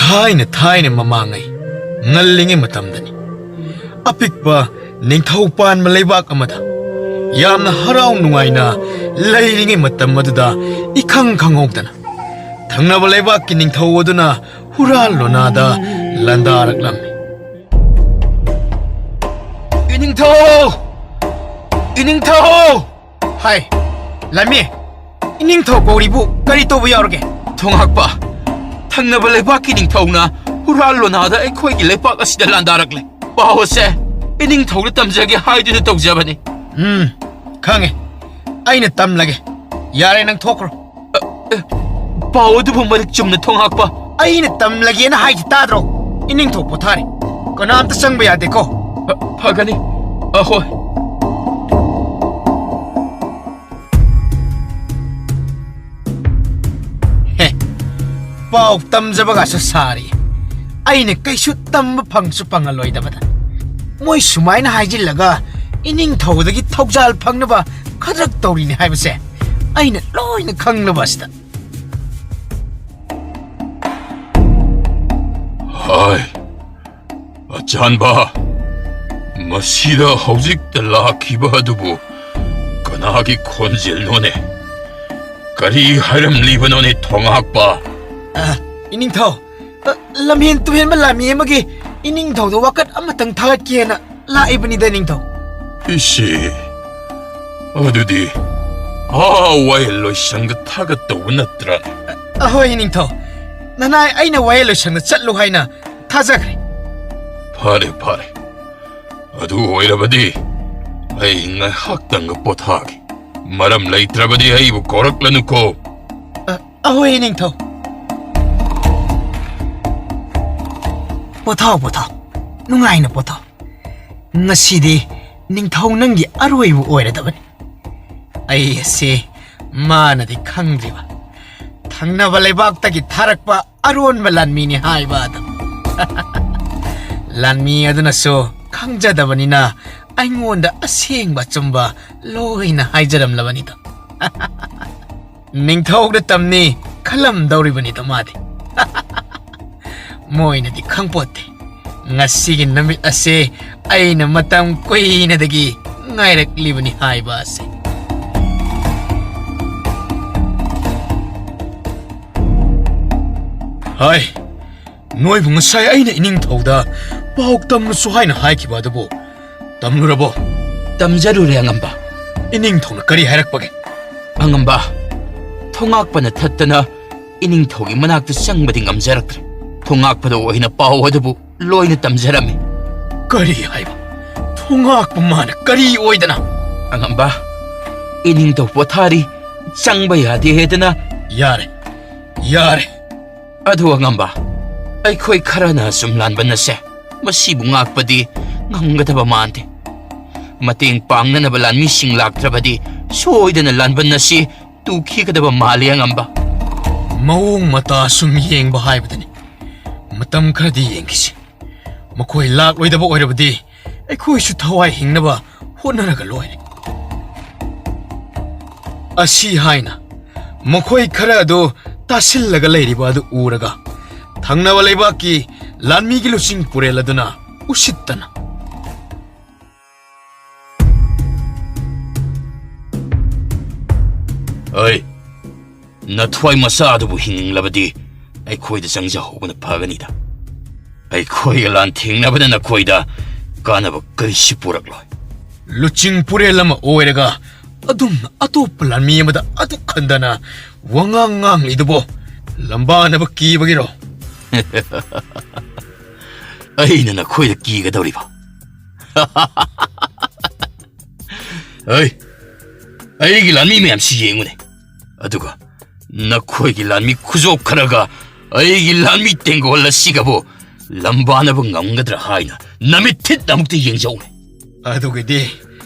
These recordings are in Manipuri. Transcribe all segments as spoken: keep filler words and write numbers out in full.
ꯊꯥꯏꯅ ꯊꯥꯏꯅ ꯃꯃꯥꯡꯉꯩ ꯉꯜꯂꯤꯉꯩ ꯃꯇꯝꯗꯅꯤ꯫ ꯑꯄꯤꯛꯄ ꯅꯤꯡꯊꯧ ꯄꯥꯟꯕ ꯂꯩꯕꯥꯛ ꯑꯃꯗ ꯌꯥꯝꯅ ꯍꯔꯥꯎ ꯅꯨꯡꯉꯥꯏꯅ ꯂꯩꯔꯤꯉꯩ ꯃꯇꯝ ꯑꯗꯨꯗ ꯏꯈꯪ ꯈꯪꯍꯧꯗꯅ ꯊꯪꯅꯕ ꯂꯩꯕꯥꯛꯀꯤ ꯅꯤꯡꯊꯧ ꯑꯗꯨꯅ ꯍꯨꯔꯥꯟ ꯂꯣꯅꯥꯗ ꯂꯥꯟꯗꯥꯔꯛꯂꯝꯃꯤ꯫ "ꯏꯅꯤꯡꯊꯧ! ꯏꯅꯤꯡꯊꯧ!" "ꯍꯥꯏ, ꯂꯥꯟꯃꯤ, ꯏꯅꯤꯡꯊꯧ ꯀꯧꯔꯤꯕꯨ ꯀꯔꯤ ꯇꯧꯕ ꯌꯥꯎꯔꯒꯦ?" "ꯊꯣꯡꯍꯥꯛꯄ, ꯊꯪꯅꯕ ꯂꯩꯕꯥꯛꯀꯤ ꯅꯤꯡꯊꯧꯅ ꯍꯨꯔꯥꯟ ꯂꯣꯅꯥꯗ ꯑꯩꯈꯣꯏꯒꯤ ꯂꯩꯕꯥꯛ ꯑꯁꯤꯗ ꯂꯥꯟꯗꯥꯔꯛꯂꯦ꯫ ꯄꯥꯎ ꯑꯁꯦ ꯏꯅꯤꯡꯊꯧꯗ ꯇꯝꯖꯒꯦ ꯍꯥꯏꯗꯨꯅ ꯇꯧꯖꯕꯅꯤ꯫" "ꯎꯝ, ꯈꯪꯉꯦ꯫ ꯑꯩꯅ ꯇꯝꯂꯒꯦ꯫ ꯌꯥꯔꯦ, ꯅꯪ ꯊꯣꯛꯈ꯭ꯔꯣ꯫" "ꯑ, ꯑ, ꯄꯥꯎ ꯑꯗꯨꯕꯨ ꯃꯔꯤꯛ ꯆꯨꯝꯅ ꯊꯣꯡꯍꯥꯛꯄ꯫" "ꯑꯩꯅ ꯇꯝꯂꯒꯦꯅ ꯍꯥꯏꯁꯤ ꯇꯥꯗ꯭ꯔꯣ? ꯏꯅꯤꯡꯊꯧ ꯄꯣꯊꯥꯔꯤ꯫ ꯀꯅꯥꯝꯇ ꯆꯪꯕ ꯌꯥꯗꯦꯀꯣ꯫" "ꯐ-, ꯐꯒꯅꯤ꯫ ꯑꯍꯣꯏ꯫" ꯍꯦ, ꯄꯥꯎ ꯇꯝꯖꯕꯒꯁꯨ ꯁꯥꯔꯤ꯫ ꯑꯩꯅ ꯀꯩꯁꯨ ꯇꯝꯕ ꯐꯪꯁꯨ ꯐꯪꯍꯜꯂꯣꯏꯗꯕꯗ꯫ ꯃꯣꯏ ꯁꯨꯃꯥꯏꯅ ꯍꯥꯏꯖꯤꯜꯂꯒ ꯏꯅꯤꯡꯊꯧꯗꯒꯤ ꯊꯧꯖꯥꯜ ꯐꯪꯅꯕ ꯈꯗ꯭ꯔꯛ ꯇꯧꯔꯤꯅꯤ ꯍꯥꯏꯕꯁꯦ ꯑꯩꯅ ꯂꯣꯏꯅ ꯈꯪꯂꯕ ꯑꯁꯤꯗ꯫ ꯍꯥꯏ, ꯑꯆꯥꯟꯕ, ꯃꯁꯤꯗ ꯍꯧꯖꯤꯛꯇ ꯂꯥꯛꯈꯤꯕ ꯑꯗꯨꯕꯨ ꯀꯅꯥꯒꯤ ꯈꯣꯟꯖꯦꯜꯅꯣꯅꯦ? ꯀꯔꯤ ꯍꯥꯏꯔꯝꯂꯤꯕꯅꯣꯅꯦ, ꯊꯣꯡꯍꯥꯛꯄ? ꯑ, ꯏꯅꯤꯡꯊꯧ, ꯑ, ꯂꯝꯍꯦꯟ ꯇꯨꯍꯦꯟꯕ ꯂꯥꯟꯃꯤ ꯑꯃꯒꯤ ꯏꯅꯤꯡꯊꯧꯗ ꯋꯥꯀꯠ ꯑꯃꯇꯪ ꯊꯥꯒꯠꯀꯦꯅ ꯂꯥꯛꯏꯕꯅꯤꯗ, ꯏꯅꯤꯡꯊꯧ꯫ ꯏꯁꯦ, ꯑꯗꯨꯗꯤ ꯑꯥ ꯋꯥꯌꯦꯜ ꯂꯣꯏꯁꯪꯗ ꯊꯥꯒꯠꯇꯧꯕ ꯅꯠꯇ꯭ꯔꯥ? ꯑꯍꯣꯏ, ꯏꯅꯤꯡꯊꯧ꯫ ꯅꯅꯥꯏ ꯑꯩꯅ ꯋꯥꯌꯦꯜ ꯂꯣꯏꯁꯪꯗ ꯆꯠꯂꯨ ꯍꯥꯏꯅ ꯊꯥꯖꯈ꯭ꯔꯦ꯫ ꯐꯔꯦ, ꯐꯔꯦ꯫ ꯑꯗꯨ ꯑꯣꯏꯔꯕꯗꯤ ꯑꯩ ꯉꯥꯏꯍꯥꯛꯇꯪꯒ ꯄꯣꯊꯥꯒꯦ꯫ ꯃꯔꯝ ꯂꯩꯇ꯭ꯔꯕꯗꯤ ꯑꯩꯕꯨ ꯀꯧꯔꯛꯂꯅꯨꯀꯣ꯫ ꯑ, ꯑꯍꯣꯏ, ꯏꯅꯤꯡꯊꯧ꯫ ꯄꯣꯊꯥꯎ, ꯄꯣꯊꯥꯎ꯫ ꯅꯨꯡꯉꯥꯏꯅ ꯄꯣꯊꯥꯎ꯫ ꯉꯁꯤꯗꯤ ꯅꯤꯡꯊꯧ ꯅꯪꯒꯤ ꯑꯔꯣꯏꯕ ꯑꯣꯏꯔꯗꯕꯅꯤ꯫ ꯑꯩ ꯑꯁꯤ ꯃꯥꯅꯗꯤ ꯈꯪꯗ꯭ꯔꯤꯕ ꯊꯪꯅꯕ ꯂꯩꯕꯥꯛꯇꯒꯤ ꯊꯥꯔꯛꯄ ꯑꯔꯣꯟꯕ ꯂꯥꯟꯃꯤꯅꯤ ꯍꯥꯏꯕ ꯑꯗꯨ꯫ ꯂꯥꯟꯃꯤ ꯑꯗꯨꯅꯁꯨ ꯈꯪꯖꯗꯕꯅꯤꯅ ꯑꯩꯉꯣꯟꯗ ꯑꯁꯦꯡꯕ ꯑꯆꯨꯝꯕ ꯂꯣꯏꯅ ꯍꯥꯏꯖꯔꯝꯂꯕꯅꯤꯗꯣ꯫ ꯅꯤꯡꯊꯧꯗ ꯇꯝꯅꯤ ꯈꯜꯂꯝꯗꯧꯔꯤꯕꯅꯤꯗꯣ ꯃꯥꯗꯤ꯫ ꯃꯣꯏꯅꯗꯤ ꯈꯪꯄꯣꯠꯇꯦ, ꯉꯁꯤꯒꯤ ꯅꯨꯃꯤꯠ ꯑꯁꯦ ꯑꯩꯅ ꯃꯇꯝ ꯀꯨꯏꯅꯗꯒꯤ ꯉꯥꯏꯔꯛꯂꯤꯕꯅꯤ ꯍꯥꯏꯕ ꯑꯁꯦ꯫ ꯍꯥꯏ, ꯅꯣꯏꯕꯨ ꯉꯁꯥꯏ ꯑꯩꯅ ꯏꯅꯤꯡꯊꯧꯗ ꯄꯥꯎ ꯇꯝꯂꯨꯁꯨ ꯍꯥꯏꯅ ꯍꯥꯏꯈꯤꯕ ꯑꯗꯨꯕꯨ ꯇꯝꯂꯨꯔꯕꯣ? ꯇꯝꯖꯔꯨꯔꯦ, ꯑꯉꯝꯕ꯫ ꯏꯅꯤꯡꯊꯧꯅ ꯀꯔꯤ ꯍꯥꯏꯔꯛꯄꯒꯦ? ꯑꯉꯝꯕ, ꯊꯣꯉꯥꯛꯄꯅ ꯊꯠꯇꯅ ꯏꯅꯤꯡꯊꯧꯒꯤ ꯃꯅꯥꯛꯇ ꯆꯪꯕꯗꯤ ꯉꯝꯖꯔꯛꯇ꯭ꯔꯦ꯫ ꯊꯣꯉꯥꯛꯄꯗ ꯑꯣꯏꯅ ꯄꯥꯎ ꯑꯗꯨꯕꯨ ꯂꯣꯏꯅ ꯇꯝꯖꯔꯝꯃꯤ꯫ ꯀꯔꯤ ꯍꯥꯏꯕ? ꯊꯣꯉꯥꯛꯄ ꯃꯥꯅ ꯀꯔꯤ ꯑꯣꯏꯗꯅ? ꯑꯉꯝꯕ, ꯏꯅꯤꯡꯊꯧ ꯄꯣꯊꯥꯔꯤ, ꯆꯪꯕ ꯌꯥꯗꯦ ꯍꯥꯏꯗꯅ꯫ ꯌꯥꯔꯦ, ꯌꯥꯔꯦ꯫ ꯑꯗꯨ ꯑꯉꯝꯕ, ꯑꯩꯈꯣꯏ ꯈꯔꯅ ꯑꯁꯨꯝ ꯂꯥꯟꯕꯟ ꯑꯁꯦ ꯃꯁꯤꯕꯨ ꯉꯥꯛꯄꯗꯤ ꯉꯝꯒꯗꯕ ꯃꯥꯟꯗꯦ꯫ ꯃꯇꯦꯡ ꯄꯥꯡꯅꯅꯕ ꯂꯥꯟꯃꯤꯁꯤꯡ ꯂꯥꯛꯇ꯭ꯔꯕꯗꯤ ꯁꯣꯏꯗꯅ ꯂꯥꯟꯕꯟ ꯑꯁꯤ ꯇꯨꯈꯤꯒꯗꯕ ꯃꯥꯜꯂꯤ ꯑꯉꯝꯕ꯫ ꯃꯑꯣꯡ ꯃꯇꯥ ꯁꯨꯝ ꯌꯦꯡꯕ ꯍꯥꯏꯕꯗꯨꯅꯤ꯫ ꯃꯇꯝ ꯈꯔꯗꯤ ꯌꯦꯡꯈꯤꯁꯤ꯫ ꯃꯈꯣꯏ ꯂꯥꯛꯂꯣꯏꯗꯕ ꯑꯣꯏꯔꯕꯗꯤ ꯑꯩꯈꯣꯏꯁꯨ ꯊꯋꯥꯏ ꯍꯤꯡꯅꯕ ꯍꯣꯠꯅꯔꯒ ꯂꯣꯏꯔꯦ꯫ ꯑꯁꯤ ꯍꯥꯏꯅ ꯃꯈꯣꯏ ꯈꯔ ꯑꯗꯨ ꯇꯥꯁꯤꯜꯂꯒ ꯂꯩꯔꯤꯕ ꯑꯗꯨ ꯎꯔꯒ ꯊꯪꯅꯕ ꯂꯩꯕꯥꯛꯀꯤ ꯂꯥꯟꯃꯤꯒꯤ ꯂꯨꯆꯤꯡ ꯄꯨꯔꯦꯜ ꯑꯗꯨꯅ ꯎꯁꯤꯠꯇꯅ, "ꯑꯩ, ꯅꯊ꯭ꯋꯥꯏ ꯃꯆꯥ ꯑꯗꯨꯕꯨ ꯍꯤꯡꯅꯤꯡꯂꯕꯗꯤ ꯑꯩꯈꯣꯏꯗ ꯆꯪꯖꯍꯧꯕꯅ ꯐꯒꯅꯤꯗ꯫ ꯑꯩꯈꯣꯏꯒ ꯂꯥꯟꯊꯦꯡꯅꯕꯅ ꯅꯈꯣꯏꯗ ꯀꯥꯟꯅꯕ ꯀꯔꯤꯁꯨ ꯄꯨꯔꯛꯂꯣꯏ꯫" ꯂꯨꯆꯤꯡ ꯄꯨꯔꯦꯜ ꯑꯃ ꯑꯣꯏꯔꯒ ꯑꯗꯨꯝꯅ ꯑꯇꯣꯞꯄ ꯂꯥꯟꯃꯤ ꯑꯃꯗ ꯑꯗꯨꯛ ꯍꯟꯗꯅ ꯋꯥꯉꯥꯡ ꯉꯥꯡꯂꯤꯗꯨꯕꯨ ꯂꯝꯕꯥꯅꯕ ꯀꯤꯕꯒꯤꯔꯣ? ꯑꯩꯅ ꯅꯈꯣꯏꯗ ꯀꯤꯒꯗꯧꯔꯤꯕ? ꯍꯩ, ꯑꯩꯒꯤ ꯂꯥꯟꯃꯤ ꯃꯌꯥꯝꯁꯤ ꯌꯦꯡꯉꯨꯅꯦ꯫ ꯑꯗꯨꯒ ꯅꯈꯣꯏꯒꯤ ꯂꯥꯟꯃꯤ ꯈꯨꯖꯣꯞ ꯈꯔꯒ ꯑꯩꯒꯤ ꯂꯥꯟꯃꯤ ꯇꯦꯡꯒꯣꯜ ꯑꯁꯤꯒꯕꯨ ꯂꯝꯕꯥꯅꯕ ꯉꯝꯒꯗ꯭ꯔꯥ ꯍꯥꯏꯅ ꯅꯃꯤꯠ ꯊꯤꯠ ꯑꯃꯨꯛꯇ ꯌꯦꯡꯖꯧꯅꯦ꯫ ꯑꯗꯨꯒꯤꯗꯤ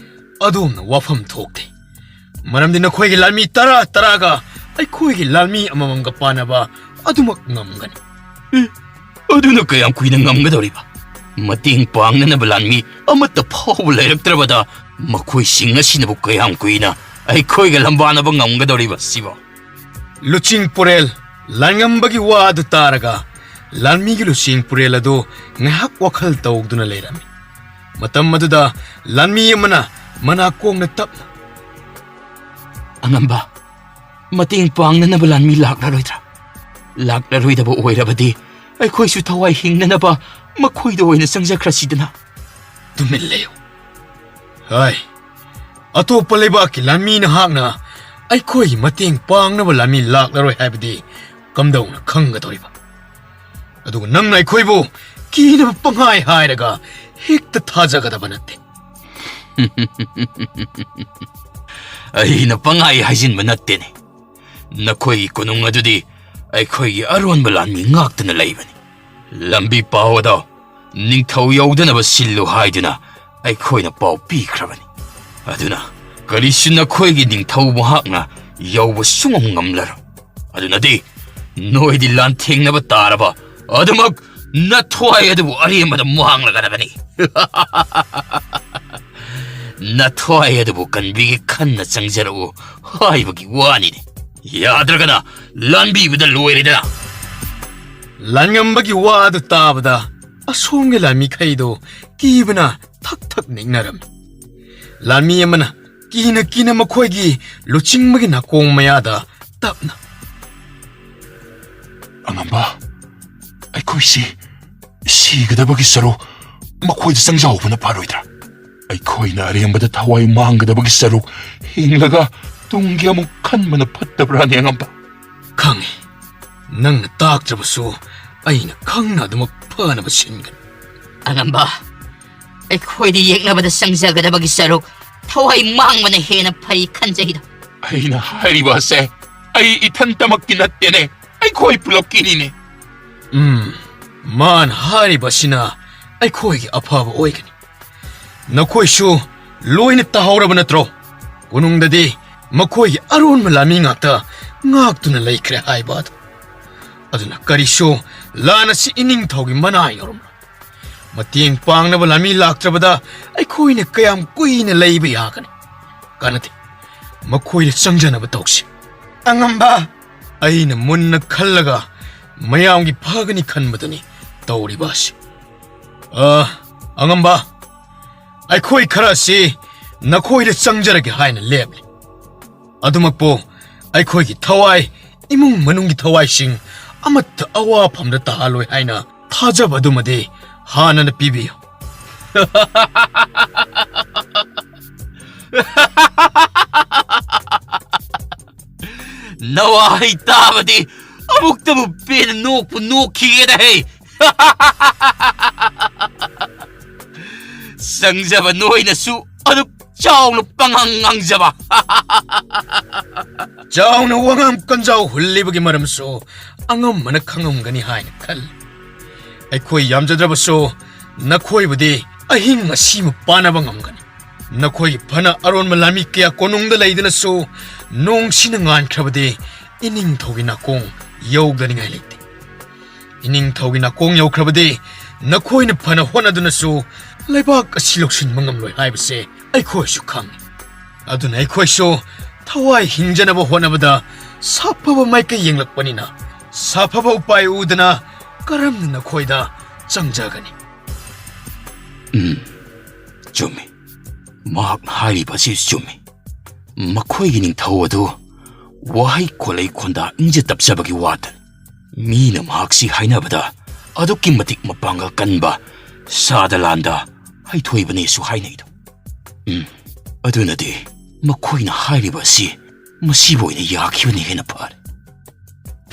ꯑꯗꯣꯝꯅ ꯋꯥꯐꯝ ꯊꯣꯛꯇꯦ꯫ ꯃꯔꯝꯗꯤ ꯅꯈꯣꯏꯒꯤ ꯂꯥꯟꯃꯤ ꯇꯔꯥ ꯇꯔꯥꯒ ꯑꯩꯈꯣꯏꯒꯤ ꯂꯥꯟꯃꯤ ꯑꯃꯃꯝꯒ ꯄꯥꯅꯕ ꯑꯗꯨꯃꯛ ꯉꯝꯒꯅꯤ꯫ ꯑꯦ, ꯑꯗꯨꯅ ꯀꯌꯥꯝ ꯀꯨꯏꯅ ꯉꯝꯒꯗꯧꯔꯤꯕ? ꯃꯇꯦꯡ ꯄꯥꯡꯅꯅꯕ ꯂꯥꯟꯃꯤ ꯑꯃꯠꯇ ꯐꯥꯎꯕ ꯂꯩꯔꯛꯇ꯭ꯔꯕꯗ ꯃꯈꯣꯏꯁꯤꯡ ꯑꯁꯤꯅꯕꯨ ꯀꯌꯥꯝ ꯀꯨꯏꯅ ꯑꯩꯈꯣꯏꯒ ꯂꯝꯕꯥꯅꯕ ꯉꯝꯒꯗꯧꯔꯤꯕ ꯁꯤꯕꯣ? ꯂꯨꯆꯤꯡ ꯄꯨꯔꯦꯜ, ꯂꯥꯟꯉꯝꯕꯒꯤ ꯋꯥ ꯑꯗꯨ ꯇꯥꯔꯒ ꯂꯥꯟꯃꯤꯒꯤ ꯂꯨꯆꯤꯡ ꯄꯨꯔꯦꯜ ꯑꯗꯨ ꯉꯥꯏꯍꯥꯛ ꯋꯥꯈꯜ ꯇꯧꯗꯨꯅ ꯂꯩꯔꯝꯃꯤ꯫ ꯃꯇꯝ ꯑꯗꯨꯗ ꯂꯥꯟꯃꯤ ꯑꯃꯅ ꯃꯅꯥꯀꯣꯡꯅ ꯇꯞꯅ, "ꯑꯉꯝꯕ, ꯃꯇꯦꯡ ꯄꯥꯡꯅꯅꯕ ꯂꯥꯟꯃꯤ ꯂꯥꯛꯂꯔꯣꯏꯗ꯭ꯔꯥ? ꯂꯥꯛꯂꯔꯣꯏꯗꯕ ꯑꯣꯏꯔꯕꯗꯤ ꯑꯩꯈꯣꯏꯁꯨ ꯊꯋꯥꯏ ꯍꯤꯡꯅꯅꯕ ꯃꯈꯣꯏꯗ ꯑꯣꯏꯅ ꯆꯪꯖꯈ꯭ꯔꯁꯤꯗꯅ꯫" "ꯇꯨꯃꯤꯟ ꯂꯩꯌꯨ꯫ ꯍꯥꯏ, ꯑꯇꯣꯞꯄ ꯂꯩꯕꯥꯛꯀꯤ ꯂꯥꯟꯃꯤ ꯅꯍꯥꯛꯅ ꯑꯩꯈꯣꯏꯒꯤ ꯃꯇꯦꯡ ꯄꯥꯡꯅꯕ ꯂꯥꯟꯃꯤ ꯂꯥꯛꯂꯔꯣꯏ ꯍꯥꯏꯕꯗꯤ ꯀꯝꯗꯧꯅ ꯈꯪꯒꯗꯧꯔꯤꯕ? ꯑꯗꯨꯒ ꯅꯪꯅ ꯑꯩꯈꯣꯏꯕꯨ ꯀꯤꯅꯕ ꯄꯪꯍꯥꯏ ꯍꯥꯏꯔꯒ ꯍꯦꯛꯇ ꯊꯥꯖꯒꯗꯕ ꯅꯠꯇꯦ꯫" "ꯑꯩꯅ ꯄꯪꯍꯥꯏ ꯍꯥꯏꯖꯤꯟꯕ ꯅꯠꯇꯦꯅꯦ꯫ ꯅꯈꯣꯏꯒꯤ ꯀꯣꯅꯨꯡ ꯑꯗꯨꯗꯤ ꯑꯩꯈꯣꯏꯒꯤ ꯑꯔꯣꯟꯕ ꯂꯥꯟꯃꯤ ꯉꯥꯛꯇꯅ ꯂꯩꯕꯅꯤ꯫ ꯂꯝꯕꯤ ꯄꯥꯎ ꯑꯗꯣ ꯅꯤꯡꯊꯧ ꯌꯧꯗꯅꯕ ꯁꯤꯜꯂꯨ ꯍꯥꯏꯗꯨꯅ ꯑꯩꯈꯣꯏꯅ ꯄꯥꯎ ꯄꯤꯈ꯭ꯔꯕꯅꯤ꯫ ꯑꯗꯨꯅ ꯀꯔꯤꯁꯨ ꯅꯈꯣꯏꯒꯤ ꯅꯤꯡꯊꯧ ꯃꯍꯥꯛꯅ ꯌꯧꯕ ꯁꯨꯡꯉꯝ ꯉꯝꯂꯔꯣꯏ꯫ ꯑꯗꯨꯅꯗꯤ ꯅꯣꯏꯗꯤ ꯂꯥꯟꯊꯦꯡꯅꯕ ꯇꯥꯔꯕ ꯑꯗꯨꯃꯛ ꯅꯊ꯭ꯋꯥꯏ ꯑꯗꯨꯕꯨ ꯑꯔꯦꯝꯕꯗ ꯃꯥꯡꯂꯒꯗꯕꯅꯤ꯫" "ꯅꯊ꯭ꯋꯥꯏ ꯑꯗꯨꯕꯨ ꯀꯟꯕꯤꯒꯦ ꯈꯟꯅ ꯆꯪꯖꯔꯛꯎ ꯍꯥꯏꯕꯒꯤ ꯋꯥꯅꯤꯅꯦ꯫ ꯌꯥꯗ꯭ꯔꯒꯅ ꯂꯥꯟꯕꯤꯕꯗ ꯂꯣꯏꯔꯦꯗꯅ꯫" ꯂꯥꯟꯉꯝꯕꯒꯤ ꯋꯥ ꯑꯗꯨ ꯇꯥꯕꯗ ꯑꯁꯣꯝꯒꯤ ꯂꯥꯟꯃꯤꯈꯩꯗꯨ ꯀꯤꯕꯅ ꯊꯛ ꯊꯛ ꯅꯤꯛꯅꯔꯝꯃꯤ꯫ ꯂꯥꯟꯃꯤ ꯑꯃꯅ ꯀꯤꯅ ꯀꯤꯅ ꯃꯈꯣꯏꯒꯤ ꯂꯨꯆꯤꯡꯕꯒꯤ ꯅꯥꯀꯣꯡ ꯃꯌꯥꯗ ꯇꯞꯅ, "ꯑꯉꯝꯕ, ꯑꯩꯈꯣꯏꯁꯤ ꯁꯤꯒꯗꯕꯒꯤ ꯁꯔꯨꯛ ꯃꯈꯣꯏꯗ ꯆꯪꯖꯍꯧꯕꯅ ꯐꯔꯣꯏꯗ꯭ꯔꯥ? ꯑꯩꯈꯣꯏꯅ ꯑꯔꯦꯝꯕꯗ ꯊꯋꯥꯏ ꯃꯥꯡꯒꯗꯕꯒꯤ ꯁꯔꯨꯛ ꯍꯤꯡꯂꯒ ꯇꯨꯡꯒꯤ ꯑꯃꯨꯛ ꯈꯟꯕꯅ ꯐꯠꯇꯕ꯭ꯔꯥꯅꯦ, ꯑꯉꯝꯕ?" "ꯈꯪꯉꯤ꯫ ꯅꯪꯅ ꯇꯥꯛꯇ꯭ꯔꯕꯁꯨ ꯑꯩꯅ ꯈꯪꯅ ꯑꯗꯨꯃꯛ ꯐꯅꯕ ꯁꯤꯟꯒꯅꯤ꯫" "ꯑꯉꯝꯕ, ꯑꯩꯈꯣꯏꯗꯤ ꯌꯦꯛꯅꯕꯗ ꯆꯪꯖꯒꯗꯕꯒꯤ ꯁꯔꯨꯛ ꯊꯋꯥꯏ ꯃꯥꯡꯕꯅ ꯍꯦꯟꯅ ꯐꯩ ꯈꯟꯖꯩꯗ꯫" "ꯑꯩꯅ ꯍꯥꯏꯔꯤꯕ ꯑꯁꯦ ꯑꯩ ꯏꯊꯟꯇꯃꯛꯀꯤ ꯅꯠꯇꯦꯅꯦ, ꯑꯩꯈꯣꯏ ꯄꯨꯂꯞꯀꯤꯅꯤꯅꯦ꯫" "ꯎꯝ, ꯃꯥꯅ ꯍꯥꯏꯔꯤꯕ ꯑꯁꯤꯅ ꯑꯩꯈꯣꯏꯒꯤ ꯑꯐꯕ ꯑꯣꯏꯒꯅꯤ꯫ ꯅꯈꯣꯏꯁꯨ ꯂꯣꯏꯅ ꯇꯥꯍꯧꯔꯕ ꯅꯠꯇ꯭ꯔꯣ? ꯀꯣꯅꯨꯡꯗꯗꯤ ꯃꯈꯣꯏꯒꯤ ꯑꯔꯣꯟꯕ ꯂꯥꯟꯃꯤ ꯉꯥꯛꯇ ꯉꯥꯛꯇꯨꯅ ꯂꯩꯈ꯭ꯔꯦ ꯍꯥꯏꯕ ꯑꯗꯨ꯫ ꯑꯗꯨꯅ ꯀꯔꯤꯁꯨ ꯂꯥꯟ ꯑꯁꯤ ꯏꯅꯤꯡꯊꯧꯒꯤ ꯃꯅꯥ ꯌꯧꯔꯝꯂꯣꯏ꯫ ꯃꯇꯦꯡ ꯄꯥꯡꯅꯕ ꯂꯥꯟꯃꯤ ꯂꯥꯛꯇ꯭ꯔꯕꯗ ꯑꯩꯈꯣꯏꯅ ꯀꯌꯥꯝ ꯀꯨꯏꯅ ꯂꯩꯕ ꯌꯥꯒꯅꯤ? ꯀꯥꯟꯅꯗꯦ꯫ ꯃꯈꯣꯏꯗ ꯆꯪꯖꯅꯕ ꯇꯧꯁꯤ꯫ ꯑꯉꯝꯕ! ꯑꯩꯅ ꯃꯨꯟꯅ ꯈꯜꯂꯒ ꯃꯌꯥꯝꯒꯤ ꯐꯒꯅꯤ ꯈꯟꯕꯗꯨꯅꯤ ꯇꯧꯔꯤꯕ ꯑꯁꯤ꯫ ꯑ, ꯑꯉꯝꯕ, ꯑꯩꯈꯣꯏ ꯈꯔ ꯑꯁꯤ ꯅꯈꯣꯏꯗ ꯆꯪꯖꯔꯒꯦ ꯍꯥꯏꯅ ꯂꯦꯞꯂꯤ꯫ ꯑꯗꯨꯃꯛꯄꯨ ꯑꯩꯈꯣꯏꯒꯤ ꯊꯋꯥꯏ, ꯏꯃꯨꯡ ꯃꯅꯨꯡꯒꯤ ꯊꯋꯥꯏꯁꯤꯡ ꯑꯃꯠꯇ ꯑꯋꯥꯐꯝꯗ ꯇꯥꯍꯜꯂꯣꯏ ꯍꯥꯏꯅ ꯊꯥꯖꯕ ꯑꯗꯨꯃꯗꯤ ꯍꯥꯟꯅꯅ ꯄꯤꯕꯤꯌꯨ꯫ ꯅꯋꯥꯍꯩ ꯇꯥꯕꯗꯤ ꯑꯃꯨꯛꯇꯕꯨ ꯄꯦꯟꯅ ꯅꯣꯛꯄꯨ ꯅꯣꯛꯈꯤꯒꯦꯗ ꯍꯦ꯫ ꯆꯪꯖꯕ ꯅꯣꯏꯅꯁꯨ ꯑꯗꯨꯛ ꯆꯥꯎꯅ ꯄꯪꯉꯥꯡ ꯉꯥꯡꯖꯕ꯫ ꯆꯥꯎꯅ ꯋꯥꯉꯥꯡ ꯀꯟꯖꯥꯎ ꯍꯨꯜꯂꯤꯕꯒꯤ ꯃꯔꯝꯁꯨ ꯑꯉꯝꯕꯅ ꯈꯪꯉꯝꯒꯅꯤ ꯍꯥꯏꯅ ꯈꯜꯂꯤ꯫ ꯑꯩꯈꯣꯏ ꯌꯥꯝꯖꯗ꯭ꯔꯕꯁꯨ ꯅꯈꯣꯏꯕꯨꯗꯤ ꯑꯍꯤꯡ ꯑꯁꯤꯃ ꯄꯥꯟꯅꯕ ꯉꯝꯒꯅꯤ꯫ ꯅꯈꯣꯏꯒꯤ ꯐꯅ ꯑꯔꯣꯟꯕ ꯂꯥꯟꯃꯤ ꯀꯌꯥ ꯀꯣꯅꯨꯡꯗ ꯂꯩꯗꯨꯅꯁꯨ ꯅꯣꯡꯁꯤꯅ ꯉꯥꯟꯈ꯭ꯔꯕꯗꯤ ꯏꯅꯤꯡꯊꯧꯒꯤ ꯅꯥꯀꯣꯡ ꯌꯧꯗꯅꯤꯡꯉꯥꯏ ꯂꯩꯇꯦ꯫ ꯏꯅꯤꯡꯊꯧꯒꯤ ꯅꯥꯀꯣꯡ ꯌꯧꯈ꯭ꯔꯕꯗꯤ ꯅꯈꯣꯏꯅ ꯐꯅ ꯍꯣꯠꯅꯗꯨꯅꯁꯨ ꯂꯩꯕꯥꯛ ꯑꯁꯤ ꯂꯧꯁꯤꯟꯕ ꯉꯝꯂꯣꯏ ꯍꯥꯏꯕꯁꯦ ꯑꯩꯈꯣꯏꯁꯨ ꯈꯪꯏ꯫ ꯑꯗꯨꯅ ꯑꯩꯈꯣꯏꯁꯨ ꯊꯋꯥꯏ ꯍꯤꯡꯖꯅꯕ ꯍꯣꯠꯅꯕꯗ ꯁꯥꯐꯕ ꯃꯥꯏꯀꯩ ꯌꯦꯡꯂꯛꯄꯅꯤꯅ ꯁꯥꯐꯕ ꯎꯄꯥꯏ ꯎꯗꯅ ꯀꯔꯝꯅ ꯅꯈꯣꯏꯗ ꯆꯪꯖꯒꯅꯤ? ꯎꯝ, ꯆꯨꯝꯃꯤ꯫ ꯃꯍꯥꯛꯅ ꯍꯥꯏꯔꯤꯕ ꯑꯁꯤ ꯆꯨꯝꯃꯤ꯫ ꯃꯈꯣꯏꯒꯤ ꯅꯤꯡꯊꯧ ꯑꯗꯨ ꯋꯥꯍꯩ ꯈꯣꯜꯂꯩ ꯈꯣꯟꯗꯥ ꯏꯪꯖ ꯇꯞꯆꯕꯒꯤ ꯋꯥꯇꯅꯤ꯫ ꯃꯤꯅ ꯃꯍꯥꯛꯁꯤ ꯍꯥꯏꯅꯕꯗ ꯑꯗꯨꯛꯀꯤ ꯃꯇꯤꯛ ꯃꯄꯥꯡꯒꯜ ꯀꯟꯕ, ꯁꯥꯗ ꯂꯥꯟꯗ ꯍꯩꯊꯣꯏꯕꯅꯦꯁꯨ ꯍꯥꯏꯅꯩꯗꯣ꯫ ꯎꯝ, ꯑꯗꯨꯅꯗꯤ ꯃꯈꯣꯏꯅ ꯍꯥꯏꯔꯤꯕ ꯑꯁꯤ ꯃꯁꯤꯕꯨ ꯑꯣꯏꯅ ꯌꯥꯈꯤꯕꯅ ꯍꯦꯟꯅ ꯐꯔꯦ꯫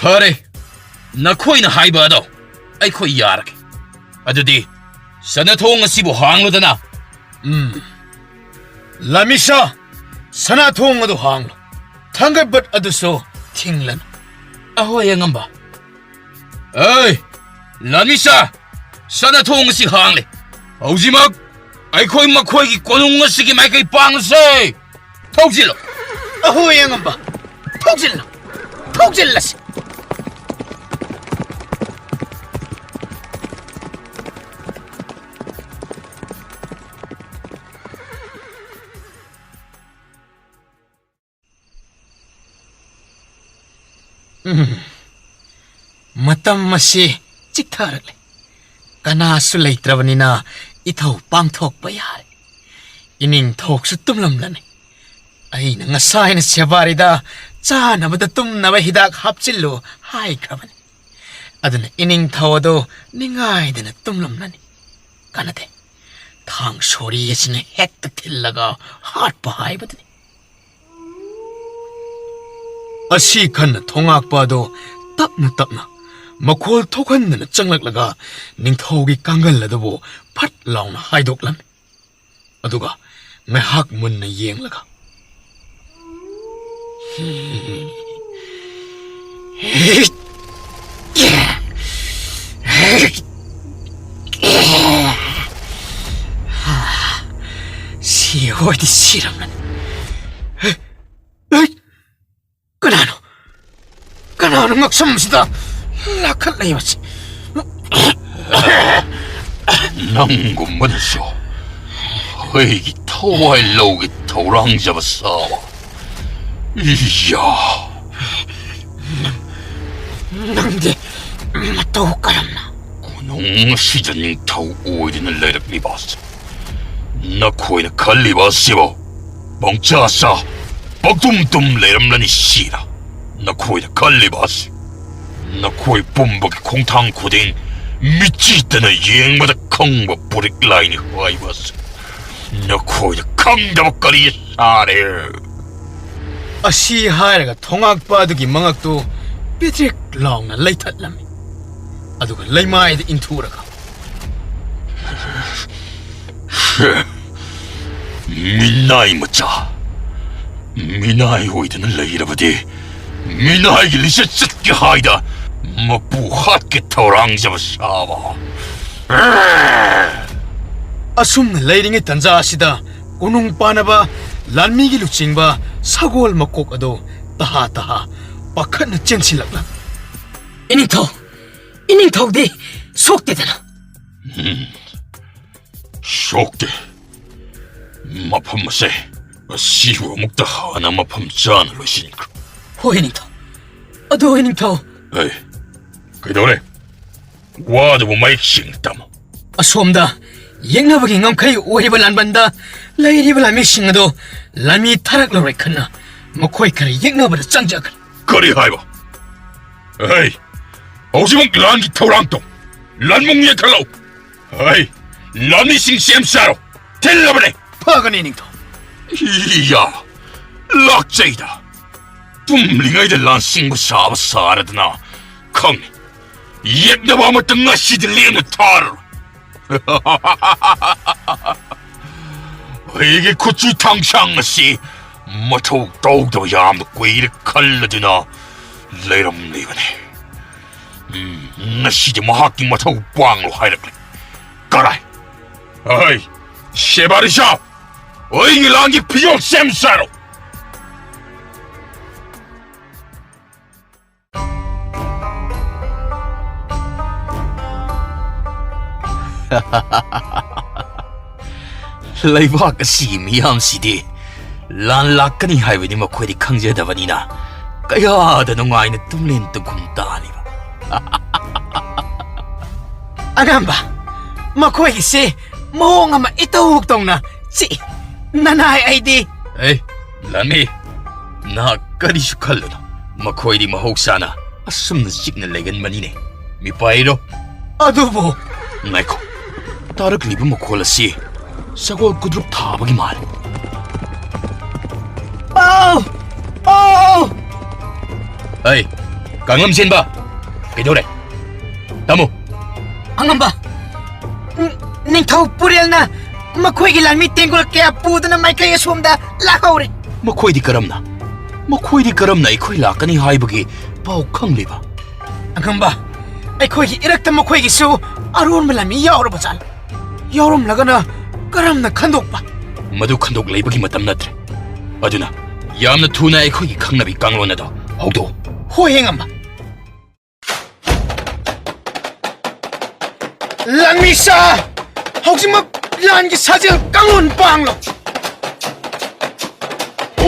ꯐꯔꯦ, ꯅꯈꯣꯏꯅ ꯍꯥꯏꯕ ꯑꯗꯣ ꯑꯩꯈꯣꯏ ꯌꯥꯔꯒꯦ꯫ ꯑꯗꯨꯗꯤ ꯁꯅꯥꯊꯣꯡ ꯑꯁꯤꯕꯨ ꯍꯥꯡꯂꯨꯗꯅ꯫ ꯎꯝ꯫ ꯂꯥꯃꯤꯁꯥ, ꯁꯅꯥꯊꯣꯡ ꯑꯗꯨ ꯍꯥꯡꯂꯨ꯫ ꯊꯥꯡꯒꯠꯕꯠ ꯑꯗꯨꯁꯨ ꯊꯤꯡꯂꯅꯨ꯫ ꯑꯍꯣꯏ, ꯑꯉꯝꯕ꯫ ꯑꯦ, ꯂꯥꯃꯤꯁꯥ, ꯁꯅꯥꯊꯣꯡ ꯑꯁꯤ ꯍꯥꯡꯂꯦ꯫ ꯍꯧꯖꯤꯛꯃꯛ ꯑꯩꯈꯣꯏ ꯃꯈꯣꯏꯒꯤ ꯀꯣꯅꯨꯡ ꯑꯁꯤꯒꯤ ꯃꯥꯏꯀꯩ ꯄꯥꯡꯂꯁꯦ꯫ ꯊꯧꯖꯤꯜꯂꯣ꯫ ꯑꯍꯣꯏ, ꯑꯉꯝꯕ꯫ ꯊꯧꯖꯤꯜꯂꯣ꯫ ꯊꯧꯖꯤꯜꯂꯁꯤ꯫ ꯎꯝ꯫ ꯃꯇꯝ ꯑꯁꯤ ꯆꯤꯛꯊꯔꯛꯂꯦ꯫ ꯀꯅꯥꯁꯨ ꯂꯩꯇ꯭ꯔꯕꯅꯤꯅ ꯏꯊꯧ ꯄꯥꯡꯊꯣꯛꯄ ꯌꯥꯔꯦ꯫ ꯏꯅꯤꯡꯊꯧꯁꯨ ꯇꯨꯝꯂꯝꯂꯅꯤ꯫ ꯑꯩꯅ ꯉꯁꯥꯏꯅ ꯁꯦꯕꯥꯔꯤꯗ ꯆꯥꯅꯕꯗ ꯇꯨꯝꯅꯕ ꯍꯤꯗꯥꯛ ꯍꯥꯞꯆꯤꯜꯂꯨ ꯍꯥꯏꯈ꯭ꯔꯕꯅꯤ꯫ ꯑꯗꯨꯅ ꯏꯅꯤꯡꯊꯧ ꯑꯗꯨ ꯅꯤꯡꯉꯥꯏꯗꯅ ꯇꯨꯝꯂꯝꯂꯅꯤ꯫ ꯀꯥꯟꯅꯗꯦ꯫ ꯊꯥꯡ ꯁꯣꯔꯤ ꯑꯁꯤꯅ ꯍꯦꯛꯇ ꯊꯤꯜꯂꯒ ꯍꯥꯠꯄ ꯍꯥꯏꯕꯗꯨꯅꯤ꯫ ꯑꯁꯤ ꯈꯟꯅ ꯊꯣꯉꯥꯛꯄ ꯑꯗꯨ ꯇꯞꯅ ꯇꯞꯅ ꯃꯈꯣꯜ ꯊꯣꯛꯍꯟꯗꯅ ꯆꯪꯂꯛꯂꯒ ꯅꯤꯡꯊꯧꯒꯤ ꯀꯥꯡꯒꯜ ꯑꯗꯨꯕꯨ ꯐꯠ ꯂꯥꯎꯅ ꯍꯥꯏꯗꯣꯛꯂꯝꯃꯤ꯫ ꯑꯗꯨꯒ ꯉꯥꯏꯍꯥꯛ ꯃꯨꯟꯅ ꯌꯦꯡꯂꯒ, ꯁꯤ ꯍꯣꯏꯗꯤ ꯁꯤꯔꯝꯂꯅꯤ꯫ ꯀꯅꯥꯅꯣ? ꯀꯅꯥꯅꯣ ꯉꯛꯁꯝꯁꯤꯗ ꯂꯥꯈꯠꯂꯛꯏꯕꯁꯤ? ꯅꯪꯒꯨꯝꯕꯅꯁꯨ ꯑꯩꯒꯤ ꯊꯋꯥꯏ ꯂꯧꯒꯦ ꯊꯧꯔꯥꯡꯖꯕ ꯁꯥꯕ꯫ ꯏꯌꯥ! ꯅꯪꯗꯤ ꯃꯇꯧ ꯀꯔꯝꯅ? ꯀꯣꯅꯨꯡ ꯑꯁꯤꯗ ꯅꯤꯡꯊꯧ ꯑꯣꯏꯗꯨꯅ ꯂꯩꯔꯛꯂꯤꯕ ꯑꯁꯤ ꯅꯈꯣꯏꯅ ꯈꯜꯂꯤꯕ ꯑꯁꯤꯕꯨ ꯄꯪꯆꯥ ꯆꯥ, ꯄꯪꯇꯨꯝ ꯇꯨꯝ ꯂꯩꯔꯝꯂꯅꯤ ꯁꯤꯔ꯫ ꯅꯈꯣꯏꯅ ꯈꯜꯂꯤꯕ ꯑꯁꯤ ꯅꯈꯣꯏ ꯄꯨꯝꯕꯒꯤ ꯈꯣꯡꯊꯥꯡ ꯈꯨꯗꯤꯡ ꯃꯤꯠꯆꯤꯗꯅ ꯌꯦꯡꯕꯗ ꯈꯪꯕ ꯄꯨꯔꯤꯛ ꯂꯥꯏꯅꯤ ꯍꯥꯏꯕ ꯑꯁꯤ ꯅꯈꯣꯏꯗ ꯈꯪꯗꯕ ꯀꯔꯤ ꯁꯥꯔꯦ? ꯑꯁꯤ ꯍꯥꯏꯔꯒ ꯊꯣꯉꯥꯛꯄ ꯑꯗꯨꯒꯤ ꯃꯉꯛꯇꯨ ꯄꯤꯗ꯭ꯔꯤꯛ ꯂꯥꯎꯅ ꯂꯩꯊꯠꯂꯝꯃꯤ꯫ ꯑꯗꯨꯒ ꯂꯩꯃꯥꯏꯗ ꯏꯟꯊꯨꯔꯒ, "ꯃꯤꯅꯥꯏ ꯃꯆꯥ, ꯃꯤꯅꯥꯏ ꯑꯣꯏꯗꯨꯅ ꯂꯩꯔꯕꯗꯤ ꯃꯤꯅꯥꯏꯒꯤ ꯂꯤꯆꯠ ꯆꯠꯀꯦ ꯍꯥꯏꯗ ꯃꯄꯨ ꯍꯥꯠꯀꯦ ꯊꯧꯔꯥꯡꯖꯕ ꯁꯥꯕ"꯫ ꯑꯁꯨꯝꯅ ꯂꯩꯔꯤꯉꯩ ꯇꯟꯖꯥ ꯑꯁꯤꯗ ꯀꯣꯅꯨꯡ ꯄꯥꯟꯅꯕ ꯂꯥꯟꯃꯤꯒꯤ ꯂꯨꯆꯤꯡꯕ ꯁꯒꯣꯜ ꯃꯀꯣꯛ ꯑꯗꯨ ꯇꯍꯥ ꯇꯍꯥ ꯄꯥꯈꯠꯅ ꯆꯦꯟꯁꯤꯜꯂꯛꯂꯝꯃꯤ꯫ ꯏꯅꯤꯡꯊꯧ, ꯏꯅꯤꯡꯊꯧꯗꯤ ꯁꯣꯛꯇꯦꯗꯅ? ꯎꯝ, ꯁꯣꯛꯇꯦ꯫ ꯃꯐꯝ ꯑꯁꯦ ꯑꯁꯤꯕꯨ ꯑꯃꯨꯛꯇ ꯍꯥꯟꯅ ꯃꯐꯝ ꯆꯥꯅ ꯂꯣꯏꯁꯤꯟꯈ꯭ꯔꯣ꯫ ꯍꯣꯏ, ꯏꯅꯤꯡꯊꯧ꯫ ꯑꯗꯨ ꯅꯤꯡꯊꯧ꯫ ꯑꯩ, ꯀꯩꯗꯧꯔꯦ? ꯋꯥꯗꯨꯕꯨ ꯃꯌꯦꯛ ꯁꯦꯡꯅ ꯇꯝꯃꯨ꯫ ꯑꯁꯣꯝꯗ ꯌꯦꯛꯅꯕꯒꯤ ꯉꯝꯈꯩ ꯑꯣꯏꯔꯤꯕ ꯂꯥꯟꯕꯟꯗ ꯂꯩꯔꯤꯕ ꯂꯥꯟꯃꯤꯁꯤꯡ ꯑꯗꯨ ꯂꯥꯟꯃꯤ ꯊꯥꯔꯛꯂꯔꯣꯏ ꯈꯟꯅ ꯃꯈꯣꯏ ꯈꯔ ꯌꯦꯛꯅꯕꯗ ꯆꯪꯖꯈ꯭ꯔꯦ꯫ ꯀꯔꯤ ꯍꯥꯏꯕ? ꯍꯩ, ꯍꯧꯖꯤꯛꯃꯛ ꯂꯥꯟꯒꯤ ꯊꯧꯔꯥꯡ ꯇꯧ꯫ ꯂꯥꯟꯃꯨꯡ ꯌꯦꯛꯈꯠꯂꯛꯎ꯫ ꯍꯩ, ꯂꯥꯟꯃꯤꯁꯤꯡ ꯁꯦꯝ ꯁꯥꯔꯣ꯫ ꯊꯤꯜꯂꯕꯅꯦ꯫ ꯐꯒꯅꯤ, ꯅꯤꯡꯊꯧ꯫ ꯏꯌꯥ, ꯂꯥꯛꯆꯩꯗ꯫ ꯇꯨꯝꯂꯤꯉꯩꯗ ꯂꯥꯟꯁꯤꯡꯕ ꯁꯥꯕ ꯁꯥꯔꯗꯅ ꯈꯪꯉꯤ꯫ ꯌꯦꯛꯅꯕ ꯑꯃꯇ ꯉꯁꯤꯗꯤ ꯂꯦꯝꯅ ꯊꯥꯔꯔꯣꯏ꯫ ꯑꯩꯒꯤ ꯈꯨꯠꯁꯨ ꯊꯥꯡꯁꯥꯡ ꯑꯁꯤ ꯃꯊꯧ ꯇꯧꯗꯕ ꯌꯥꯝꯅ ꯀꯨꯏꯔꯦ ꯈꯜꯂꯗꯨꯅ ꯂꯩꯔꯝꯂꯤꯕꯅꯤ꯫ ꯎꯝ, ꯉꯁꯤꯗꯤ ꯃꯍꯥꯛꯀꯤ ꯃꯊꯧ ꯄꯥꯡꯂꯣ ꯍꯥꯏꯔꯛꯂꯦ꯫ ꯀꯔꯥꯏ? ꯑꯩ, ꯁꯦꯕꯥꯔꯤꯁꯥ, ꯑꯩꯒꯤ ꯂꯥꯟꯒꯤ ꯐꯤꯖꯣꯜ ꯁꯦꯝ ꯁꯥꯔꯣ꯫ ꯂꯩꯕꯥꯛ ꯑꯁꯤꯒꯤ ꯃꯤꯌꯥꯝꯁꯤꯗꯤ ꯂꯥꯟ ꯂꯥꯛꯀꯅꯤ ꯍꯥꯏꯕꯗꯤ ꯃꯈꯣꯏꯗꯤ ꯈꯪꯖꯗꯕꯅꯤꯅ ꯀꯌꯥꯗ ꯅꯨꯡꯉꯥꯏꯅ ꯇꯨꯝꯂꯦꯟ ꯇꯨꯝꯈꯨꯝ ꯇꯥꯜꯂꯤꯕ꯫ ꯑꯉꯝꯕ, ꯃꯈꯣꯏꯒꯤꯁꯦ ꯃꯑꯣꯡ ꯑꯃ ꯏꯇꯧ ꯇꯧꯅ ꯆꯤꯛꯏ꯫ ꯅꯅꯥꯏ ꯑꯩꯗꯤ꯫ ꯑꯦ, ꯂꯥꯟꯃꯤ, ꯅꯍꯥꯛ ꯀꯔꯤꯁꯨ ꯈꯜꯂꯨꯅꯨ꯫ ꯃꯈꯣꯏꯗꯤ ꯃꯍꯧꯁꯥꯅ ꯑꯁꯨꯝꯅ ꯆꯤꯛꯅ ꯂꯩꯒꯟꯕꯅꯤꯅꯦ꯫ ꯃꯤꯄꯥꯏꯔꯣ꯫ ꯑꯗꯨꯕꯨ꯫ ꯉꯥꯏꯈꯣ꯫ ꯇꯥꯔꯛꯂꯤꯕ ꯃꯈꯣꯜ ꯑꯁꯤ ꯁꯒꯣꯜ ꯀꯨꯗ꯭ꯔꯨꯞ ꯊꯥꯕꯒꯤ ꯃꯥꯜꯂꯤ꯫ ꯄꯥꯎ! ꯄꯥꯎ! ꯑꯩ, ꯀꯥꯡꯂꯝ ꯆꯦꯟꯕ, ꯀꯩꯗꯧꯔꯦ? ꯇꯥꯃꯣ꯫ ꯑꯉꯝꯕ, ꯅꯤꯡꯊꯧ ꯄꯨꯔꯦꯜꯅ ꯃꯈꯣꯏꯒꯤ ꯂꯥꯟꯃꯤ ꯇꯦꯡꯒꯣꯜ ꯀꯌꯥ ꯄꯨꯗꯨꯅ ꯃꯥꯏꯀꯩ ꯑꯁꯣꯝꯗ ꯂꯥꯛꯍꯧꯔꯦ꯫ ꯃꯈꯣꯏꯗꯤ ꯀꯔꯝꯅ, ꯃꯈꯣꯏꯗꯤ ꯀꯔꯝꯅ ꯑꯩꯈꯣꯏ ꯂꯥꯛꯀꯅꯤ ꯍꯥꯏꯕꯒꯤ ꯄꯥꯎ ꯈꯪꯂꯤꯕ? ꯑꯉꯝꯕ, ꯑꯩꯈꯣꯏꯒꯤ ꯏꯔꯛꯇ ꯃꯈꯣꯏꯒꯤꯁꯨ ꯑꯔꯣꯟꯕ ꯂꯥꯟꯃꯤ ꯌꯥꯎꯔꯕ ꯖꯥꯠꯂ? ꯌꯥꯎꯔꯝꯂꯒꯅ ꯀꯔꯝꯅ ꯈꯟꯗꯣꯛꯄ? ꯃꯗꯨ ꯈꯟꯗꯣꯛ ꯂꯩꯕꯒꯤ ꯃꯇꯝ ꯅꯠꯇ꯭ꯔꯦ꯫ ꯑꯗꯨꯅ ꯌꯥꯝꯅ ꯊꯨꯅ ꯑꯩꯈꯣꯏꯒꯤ ꯈꯪꯅꯕꯤ ꯀꯥꯡꯂꯣꯟ ꯑꯗꯣ ꯍꯧꯗꯣꯛꯎ꯫ ꯍꯣꯏ, ꯑꯉꯝꯕ꯫ ꯂꯥꯟꯃꯤꯁꯥ, ꯍꯧꯖꯤꯛꯃꯛ ꯂꯥꯟꯒꯤ ꯁꯥꯖꯦꯜ ꯀꯥꯡꯂꯣꯟ ꯄꯥꯡꯂꯣ꯫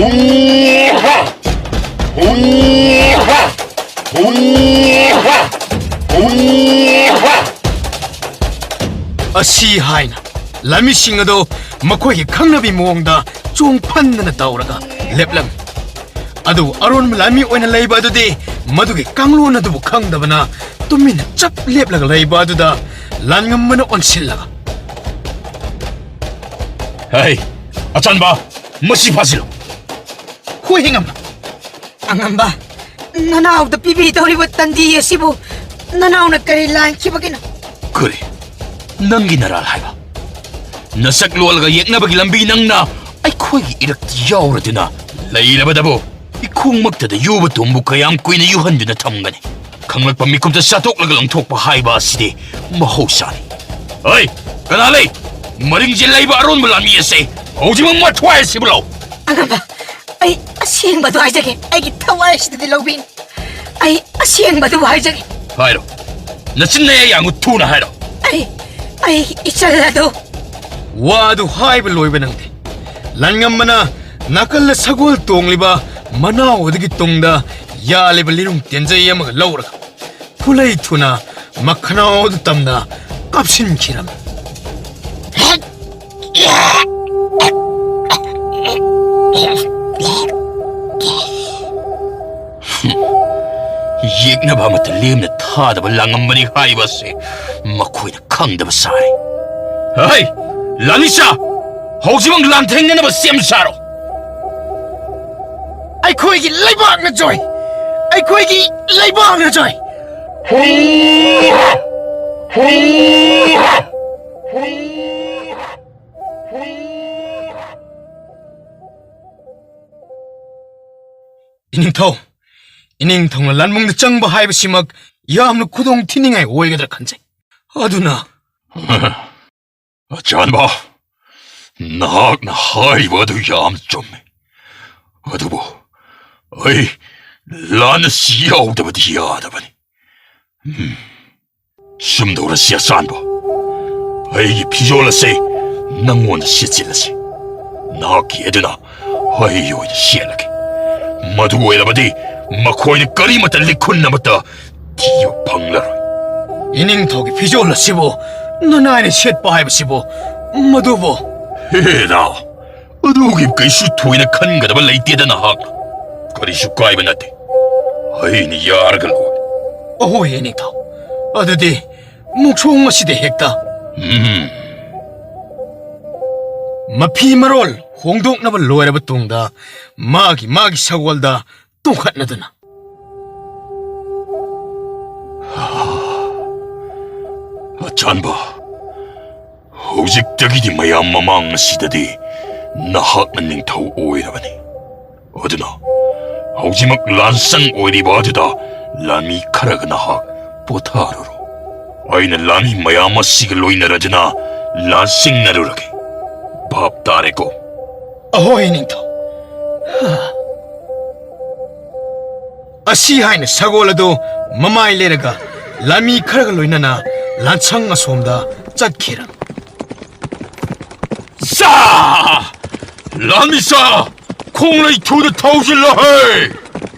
ꯎꯍꯥ! ꯎꯍꯥ! ꯑꯁꯤ ꯍꯥꯏꯅ ꯂꯥꯟꯃꯤꯁꯤꯡ ꯑꯗꯨ ꯃꯈꯣꯏꯒꯤ ꯈꯪꯅꯕꯤ ꯃꯑꯣꯡꯗ ꯆꯣꯡ ꯐꯟꯗꯅ ꯇꯧꯔꯒ ꯂꯦꯞꯂꯝꯃꯤ꯫ ꯑꯗꯨꯕꯨ ꯑꯔꯣꯟꯕ ꯂꯥꯟꯃꯤ ꯑꯣꯏꯅ ꯂꯩꯕ ꯑꯗꯨꯗꯤ ꯃꯗꯨꯒꯤ ꯀꯥꯡꯂꯣꯟ ꯑꯗꯨꯕꯨ ꯈꯪꯗꯕꯅ ꯇꯨꯃꯤꯟꯅ ꯆꯞ ꯂꯦꯞꯂꯒ ꯂꯩꯕ ꯑꯗꯨꯗ ꯂꯥꯟꯉꯝꯕꯅ ꯑꯣꯟꯁꯤꯜꯂꯒ, "ꯍꯩ, ꯑꯆꯥꯟꯕ, ꯃꯁꯤ ꯐꯥꯁꯤꯜꯂꯨ!" ꯍꯣꯏ, ꯍꯦꯉꯝꯕ꯫ ꯑꯉꯝꯕ, ꯅꯅꯥꯎꯗ ꯄꯤꯕꯤꯗꯧꯔꯤꯕ ꯇꯟꯗꯤ ꯑꯁꯤꯕꯨ ꯅꯅꯥꯎꯅ ꯀꯔꯤ ꯂꯥꯟꯈꯤꯕꯒꯤꯅꯣ? ꯀꯔꯤ? ꯅꯪꯒꯤ ꯅꯔꯥꯜ ꯍꯥꯏꯕ? ꯅꯁꯛ ꯂꯣꯜꯂꯒ ꯌꯦꯛꯅꯕꯒꯤ ꯂꯝꯕꯤ ꯅꯪꯅ ꯑꯩꯈꯣꯏꯒꯤ ꯏꯔꯛꯇ ꯌꯥꯎꯔꯗꯨꯅ ꯂꯩꯔꯕꯗꯕꯨ ꯏꯈꯣꯡꯃꯛꯇꯗ ꯌꯨꯕ ꯇꯣꯝꯕꯨ ꯀꯌꯥꯝ ꯀꯨꯏꯅ ꯌꯨꯍꯟꯗꯨꯅ ꯊꯝꯒꯅꯤ? ꯈꯪꯂꯛꯄ ꯃꯤꯀꯨꯞꯇ ꯆꯥꯊꯣꯛꯂꯒ ꯂꯪꯊꯣꯛꯄ ꯍꯥꯏꯕ ꯑꯁꯤꯗꯤ ꯃꯍꯧꯁꯥꯅꯤ꯫ ꯍꯩ, ꯀꯅꯥ ꯂꯩ? ꯃꯔꯤꯡꯁꯦ ꯂꯩꯕ ꯑꯔꯣꯟꯕ ꯂꯥꯟꯃꯤ ꯑꯁꯦ ꯍꯧꯖꯤꯛꯃꯛ ꯃꯊ꯭ꯋꯥꯏ ꯑꯁꯤꯕꯨ ꯂꯧ꯫ ꯑꯉꯝꯕ, ꯑꯩ ꯑꯁꯦꯡꯕꯗꯣ ꯍꯥꯏꯖꯒꯦ, ꯑꯩꯒꯤ ꯊꯋꯥꯏ ꯑꯁꯤꯗꯗꯤ ꯂꯧꯕꯤꯅꯤ꯫ ꯑꯩ ꯑꯁꯦꯡꯕꯗꯨꯕꯨ ꯍꯥꯏꯖꯒꯦ꯫ ꯍꯥꯏꯔꯣ, ꯅꯆꯤꯟ ꯅꯌꯥ ꯌꯥꯡꯉꯨ, ꯊꯨꯅ ꯍꯥꯏꯔꯣ꯫ ꯑꯩ, ꯑꯩ ꯏꯆꯜ ꯑꯗꯨ꯫ ꯋꯥ ꯑꯗꯨ ꯍꯥꯏꯕ ꯂꯣꯏꯕ ꯅꯪꯗꯦ꯫ ꯂꯥꯟꯉꯝꯕꯅ ꯅꯥꯀꯜꯗ ꯁꯒꯣꯜ ꯇꯣꯡꯂꯤꯕ ꯃꯅꯥꯎ ꯑꯗꯨꯒꯤ ꯇꯨꯡꯗ ꯌꯥꯜꯂꯤꯕ ꯂꯤꯔꯨꯡ ꯇꯦꯟꯖꯩ ꯑꯃꯒ ꯂꯧꯔꯒ ꯈꯨꯂꯩ ꯊꯨꯅ ꯃꯈꯅꯥꯎ ꯑꯗꯨ ꯇꯝꯅ ꯀꯥꯞꯁꯤꯟꯈꯤꯔꯝꯃꯤ꯫ ꯌꯦꯛꯅꯕ ꯑꯃꯠꯇ ꯂꯦꯝꯅ ꯊꯥꯗꯕ ꯂꯥꯡꯉꯝꯕꯅꯤ ꯍꯥꯏꯕ ꯑꯁꯤ ꯃꯈꯣꯏꯅ ꯈꯪꯗꯕ ꯁꯥꯔꯤ꯫ ꯍꯩ! ꯂꯥꯟꯃꯤꯁꯥ! ꯍꯧꯖꯤꯛꯃꯛ ꯂꯥꯟꯊꯦꯡꯅꯅꯕ ꯁꯦꯝ ꯁꯥꯔꯣ! ꯑꯩꯈꯣꯏꯒꯤ ꯂꯩꯕꯥꯛꯅ ꯖꯣꯏ! ꯑꯩꯈꯣꯏꯒꯤ ꯂꯩꯕꯥꯛꯅ ꯖꯣꯏ! ꯏꯅꯤꯡꯊꯧ, ꯏꯅꯤꯡꯊꯧꯅ ꯂꯥꯟꯕꯨꯡꯗ ꯆꯪꯕ ꯍꯥꯏꯕꯁꯤꯃꯛ ꯌꯥꯝꯅ ꯈꯨꯗꯣꯡ ꯊꯤꯅꯤꯡꯉꯥꯏ ꯑꯣꯏꯒꯗ꯭ꯔꯥ ꯈꯟꯖꯩ꯫ ꯑꯗꯨꯅ ꯑꯆꯥꯟꯕ, ꯅꯍꯥꯛꯅ ꯍꯥꯏꯔꯤꯕ ꯑꯗꯨ ꯌꯥꯝ ꯆꯨꯝꯃꯤ꯫ ꯑꯗꯨꯕꯨ ꯑꯩ ꯂꯥꯟ ꯑꯁꯤ ꯌꯥꯎꯗꯕꯗꯤ ꯌꯥꯗꯕꯅꯤ꯫ ꯎꯝ, ꯁꯨꯝ ꯇꯧꯔꯁꯤ ꯑꯆꯥꯟꯕ꯫ ꯑꯩꯒꯤ ꯐꯤꯖꯣꯜ ꯑꯁꯤ ꯅꯪꯉꯣꯟꯗ ꯁꯦꯠꯆꯤꯜꯂꯁꯤ꯫ ꯅꯍꯥꯛꯀꯤ ꯑꯗꯨꯅ ꯑꯩ ꯑꯣꯏꯅ ꯁꯦꯠꯂꯒꯦ꯫ ꯃꯗꯨ ꯑꯣꯏꯔꯕꯗꯤ ꯃꯈꯣꯏꯅ ꯀꯔꯤꯃꯠꯇ ꯂꯤꯈꯨꯟ ꯑꯃꯠꯇ ꯊꯤꯕ ꯐꯪꯂꯔꯣꯏ꯫ ꯏꯅꯤꯡꯊꯧꯒꯤ ꯐꯤꯖꯣꯜ ꯑꯁꯤꯕꯨ ꯅꯅꯥꯏꯅ ꯁꯦꯠꯄ ꯍꯥꯏꯕꯁꯤꯕꯨ ꯃꯗꯨꯕꯨ꯫ ꯍꯦ ꯔꯥꯎ, ꯑꯗꯨꯒꯤ ꯀꯩꯁꯨ ꯊꯣꯏꯅ ꯈꯟꯒꯗꯕ ꯂꯩꯇꯦꯗ ꯅꯍꯥꯛꯅ꯫ ꯀꯔꯤꯁꯨ ꯀꯥꯏꯕ ꯅꯠꯇꯦ꯫ ꯑꯩꯅ ꯌꯥꯔꯒ ꯂꯣꯏꯔꯦ꯫ ꯑꯍꯣꯏ, ꯏꯅꯤꯡꯊꯧ꯫ ꯑꯗꯨꯗꯤ ꯃꯨꯛꯁꯣꯡ ꯑꯁꯤꯗ ꯍꯦꯛꯇ꯫ ꯎꯝ꯫ ꯃꯐꯤ ꯃꯔꯣꯜ ꯍꯣꯡꯗꯣꯛꯅꯕ ꯂꯣꯏꯔꯕ ꯇꯨꯡꯗ ꯃꯥꯒꯤ ꯃꯥꯒꯤ ꯁꯒꯣꯜꯗ ꯇꯣꯡꯈꯠꯅꯗꯨꯅ꯫ ꯑꯆꯥꯟꯕ, ꯍꯧꯖꯤꯛꯇꯒꯤꯗꯤ ꯃꯌꯥꯝ ꯃꯃꯥꯡ ꯑꯁꯤꯗꯗꯤ ꯅꯍꯥꯛꯅ ꯅꯤꯡꯊꯧ ꯑꯣꯏꯔꯕꯅꯤ꯫ ꯑꯗꯨꯅ ꯍꯧꯖꯤꯛꯃꯛ ꯂꯥꯟꯁꯪ ꯑꯣꯏꯔꯤꯕ ꯑꯗꯨꯗ ꯂꯥꯟꯃꯤ ꯈꯔꯒ ꯅꯍꯥꯛ ꯄꯣꯊꯥꯔꯨꯔꯣ꯫ ꯑꯩꯅ ꯂꯥꯟꯃꯤ ꯃꯌꯥꯝ ꯑꯁꯤꯒ ꯂꯣꯏꯅꯔꯗꯨꯅ ꯂꯥꯟꯁꯤꯡꯅꯔꯨꯔꯒꯦ꯫ ꯚꯥꯞ ꯇꯥꯔꯦꯀꯣ? ꯑꯍꯣꯏ, ꯅꯤꯡꯊꯧ꯫ ꯑꯁꯤ ꯍꯥꯏꯅ ꯁꯒꯣꯜ ꯑꯗꯨ ꯃꯃꯥꯏ ꯂꯩꯔꯒ ꯂꯥꯟꯃꯤ ꯈꯔꯒ ꯂꯣꯏꯅꯅ ꯂꯥꯟꯁꯪ ꯑꯁꯣꯝꯗ ꯆꯠꯈꯤꯔꯝꯃꯤ꯫ ꯁꯥ! ꯂꯥꯟꯃꯤ ꯁꯥ! ꯈꯣꯡꯂꯩ ꯊꯨꯅ ꯊꯧꯖꯤꯜꯂꯣ ꯍꯦ!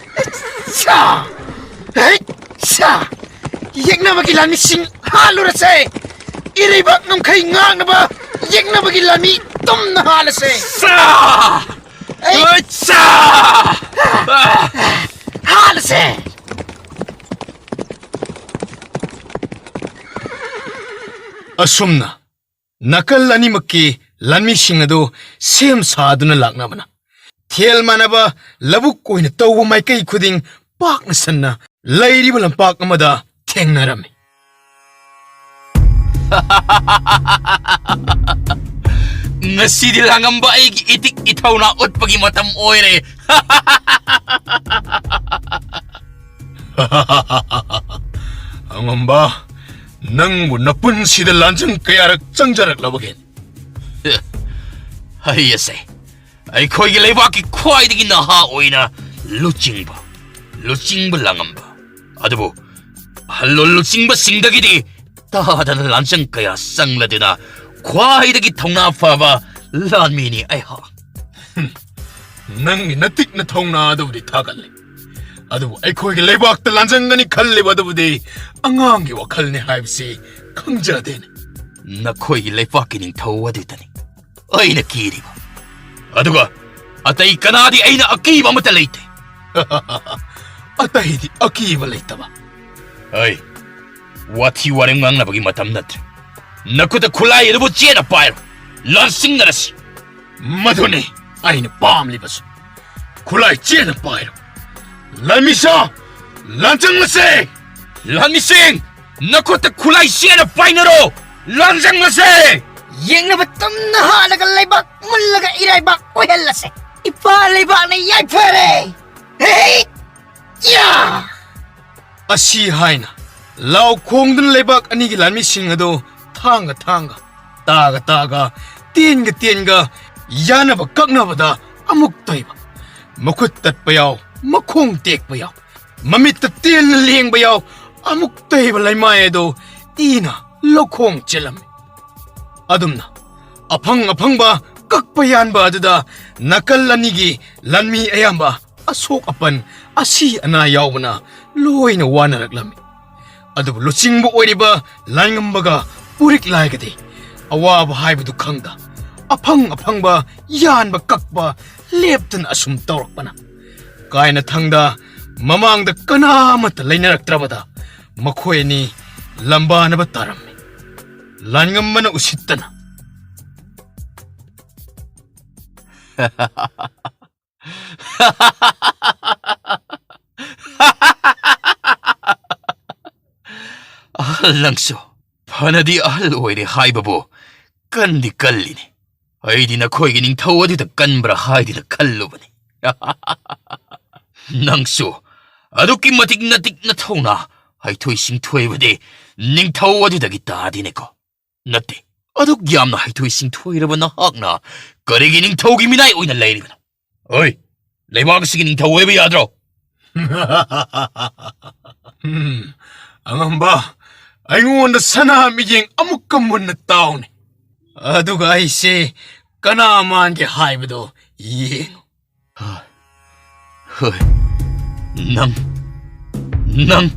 ꯁꯥ! ꯍꯩꯠ! ꯁꯥ! ꯌꯦꯛꯅꯕꯒꯤ ꯂꯥꯟꯃꯤꯁꯤꯡ ꯍꯥꯠꯂꯨꯔꯁꯦ! ꯏꯔꯩꯕꯥꯛ ꯉꯝꯈꯩ ꯉꯥꯛꯅꯕ ꯌꯦꯛꯅꯕꯒꯤ ꯂꯥꯟꯃꯤ ꯇꯨꯝꯅ ꯍꯥꯠꯂꯁꯦ! ꯁꯥ! ꯑꯩ ꯑꯩ ꯁꯥ! ꯍꯥꯠꯂꯁꯦ! ꯑꯁꯨꯝꯅ ꯅꯥꯀꯜ ꯑꯅꯤꯃꯛꯀꯤ ꯂꯥꯟꯃꯤꯁꯤꯡ ꯑꯗꯨ ꯁꯦꯝ ꯁꯥꯗꯨꯅ ꯂꯥꯛꯅꯕꯅ ꯊꯦꯜ ꯃꯥꯟꯅꯕ ꯂꯧꯕꯨꯛ ꯑꯣꯏꯅ ꯇꯧꯕ ꯃꯥꯏꯀꯩ ꯈꯨꯗꯤꯡ ꯄꯥꯛꯅ ꯁꯟꯅ ꯂꯩꯔꯤꯕ ꯂꯝꯄꯥꯛ ꯑꯃꯗ ꯊꯦꯡꯅꯔꯝꯃꯤ꯫ ꯉꯁꯤꯗꯤ ꯂꯥꯡꯉꯝꯕ ꯑꯩꯒꯤ ꯏꯇꯤꯛ ꯏꯊꯧꯅꯥ ꯎꯠꯄꯒꯤ ꯃꯇꯝ ꯑꯣꯏꯔꯦ꯫ ꯑꯉꯝꯕ, ꯅꯪꯕꯨ ꯅꯄꯨꯟꯁꯤꯗ ꯂꯥꯟꯖꯪ ꯀꯌꯥꯔꯛ ꯆꯪꯖꯔꯛꯂꯕꯒꯦ? ꯑꯩ ꯑꯁꯦ ꯑꯩꯈꯣꯏꯒꯤ ꯂꯩꯕꯥꯛꯀꯤ ꯈ꯭ꯋꯥꯏꯗꯒꯤ ꯅꯍꯥ ꯑꯣꯏꯅ ꯂꯨꯆꯤꯡꯕ, ꯂꯨꯆꯤꯡꯕ ꯂꯥꯡꯉꯝꯕ꯫ ꯑꯗꯨꯕꯨ ꯑꯍꯜ ꯂꯨꯆꯤꯡꯕꯁꯤꯡꯗꯒꯤꯗꯤ ꯇꯥꯗꯅ ꯂꯥꯟꯖꯪ ꯀꯌꯥ ꯆꯪꯂꯗꯨꯅ ꯈ꯭ꯋꯥꯏꯗꯒꯤ ꯊꯧꯅꯥ ꯐꯕ ꯂꯥꯟꯃꯤꯅꯤ ꯑꯩꯍꯥꯛ꯫ ꯅꯪꯒꯤ ꯅꯇꯤꯛ ꯅꯊꯧꯅꯥ ꯑꯗꯨꯕꯨꯗꯤ ꯊꯥꯒꯠꯂꯤ꯫ ꯑꯗꯨꯕꯨ ꯑꯩꯈꯣꯏꯒꯤ ꯂꯩꯕꯥꯛꯇ ꯂꯥꯟꯖꯪꯒꯅꯤ ꯈꯜꯂꯤꯕ ꯑꯗꯨꯕꯨꯗꯤ ꯑꯉꯥꯡꯒꯤ ꯋꯥꯈꯜꯅꯤ ꯍꯥꯏꯕꯁꯤ ꯈꯪꯖꯗꯦꯅꯦ꯫ ꯅꯈꯣꯏꯒꯤ ꯂꯩꯄꯥꯛꯀꯤ ꯅꯤꯡꯊꯧ ꯑꯗꯨꯗꯅꯤ ꯑꯩꯅ ꯀꯤꯔꯤꯕ꯫ ꯑꯗꯨꯒ ꯑꯇꯩ ꯀꯅꯥꯗꯤ ꯑꯩꯅ ꯑꯀꯤꯕ ꯑꯃꯠꯇ ꯂꯩꯇꯦ꯫ ꯑꯇꯩꯗꯤ ꯑꯀꯤꯕ ꯂꯩꯇꯕ꯫ ꯑꯩ ꯋꯥꯊꯤ ꯋꯥꯔꯦꯝ ꯉꯥꯡꯅꯕꯒꯤ ꯃꯇꯝ ꯅꯠꯇ꯭ꯔꯦ꯫ ꯅꯈꯨꯠꯇ ꯈꯨꯠꯂꯥꯏ ꯑꯗꯨꯕꯨ ꯆꯦꯅ ꯄꯥꯏꯔꯣ꯫ ꯂꯥꯟꯁꯤꯡꯅꯔꯁꯤ꯫ ꯃꯗꯨꯅꯤ ꯑꯩꯅ ꯄꯥꯝꯂꯤꯕꯁꯨ꯫ ꯈꯨꯠꯂꯥꯏ ꯆꯦꯅ ꯄꯥꯏꯔꯣ꯫ ꯂꯥꯟꯃꯤꯁꯥ, ꯂꯥꯟꯆꯪꯂꯁꯦ꯫ ꯂꯥꯟꯃꯤꯁꯤꯡ, ꯅꯈꯨꯠꯇ ꯈꯨꯠꯂꯥꯏ ꯆꯦꯅ ꯄꯥꯏꯅꯔꯣ꯫ ꯂꯥꯟꯆꯪꯂꯁꯦ꯫ ꯌꯦꯡꯅꯕ ꯇꯝꯅ ꯍꯥꯠꯂꯒ ꯂꯩꯕꯥꯛ ꯃꯨꯜꯂꯒ ꯏꯔꯩꯕꯥꯛ ꯑꯣꯏꯍꯜꯂꯁꯦ꯫ ꯏꯄꯥ ꯂꯩꯕꯥꯛꯅ ꯌꯥꯏꯐꯔꯦ꯫ ꯍꯦ! ꯌꯥ! ꯑꯁꯤ ꯍꯥꯏꯅ ꯂꯥꯎ ꯈꯣꯡꯗꯨꯅ ꯂꯩꯕꯥꯛ ꯑꯅꯤꯒꯤ ꯂꯥꯟꯃꯤꯁꯤꯡ ꯑꯗꯨ ꯊꯥꯡꯒ ꯊꯥꯡꯒ, ꯇꯥꯒ ꯇꯥꯒ, ꯇꯦꯟꯒ ꯇꯦꯟꯒ ꯌꯥꯅꯕ ꯀꯛꯅꯕꯗ ꯑꯃꯨꯛ ꯇꯩꯕ꯫ ꯃꯈꯨꯠ ꯇꯠꯄ ꯌꯥꯎ, ꯃꯈꯣꯡ ꯇꯦꯛꯄ ꯌꯥꯎ, ꯃꯃꯤꯠꯇ ꯇꯦꯟꯅ ꯂꯦꯡꯕ ꯌꯥꯎ, ꯑꯃꯨꯛ ꯇꯩꯕ ꯂꯩꯃꯥꯏ ꯑꯗꯨ ꯏꯅ ꯂꯧꯈꯣꯡ ꯆꯦꯜꯂꯝꯃꯤ꯫ ꯑꯗꯨꯝꯅ ꯑꯐꯪ ꯑꯐꯪꯕ ꯀꯛꯄ ꯌꯥꯟꯕ ꯑꯗꯨꯗ ꯅꯥꯀꯜ ꯑꯅꯤꯒꯤ ꯂꯥꯟꯃꯤ ꯑꯌꯥꯝꯕ ꯑꯁꯣꯛ ꯑꯄꯟ, ꯑꯁꯤ ꯑꯅꯥ ꯌꯥꯎꯕꯅ ꯂꯣꯏꯅ ꯋꯥꯅꯔꯛꯂꯝꯃꯤ꯫ ꯑꯗꯨꯕꯨ ꯂꯨꯆꯤꯡꯕ ꯑꯣꯏꯔꯤꯕ ꯂꯥꯏꯉꯝꯕꯒ ꯄꯨꯔꯤꯛ ꯂꯥꯏꯒꯗꯤ ꯑꯋꯥꯕ ꯍꯥꯏꯕꯗꯨ ꯈꯪꯗ ꯑꯐꯪ ꯑꯐꯪꯕ ꯌꯥꯟꯕ ꯀꯛꯄ ꯂꯦꯞꯇꯅ ꯑꯁꯨꯝ ꯇꯧꯔꯛꯄꯅ ꯀꯥꯏꯅ ꯊꯪꯗ ꯃꯃꯥꯡꯗ ꯀꯅꯥ ꯑꯃꯠꯇ ꯂꯩꯅꯔꯛꯇ꯭ꯔꯕꯗ ꯃꯈꯣꯏ ꯑꯅꯤ ꯂꯝꯕꯥꯅꯕ ꯇꯥꯔꯝꯃꯤ꯫ ꯂꯥꯟꯉꯝꯕꯅ ꯎꯁꯤꯠꯇꯅ ꯑꯍꯜ ꯅꯪꯁꯨ ꯐꯅꯗꯤ ꯑꯍꯜ ꯑꯣꯏꯔꯦ ꯍꯥꯏꯕꯕꯨ ꯀꯟꯗꯤ ꯀꯜꯂꯤꯅꯤ꯫ ꯑꯩꯗꯤ ꯅꯈꯣꯏꯒꯤ ꯅꯤꯡꯊꯧ ꯑꯗꯨꯗ ꯀꯟꯕ꯭ꯔꯥ ꯍꯥꯏꯗꯨꯅ ꯈꯜꯂꯨꯕꯅꯤ꯫ ꯅꯪꯁꯨ ꯑꯗꯨꯛꯀꯤ ꯃꯇꯤꯛ ꯅꯇꯤꯛ ꯅꯊꯧꯅ ꯍꯩꯊꯣꯏ ꯁꯤꯡꯊꯣꯏꯕꯗꯤ ꯅꯤꯡꯊꯧ ꯑꯗꯨꯗꯒꯤ ꯇꯥꯗꯦꯅꯦꯀꯣ꯫ ꯅꯠꯇꯦ, ꯑꯗꯨꯛ ꯌꯥꯝꯅ ꯍꯩꯊꯣꯏ ꯁꯤꯡꯊꯣꯏꯔꯕ ꯅꯍꯥꯛꯅ ꯀꯔꯤꯒꯤ ꯅꯤꯡꯊꯧꯒꯤ ꯃꯤꯅꯥꯏ ꯑꯣꯏꯅ ꯂꯩꯔꯤꯕꯅꯣ? ꯑꯣꯏ, ꯂꯩꯕꯥꯛ ꯑꯁꯤꯒꯤ ꯅꯤꯡꯊꯧ ꯑꯣꯏꯕ ꯌꯥꯗ꯭ꯔꯣ? ꯎꯝ, ꯑꯉꯝꯕ, ꯑꯩꯉꯣꯟꯗ ꯁꯅꯥ ꯃꯤꯠꯌꯦꯡ ꯑꯃꯨꯛꯀ ꯃꯨꯟꯅ ꯇꯥꯎꯅꯦ꯫ ꯑꯗꯨꯒ ꯑꯩꯁꯦ ꯀꯅꯥ ꯃꯥꯟꯒꯦ ꯍꯥꯏꯕꯗꯣ ꯌꯦꯡꯉꯨ꯫ ꯍꯣꯏ, ꯍꯣꯏ, ꯅꯪ, ꯅꯪ꯫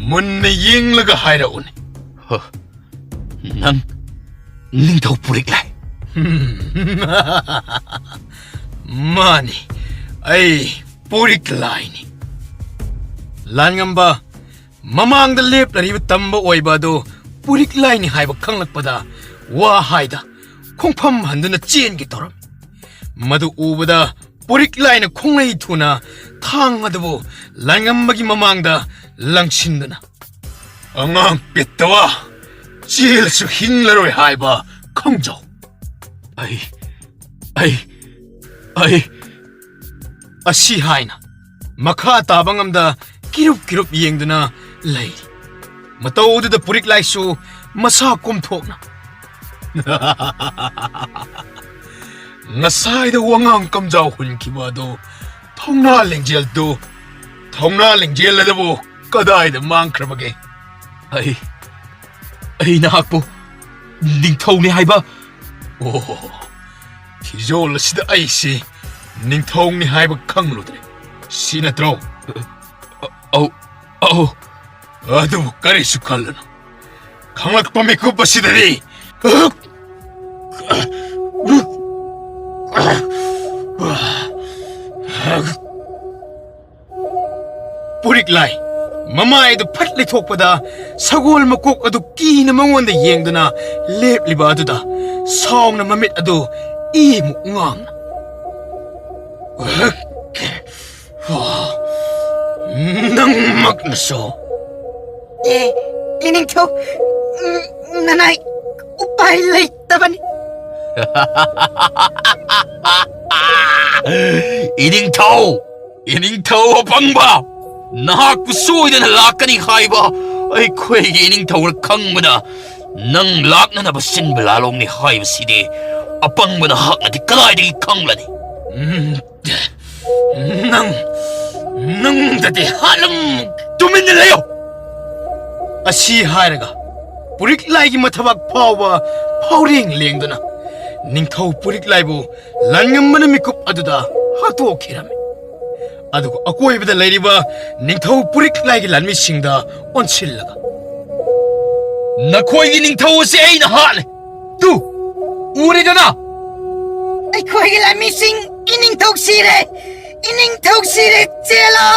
ꯃꯨꯟꯅ ꯌꯦꯡꯂꯒ ꯍꯥꯏꯔꯛꯎꯅꯦ꯫ ꯍ, ꯅꯪ ꯅꯤꯡꯊꯧ ꯄꯨꯔꯤꯛ ꯂꯥꯏ꯫ ꯃꯥꯅꯤ, ꯑꯩ ꯄꯨꯔꯤꯛ ꯂꯥꯏꯅꯤ꯫ ꯂꯥꯟꯉꯝꯕ, ꯃꯃꯥꯡꯗ ꯂꯦꯞꯂꯔꯤꯕ ꯇꯝꯕ ꯑꯣꯏꯕ ꯑꯗꯨ ꯄꯨꯔꯤꯛ ꯂꯥꯏꯅꯤ ꯍꯥꯏꯕ ꯈꯪꯂꯛꯄꯗ ꯋꯥ ꯍꯥꯏꯗ ꯈꯣꯡꯐꯝ ꯍꯟꯗꯨꯅ ꯆꯦꯟꯒꯦ ꯇꯧꯔꯝꯃꯤ꯫ ꯃꯗꯨ ꯎꯕꯗ ꯄꯨꯔꯤꯛ ꯂꯥꯏꯅ ꯈꯣꯡꯂꯩ ꯊꯨꯅ ꯊꯥꯡ ꯑꯗꯨꯕꯨ ꯂꯥꯟꯉꯝꯕꯒꯤ ꯃꯃꯥꯡꯗ ꯂꯪꯁꯤꯟꯗꯨꯅ, "ꯑꯉꯥꯡ ꯄꯦꯠꯇꯕ, ꯆꯦꯜꯂꯁꯨ ꯍꯤꯡꯂꯔꯣꯏ ꯍꯥꯏꯕ ꯈꯪꯖꯧ꯫ ꯑꯩ, ꯑꯩ, ꯑꯩ" ꯑꯁꯤ ꯍꯥꯏꯅ ꯃꯈꯥ ꯇꯥꯕ ꯉꯝꯗ ꯀꯤꯔꯨꯞ ꯀꯤꯔꯨꯞ ꯌꯦꯡꯗꯨꯅ ꯂꯩꯔꯤ꯫ ꯃꯇꯧ ꯑꯗꯨꯗ ꯄꯨꯔꯤꯛ ꯂꯥꯏꯁꯨ ꯃꯁꯥ ꯀꯣꯝꯊꯣꯛꯅ, "ꯉꯁꯥꯏꯗ ꯋꯥꯉꯥꯡ ꯀꯝꯖꯥꯎ ꯍꯨꯟꯈꯤꯕ ꯑꯗꯨ, ꯊꯧꯅꯥ ꯂꯤꯡꯖꯦꯜꯗꯨ, ꯊꯧꯅꯥ ꯂꯤꯡꯖꯦꯜ ꯑꯗꯨꯕꯨ ꯀꯗꯥꯏꯗ ꯃꯥꯡꯈ꯭ꯔꯕꯒꯦ?" "ꯑꯩ, ꯑꯩ ꯅꯍꯥꯛꯄꯨ ꯅꯤꯡꯊꯧꯅꯤ ꯍꯥꯏꯕ?" "ꯑꯣ, ꯐꯤꯖꯣꯜ ꯑꯁꯤꯗ ꯑꯩꯁꯤ ꯅꯤꯡꯊꯧꯅꯤ ꯍꯥꯏꯕ ꯈꯪꯂꯨꯗ꯭ꯔꯦ꯫ ꯁꯤ ꯅꯠꯇ꯭ꯔꯣ?" "ꯑꯧ, ꯑꯧ꯫ ꯑꯗꯨꯕꯨ ꯀꯔꯤꯁꯨ ꯈꯜꯂꯨꯅꯨ꯫ ꯈꯪꯂꯛꯄ ꯃꯤꯀꯨꯞ ꯑꯁꯤꯗꯗꯤ" ꯄꯨꯔꯤꯛ ꯂꯥꯏ ꯃꯃꯥꯏꯗꯨ ꯐꯠ ꯂꯩꯊꯣꯛꯄꯗ, ꯁꯒꯣꯜ ꯃꯀꯣꯛ ꯑꯗꯨ ꯀꯤꯅ ꯃꯉꯣꯟꯗ ꯌꯦꯡꯗꯨꯅ ꯂꯦꯞꯂꯤꯕ ꯑꯗꯨꯗ ꯁꯥꯎꯅ ꯃꯃꯤꯠ ꯑꯗꯨ ꯏꯃꯨꯛ ꯉꯥꯡꯅ, "ꯅꯪꯃꯛꯅꯁꯨ?" "ꯑꯦ, ꯏꯅꯤꯡꯊꯧ, ꯎꯝ, ꯅꯅꯥꯏ ꯎꯄꯥꯏ ꯂꯩꯇꯕꯅꯤ꯫" "ꯏꯅꯤꯡꯊꯧ, ꯏꯅꯤꯡꯊꯧ ꯑꯄꯪꯕ, ꯅꯍꯥꯛꯄꯨ ꯁꯣꯏꯗꯅ ꯂꯥꯛꯀꯅꯤ ꯍꯥꯏꯕ ꯑꯩꯈꯣꯏꯒꯤ ꯏꯅꯤꯡꯊꯧꯅ ꯈꯪꯕꯅ ꯅꯪ ꯂꯥꯛꯅꯅꯕ ꯁꯤꯟꯕ ꯂꯥꯂꯣꯡꯅꯤ ꯍꯥꯏꯕꯁꯤꯗꯤ ꯑꯄꯪꯕ ꯅꯍꯥꯛꯅꯗꯤ ꯀꯗꯥꯏꯗꯒꯤ ꯈꯪꯂꯅꯤ?" ꯎꯝ, ꯅꯪ, ꯅꯪꯗꯗꯤ ꯍꯥꯠꯂꯝ-, "ꯇꯨꯃꯤꯟꯅ ꯂꯩꯌꯨ!" ꯑꯁꯤ ꯍꯥꯏꯔꯒ ꯄꯨꯔꯤꯛ ꯂꯥꯏꯒꯤ ꯃꯊꯕꯥꯛ ꯐꯥꯎꯕ ꯐꯥꯎꯔꯦꯡ ꯂꯦꯡꯗꯨꯅ ꯅꯤꯡꯊꯧ ꯄꯨꯔꯤꯛ ꯂꯥꯏꯕꯨ ꯂꯥꯟꯉꯝꯕꯅ ꯃꯤꯀꯨꯞ ꯑꯗꯨꯗ ꯍꯥꯠꯇꯣꯛꯈꯤꯔꯝꯃꯤ꯫ ꯑꯗꯨꯒ ꯑꯀꯣꯏꯕꯗ ꯂꯩꯔꯤꯕ ꯅꯤꯡꯊꯧ ꯄꯨꯔꯤꯛ ꯂꯥꯏꯒꯤ ꯂꯥꯟꯃꯤꯁꯤꯡꯗ ꯑꯣꯟꯁꯤꯜꯂꯒ, "ꯅꯈꯣꯏꯒꯤ ꯅꯤꯡꯊꯧ ꯑꯁꯤ ꯑꯩꯅ ꯍꯥꯠꯂꯦ꯫ ꯇꯨ, ꯎꯔꯦꯗꯅ?" "ꯑꯩꯈꯣꯏꯒꯤ ꯂꯥꯟꯃꯤꯁꯤꯡ, ꯏꯅꯤꯡꯊꯧ ꯁꯤꯔꯦ! ꯏꯅꯤꯡꯊꯧ ꯁꯤꯔꯦ! ꯆꯦꯜꯂꯣ!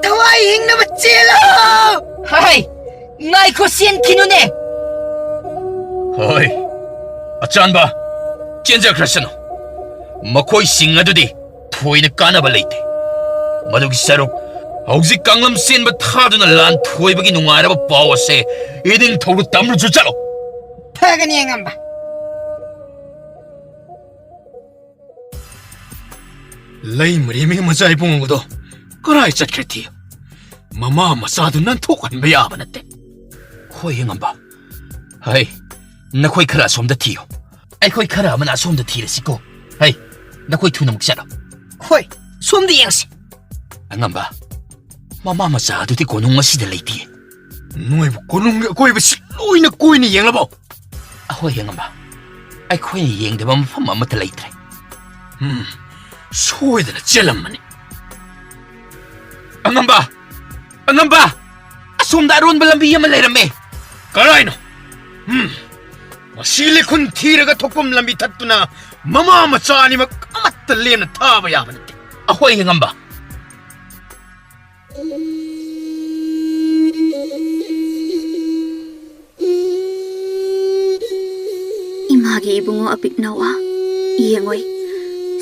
ꯊꯋꯥꯏ ꯍꯤꯡꯅꯕ ꯆꯦꯜꯂꯣ!" "ꯍꯥꯏ, ꯉꯥꯏꯈꯣ, ꯆꯦꯟꯈꯤꯅꯨꯅꯦ!" "ꯍꯣꯏ, ꯑꯆꯥꯟꯕ, ꯆꯦꯟꯖꯈ꯭ꯔꯁꯅꯨ꯫ ꯃꯈꯣꯏꯁꯤꯡ ꯑꯗꯨꯗꯤ ꯊꯣꯏꯅ ꯀꯥꯟꯅꯕ ꯂꯩꯇꯦ꯫ ꯃꯗꯨꯒꯤ ꯁꯔꯨꯛ, ꯍꯧꯖꯤꯛ ꯀꯥꯡꯂꯝ ꯆꯦꯟꯕ ꯊꯥꯗꯨꯅ ꯂꯥꯟ ꯊꯣꯏꯕꯒꯤ ꯅꯨꯡꯉꯥꯏꯔꯕ ꯄꯥꯎ ꯑꯁꯦ ꯏꯅꯤꯡꯊꯧꯗ ꯇꯝꯂꯨꯆꯣ꯫ ꯆꯠꯂꯣ!" "ꯐꯒꯅꯤ, ꯑꯉꯝꯕ꯫" ꯂꯩꯃꯔꯦꯝꯕꯤ ꯃꯆꯥ ꯏꯕꯨꯡꯉꯣꯗꯣ ꯀꯔꯥꯏ ꯆꯠꯈ꯭ꯔꯦ ꯊꯤꯌꯨ꯫ ꯃꯃꯥ ꯃꯆꯥꯗꯨ ꯅꯥꯟꯊꯣꯛꯍꯟꯕ ꯌꯥꯕ ꯅꯠꯇꯦ꯫ "ꯍꯣꯏ, ꯑꯉꯝꯕ꯫ ꯍꯩ, ꯅꯈꯣꯏ ꯈꯔ ꯑꯁꯣꯝꯗ ꯊꯤꯌꯨ꯫ ꯑꯩꯈꯣꯏ ꯈꯔ ꯑꯃꯅ ꯑꯁꯣꯝꯗ ꯊꯤꯔꯁꯤꯀꯣ꯫ ꯍꯩ, ꯅꯈꯣꯏ ꯊꯨꯅꯃꯛ ꯆꯠꯂꯣ꯫" "ꯍꯣꯏ, ꯁꯣꯝꯗ ꯌꯦꯡꯁꯤ꯫" "ꯑꯉꯝꯕ, ꯃꯃꯥ ꯃꯆꯥ ꯑꯗꯨꯗꯤ ꯀꯣꯅꯨꯡ ꯑꯁꯤꯗ ꯂꯩꯇꯦ꯫" "ꯅꯣꯏꯕꯨ ꯀꯣꯅꯨꯡꯒꯤ ꯑꯀꯣꯏꯕꯁꯤ ꯂꯣꯏꯅ ꯀꯣꯏꯅ ꯌꯦꯡꯂꯕꯣ?" "ꯑꯍꯣꯏ, ꯑꯉꯝꯕ, ꯑꯩꯈꯣꯏꯅ ꯌꯦꯡꯗꯕ ꯃꯐꯝ ꯑꯃꯠꯇ ꯂꯩꯇ꯭ꯔꯦ꯫" "ꯎꯝ, ꯁꯣꯏꯗꯅ ꯆꯦꯜꯂꯝꯃꯅꯤ꯫" "ꯑꯉꯝꯕ! ꯑꯉꯝꯕ! ꯑꯁꯣꯝꯗ ꯑꯔꯣꯟꯕ ꯂꯝꯕꯤ ꯑꯃ ꯂꯩꯔꯝꯃꯦ꯫" "ꯀꯔꯥꯏꯅꯣ? ꯎꯝ, ꯃꯁꯤ ꯂꯤꯈꯨꯟ ꯊꯤꯔꯒ ꯊꯣꯛꯐꯝ ꯂꯝꯕꯤ ꯊꯠꯇꯨꯅ ꯃꯃꯥ ꯃꯆꯥ ꯑꯅꯤꯃꯛ ꯑꯃꯠꯇ ꯂꯦꯝꯅ ꯊꯥꯕ ꯌꯥꯕ ꯅꯠꯇꯦ꯫" "ꯑꯍꯣꯏ, ꯑꯉꯝꯕ꯫" ꯏꯃꯥꯒꯤ ꯏꯕꯨꯡꯉꯣ ꯑꯄꯤꯛꯅꯋꯥ, ꯌꯦꯡꯉꯣꯏ,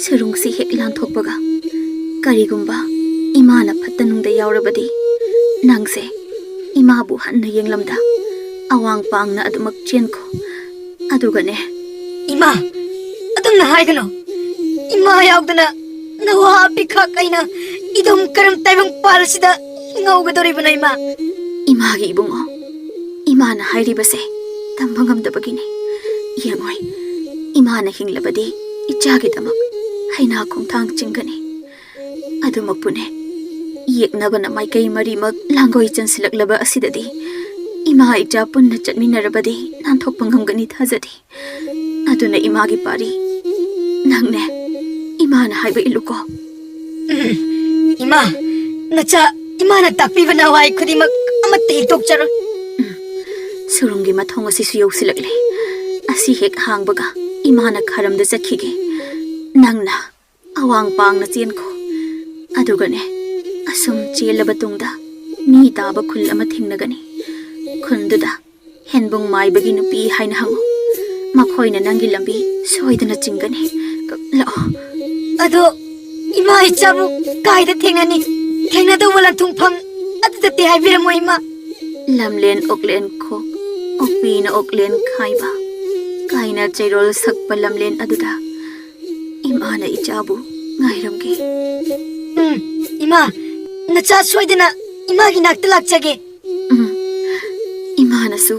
ꯁꯦꯔꯨꯡꯁꯤ ꯍꯦꯛ ꯂꯥꯟꯊꯣꯛꯄꯒ, ꯀꯔꯤꯒꯨꯝꯕ ꯏꯃꯥꯅ ꯐꯠꯇ ꯅꯨꯡꯗ ꯌꯥꯎꯔꯕꯗꯤ, ꯅꯪꯁꯦ ꯏꯃꯥꯕꯨ ꯍꯟꯅ ꯌꯦꯡꯂꯝꯗ ꯑꯋꯥꯡ ꯄꯥꯡꯅ ꯑꯗꯨꯃꯛ ꯆꯦꯟꯈꯣ꯫ ꯑꯗꯨꯒꯅꯦ, ꯏꯃꯥ, ꯑꯗꯨꯝꯅ ꯍꯥꯏꯒꯅꯨ꯫ ꯏꯃꯥ ꯌꯥꯎꯗꯅ ꯅꯋꯥ ꯑꯄꯤꯛꯈꯛ ꯑꯩꯅ ꯏꯗꯨꯝ ꯀꯔꯝ ꯇꯥꯏꯕꯪ ꯄꯥꯜ ꯑꯁꯤꯗ ꯍꯤꯡꯍꯧꯒꯗꯧꯔꯤꯕꯅꯣ, ꯏꯃꯥ? ꯏꯃꯥꯒꯤ ꯏꯕꯨꯡꯉꯣ, ꯏꯃꯥꯅ ꯍꯥꯏꯔꯤꯕꯁꯦ ꯇꯝꯕ ꯉꯝꯗꯕꯒꯤꯅꯤ꯫ ꯌꯦꯡꯉꯣꯏ, ꯏꯃꯥꯅ ꯍꯤꯡꯂꯕꯗꯤ ꯏꯆꯥꯒꯤꯗꯃꯛ ꯍꯩꯅꯥ ꯈꯣꯡꯊꯥꯡ ꯆꯤꯡꯒꯅꯤ꯫ ꯑꯗꯨꯃꯛꯄꯨꯅꯦ, ꯌꯦꯛꯅꯕꯅ ꯃꯥꯏꯀꯩ ꯃꯔꯤꯃꯛ ꯂꯥꯡꯒꯣꯏ ꯆꯟꯁꯤꯜꯂꯛꯂꯕ ꯑꯁꯤꯗꯗꯤ ꯏꯃꯥ ꯏꯆꯥ ꯄꯨꯟꯅ ꯆꯠꯃꯤꯟꯅꯔꯕꯗꯤ ꯅꯥꯟꯊꯣꯛꯄ ꯉꯝꯒꯅꯤ ꯊꯥꯖꯗꯦ꯫ ꯑꯗꯨꯅ ꯏꯃꯥꯒꯤ ꯄꯥꯔꯤ, ꯅꯪꯅꯦ, ꯏꯃꯥꯅ ꯍꯥꯏꯕ ꯏꯜꯂꯨꯀꯣ꯫ ꯏꯃꯥ, ꯅꯆꯥ, ꯏꯃꯥꯅ ꯇꯥꯛꯄꯤꯕ ꯅꯋꯥꯏ ꯈꯨꯗꯤꯡꯃꯛ ꯑꯃꯠꯇ ꯍꯦꯛ ꯇꯣꯛꯆꯔꯣꯏ꯫ ꯎꯝ, ꯁꯨꯔꯨꯡꯒꯤ ꯃꯊꯣꯡ ꯑꯁꯤꯁꯨ ꯌꯧꯁꯤꯜꯂꯛꯂꯦ꯫ ꯑꯁꯤ ꯍꯦꯛ ꯍꯥꯡꯕꯒ ꯏꯃꯥꯅ ꯈꯔꯝꯗ ꯆꯠꯈꯤꯒꯦ꯫ ꯅꯪꯅ ꯑꯋꯥꯡ ꯄꯥꯡꯅ ꯆꯦꯟꯈꯣ꯫ ꯑꯗꯨꯒꯅꯦ, ꯑꯁꯨꯝ ꯆꯦꯜꯂꯕ ꯇꯨꯡꯗ ꯃꯤ ꯇꯥꯕ ꯈꯨꯜ ꯑꯃ ꯊꯦꯡꯅꯒꯅꯤ꯫ ꯈꯨꯜꯗꯨꯗ ꯍꯦꯟꯕꯨꯡ ꯃꯥꯏꯕꯒꯤ ꯅꯨꯄꯤ ꯍꯥꯏꯅ ꯍꯪꯉꯨ꯫ ꯃꯈꯣꯏꯅ ꯅꯪꯒꯤ ꯂꯝꯕꯤ ꯁꯣꯏꯗꯅ ꯆꯤꯡꯒꯅꯤ꯫ ꯂꯥꯛꯑꯣ꯫ ꯑꯗꯣ ꯏꯃꯥ ꯏꯆꯥꯕꯨ ꯀꯥꯏꯗ ꯊꯦꯡꯅꯅꯤ? ꯊꯦꯡꯅꯗꯧꯕ ꯂꯟꯊꯨꯡꯐꯝ ꯑꯗꯨꯗꯗꯤ ꯍꯥꯏꯕꯤꯔꯝꯃꯣ, ꯏꯃꯥ꯫ ꯂꯝꯂꯦꯟ ꯑꯣꯛꯂꯦꯟ ꯈꯣꯛ, ꯑꯣꯛꯄꯤꯅ ꯑꯣꯛꯂꯦꯟ ꯈꯥꯏꯕ, ꯀꯥꯏꯅ ꯆꯩꯔꯣꯜ ꯁꯛꯄ ꯂꯝꯂꯦꯟ ꯑꯗꯨꯗ ꯏꯃꯥꯅ ꯏꯆꯥꯕꯨ ꯉꯥꯏꯔꯝꯒꯦ꯫ ꯎꯝ, ꯏꯃꯥ, ꯅꯆꯥ ꯁꯣꯏꯗꯅ ꯏꯃꯥꯒꯤ ꯅꯥꯛꯇ ꯂꯥꯛꯆꯒꯦ꯫ ꯎꯝ, ꯏꯃꯥꯅꯁꯨ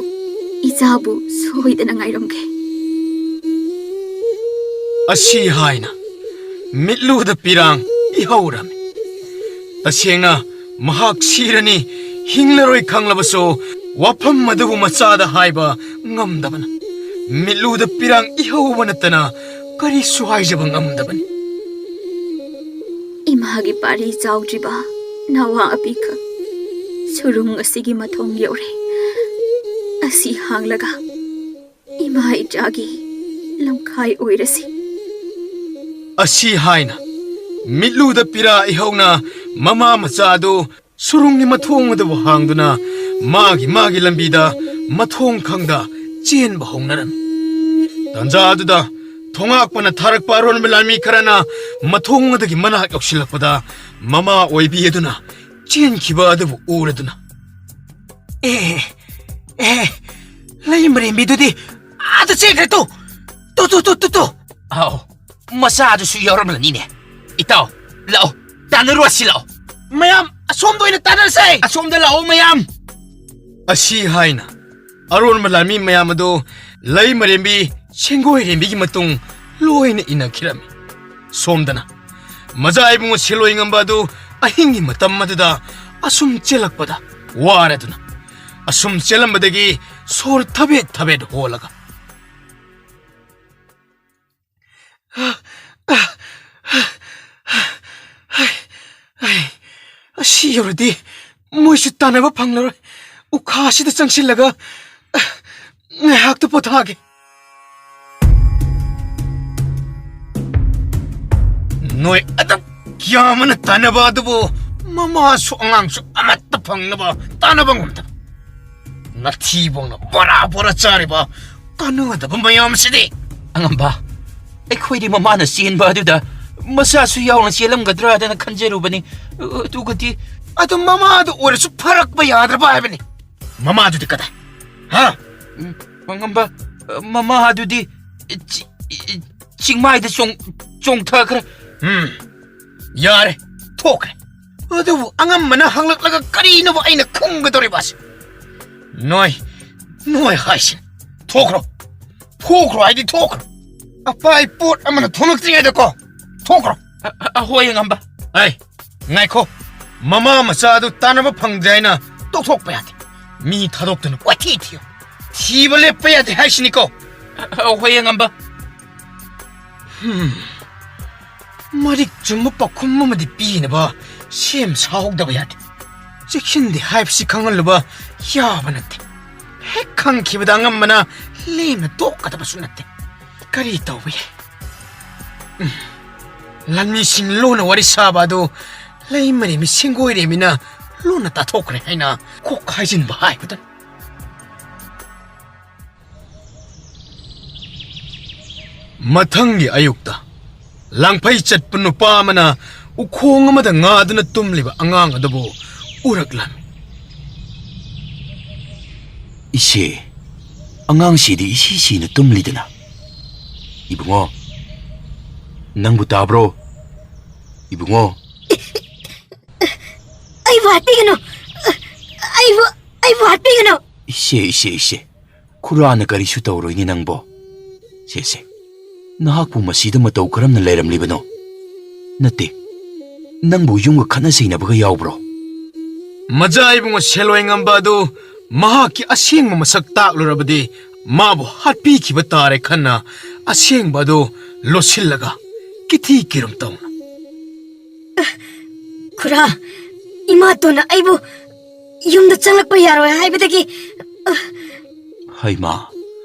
ꯏꯆꯥꯕꯨ ꯁꯣꯏꯗꯅ ꯉꯥꯏꯔꯝꯒꯦ꯫ ꯑꯁꯤ ꯍꯥꯏꯅ ꯃꯤꯠꯂꯨꯗ ꯄꯤꯔꯥꯡ ꯏꯍꯧꯔꯝꯃꯤ꯫ ꯇꯁꯦꯡꯅ ꯃꯍꯥꯛ ꯁꯤꯔꯅꯤ, ꯍꯤꯡꯂꯔꯣꯏ ꯈꯪꯂꯕꯁꯨ, ꯋꯥꯐꯝ ꯑꯗꯨꯕꯨ ꯃꯆꯥꯗ ꯍꯥꯏꯕ ꯉꯝꯗꯕꯅ, ꯃꯤꯠꯂꯨꯗ ꯄꯤꯔꯥꯡ ꯏꯍꯧꯕ ꯅꯠꯇꯅ ꯀꯔꯤꯁꯨ ꯍꯥꯏꯖꯕ ꯉꯝꯗꯕꯅꯤ꯫ ꯏꯃꯥꯒꯤ ꯄꯥꯔꯤ ꯆꯥꯎꯗ꯭ꯔꯤꯕ ꯅꯋꯥ ꯑꯄꯤꯈꯛ ꯁꯨꯔꯨꯡ ꯑꯁꯤꯒꯤ ꯃꯊꯣꯡ ꯌꯧꯔꯦ꯫ ꯑꯁꯤ ꯍꯥꯡꯂꯒ ꯏꯃꯥ ꯏꯆꯥꯒꯤ ꯂꯝꯈꯥꯏ ꯑꯣꯏꯔꯁꯤ꯫ ꯑꯁꯤ ꯍꯥꯏꯅ ꯃꯤꯠꯂꯨꯗ ꯄꯤꯔꯥ ꯏꯍꯧꯅ ꯃꯃꯥ ꯃꯆꯥ ꯑꯗꯨ ꯁꯨꯔꯨꯡꯒꯤ ꯃꯊꯣꯡ ꯑꯗꯨꯕꯨ ꯍꯥꯡꯗꯨꯅ ꯃꯥꯒꯤ ꯃꯥꯒꯤ ꯂꯝꯕꯤꯗ ꯃꯊꯣꯡ ꯈꯪꯗ ꯆꯦꯟꯕ ꯍꯧꯅꯔꯝꯃꯤ꯫ ꯇꯥꯟꯖꯥ ꯑꯗꯨꯗ ꯊꯣꯉꯥꯛꯄꯅ ꯊꯥꯔꯛꯄ ꯑꯔꯣꯟꯕ ꯂꯥꯟꯃꯤ ꯈꯔꯅ ꯃꯊꯣꯡ ꯑꯗꯨꯒꯤ ꯃꯅꯥꯛ ꯌꯧꯁꯤꯜꯂꯛꯄꯗ ꯃꯃꯥ ꯑꯣꯏꯕꯤ ꯑꯗꯨꯅ ꯆꯦꯟꯈꯤꯕ ꯑꯗꯨꯕꯨ ꯎꯔꯗꯨꯅ, "ꯑꯦ, ꯑꯦ, ꯂꯩꯃꯔꯦꯝꯕꯤꯗꯨꯗꯤ ꯑꯥꯗ ꯆꯦꯟꯈ꯭ꯔꯦ ꯇꯨ! ꯇꯨ, ꯇꯨ, ꯇꯨ, ꯇꯨ, ꯇꯨ!" ꯑꯥꯎ, ꯃꯆꯥꯗꯨꯁꯨ ꯌꯥꯎꯔꯝꯂꯅꯤꯅꯦ꯫ ꯏꯇꯥꯎ, ꯂꯥꯛꯑꯣ, ꯇꯥꯟꯅꯔꯨꯔꯁꯤ ꯂꯥꯛꯑꯣ꯫ ꯃꯌꯥꯝ ꯑꯁꯣꯝꯗ ꯑꯣꯏꯅ ꯇꯥꯟꯅꯔꯁꯦ꯫ ꯑꯁꯣꯝꯗ ꯂꯥꯛꯑꯣ ꯃꯌꯥꯝ꯫ ꯑꯁꯤ ꯍꯥꯏꯅ ꯑꯔꯣꯟꯕ ꯂꯥꯟꯃꯤ ꯃꯌꯥꯝ ꯑꯗꯨ ꯂꯩꯃꯔꯦꯝꯕꯤ ꯁꯦꯡꯒꯣꯏꯔꯦꯝꯕꯤꯒꯤ ꯃꯇꯨꯡ ꯂꯣꯏꯅ ꯏꯟꯅꯈꯤꯔꯝꯃꯤ꯫ ꯁꯣꯝꯗꯅ ꯃꯖꯥ ꯏꯕꯨꯡꯉꯣ ꯁꯤꯂꯣꯏ ꯉꯝꯕ ꯑꯗꯨ ꯑꯍꯤꯡꯒꯤ ꯃꯇꯝ ꯑꯗꯨꯗ ꯑꯁꯨꯝ ꯆꯦꯜꯂꯛꯄꯗ ꯋꯥꯔꯗꯨꯅ ꯑꯁꯨꯝ ꯆꯦꯜꯂꯝꯕꯗꯒꯤ ꯁꯣꯔ ꯊꯕꯦꯠ ꯊꯕꯦꯠ ꯍꯣꯜꯂꯒ, ꯑꯁꯤ ꯌꯧꯔꯗꯤ ꯃꯣꯏꯁꯨ ꯇꯥꯟꯅꯕ ꯐꯪꯂꯔꯣꯏ꯫ ꯎꯈꯥꯁꯤꯗ ꯆꯪꯁꯤꯜꯂꯒ ꯉꯥꯏꯍꯥꯛꯇ ꯄꯣꯊꯥꯒꯦ꯫ ꯅꯣꯏ ꯑꯗꯨꯛ ꯌꯥꯝꯅ ꯇꯥꯟꯅꯕ ꯑꯗꯨꯕꯨ ꯃꯃꯥꯁꯨ ꯑꯉꯥꯡꯁꯨ ꯑꯃꯠꯇ ꯐꯪꯅꯕ ꯇꯥꯟꯅꯕ ꯉꯝꯗꯕ꯫ ꯅꯊꯤꯕꯣꯡꯅ ꯕꯣꯔꯥ ꯕꯣꯔꯥ ꯆꯥꯔꯤꯕ ꯀꯥꯟꯅꯗꯕ ꯃꯌꯥꯝꯁꯤꯗꯤ꯫ ꯑꯉꯝꯕ, ꯑꯩꯈꯣꯏꯗꯤ ꯃꯃꯥꯅ ꯆꯦꯟꯕ ꯑꯗꯨꯗ ꯃꯆꯥꯁꯨ ꯌꯥꯎꯅ ꯆꯦꯜꯂꯝꯒꯗ꯭ꯔꯥꯗꯅ ꯈꯟꯖꯔꯨꯕꯅꯤ꯫ ꯑꯗꯨꯒꯗꯤ ꯑꯗꯨ ꯃꯃꯥꯗꯨ ꯑꯣꯏꯔꯁꯨ ꯐꯔꯛꯄ ꯌꯥꯗ꯭ꯔꯕ ꯍꯥꯏꯕꯅꯤ꯫ ꯃꯃꯥꯗꯨꯗꯤ ꯀꯗꯥꯏ? ꯍꯥ? ꯎꯝ, ꯑꯉꯝꯕ, ꯃꯃꯥ ꯑꯗꯨꯗꯤ ꯆꯤ-, ꯆꯤꯡꯃꯥꯏꯗ ꯆꯣꯡ-, ꯆꯣꯡꯊꯈ꯭ꯔꯦ꯫ ꯎꯝ, ꯌꯥꯔꯦ, ꯊꯣꯛꯈ꯭ꯔꯦ꯫ ꯑꯗꯨꯕꯨ ꯑꯉꯝꯕꯅ ꯍꯪꯂꯛꯂꯒ ꯀꯔꯤꯅꯣꯕ ꯑꯩꯅ ꯈꯨꯝꯒꯗꯧꯔꯤꯕ ꯑꯁꯤ? ꯅꯣꯏ, ꯅꯣꯏ ꯍꯥꯏꯁꯤ꯫ ꯊꯣꯛꯈ꯭ꯔꯣ꯫ ꯊꯣꯛꯈ꯭ꯔꯣ ꯍꯥꯏꯗꯤ ꯊꯣꯛꯈ꯭ꯔꯣ꯫ ꯑꯄꯥꯏ ꯄꯣꯠ ꯑꯃꯅ ꯊꯣꯛꯂꯛꯇ꯭ꯔꯤꯉꯩꯗꯀꯣ, ꯊꯣꯛꯈ꯭ꯔꯣ꯫ ꯑ-, ꯑ-, ꯑꯍꯣꯏ, ꯑꯉꯝꯕ꯫ ꯑꯩ, ꯉꯥꯏꯈꯣ꯫ ꯃꯃꯥ ꯃꯆꯥ ꯑꯗꯨ ꯇꯥꯟꯅꯕ ꯐꯪꯗ꯭ꯔꯦ ꯍꯥꯏꯅ ꯇꯣꯛꯊꯣꯛꯄ ꯌꯥꯗꯦ꯫ ꯃꯤ ꯊꯥꯗꯣꯛꯇꯨꯅ ꯀꯣꯏꯊꯤ ꯊꯤꯌꯨ꯫ ꯊꯤꯕ ꯂꯦꯞꯄ ꯌꯥꯗꯦ ꯍꯥꯏꯁꯤꯅꯤꯀꯣ꯫ ꯑ-, ꯑ-, ꯑꯍꯣꯏ, ꯑꯉꯝꯕ꯫ ꯍꯝ꯫ ꯃꯔꯤꯛ ꯆꯨꯝꯕ ꯄꯥꯎꯈꯨꯝ ꯑꯃꯗꯤ ꯄꯤꯅꯕ ꯁꯦꯝ ꯁꯥꯍꯧꯗꯕ ꯌꯥꯗꯦ꯫ ꯆꯦꯛꯁꯤꯟꯗꯦ ꯍꯥꯏꯕꯁꯤ ꯈꯪꯍꯜꯂꯨꯕ ꯌꯥꯕ ꯅꯠꯇꯦ꯫ ꯍꯦꯛ ꯈꯪꯈꯤꯕꯗ ꯑꯉꯝꯕꯅ ꯂꯦꯝꯅ ꯇꯣꯛꯀꯗꯕꯁꯨ ꯅꯠꯇꯦ꯫ ꯀꯔꯤ ꯇꯧꯕ ꯌꯥꯏ? ꯎꯝ꯫ ꯂꯥꯟꯃꯤꯁꯤꯡ ꯂꯣꯟꯅ ꯋꯥꯔꯤ ꯁꯥꯕ ꯑꯗꯨ ꯂꯩꯃꯔꯦꯝꯕꯤ ꯁꯦꯡꯒꯣꯏꯔꯦꯝꯕꯤꯅ ꯂꯣꯟꯅ ꯇꯥꯊꯣꯛꯈ꯭ꯔꯦ ꯍꯥꯏꯅ ꯀꯣꯛ ꯍꯥꯏꯖꯤꯟꯕ ꯍꯥꯏꯕꯗꯨꯅꯤ꯫ ꯃꯊꯪꯒꯤ ꯑꯌꯨꯛꯇ ꯂꯥꯡꯐꯩ ꯆꯠꯄ ꯅꯨꯄꯥ ꯑꯃꯅ ꯎꯈꯣꯡ ꯑꯃꯗ ꯉꯥꯗꯨꯅ ꯇꯨꯝꯂꯤꯕ ꯑꯉꯥꯡ ꯑꯗꯨꯕꯨ ꯎꯔꯛꯂꯝꯃꯤ꯫ "ꯏꯆꯦ, ꯑꯉꯥꯡꯁꯤꯗꯤ ꯏꯁꯤ ꯁꯤꯅ ꯇꯨꯝꯂꯤꯗꯅ꯫ ꯏꯕꯨꯡꯉꯣ, ꯅꯪꯕꯨ ꯇꯥꯕ꯭ꯔꯣ? ꯏꯕꯨꯡꯉꯣ?" "ꯑꯩꯕꯨ ꯍꯥꯠꯄꯤꯒꯅꯨ! ꯑꯩꯕꯨ, ꯑꯩꯕꯨ ꯍꯥꯠꯄꯤꯒꯅꯨ!" "ꯏꯆꯦ, ꯏꯆꯦ, ꯏꯆꯦ, ꯈꯨꯔꯥꯅ ꯀꯔꯤꯁꯨ ꯇꯧꯔꯣꯏꯅꯦ ꯅꯪꯕꯣ꯫ ꯁꯦ, ꯁꯦ, ꯅꯍꯥꯛꯄꯨ ꯃꯁꯤꯗ ꯃꯇꯧ ꯀꯔꯝꯅ ꯂꯩꯔꯝꯂꯤꯕꯅꯣ? ꯅꯠꯇꯦ, ꯅꯪꯕꯨ ꯌꯨꯝꯒ ꯈꯠꯅ ꯆꯩꯅꯕꯒ ꯌꯥꯎꯕ꯭ꯔꯣ?" ꯃꯖꯥ ꯏꯕꯨꯡꯉꯣ ꯁꯦꯜꯂꯣꯏ ꯉꯝꯕ ꯑꯗꯨ ꯃꯍꯥꯛꯀꯤ ꯑꯁꯦꯡꯕ ꯃꯁꯛ ꯇꯥꯛꯂꯨꯔꯕꯗꯤ ꯃꯥꯕꯨ ꯍꯥꯠꯄꯤꯈꯤꯕ ꯇꯥꯔꯦ ꯈꯟꯅ ꯑꯁꯦꯡꯕ ꯑꯗꯨ ꯂꯣꯠꯁꯤꯜꯂꯒ ꯀꯤꯊꯤ ꯀꯤꯔꯨꯝ ꯇꯧꯅ, "ꯈꯨꯔꯥ, ꯏꯃꯥꯇꯣꯟꯅ ꯑꯩꯕꯨ ꯌꯨꯝꯗ ꯆꯪꯂꯛꯄ ꯌꯥꯔꯣꯏ ꯍꯥꯏꯕꯗꯒꯤ꯫ ꯍꯩꯃꯥ,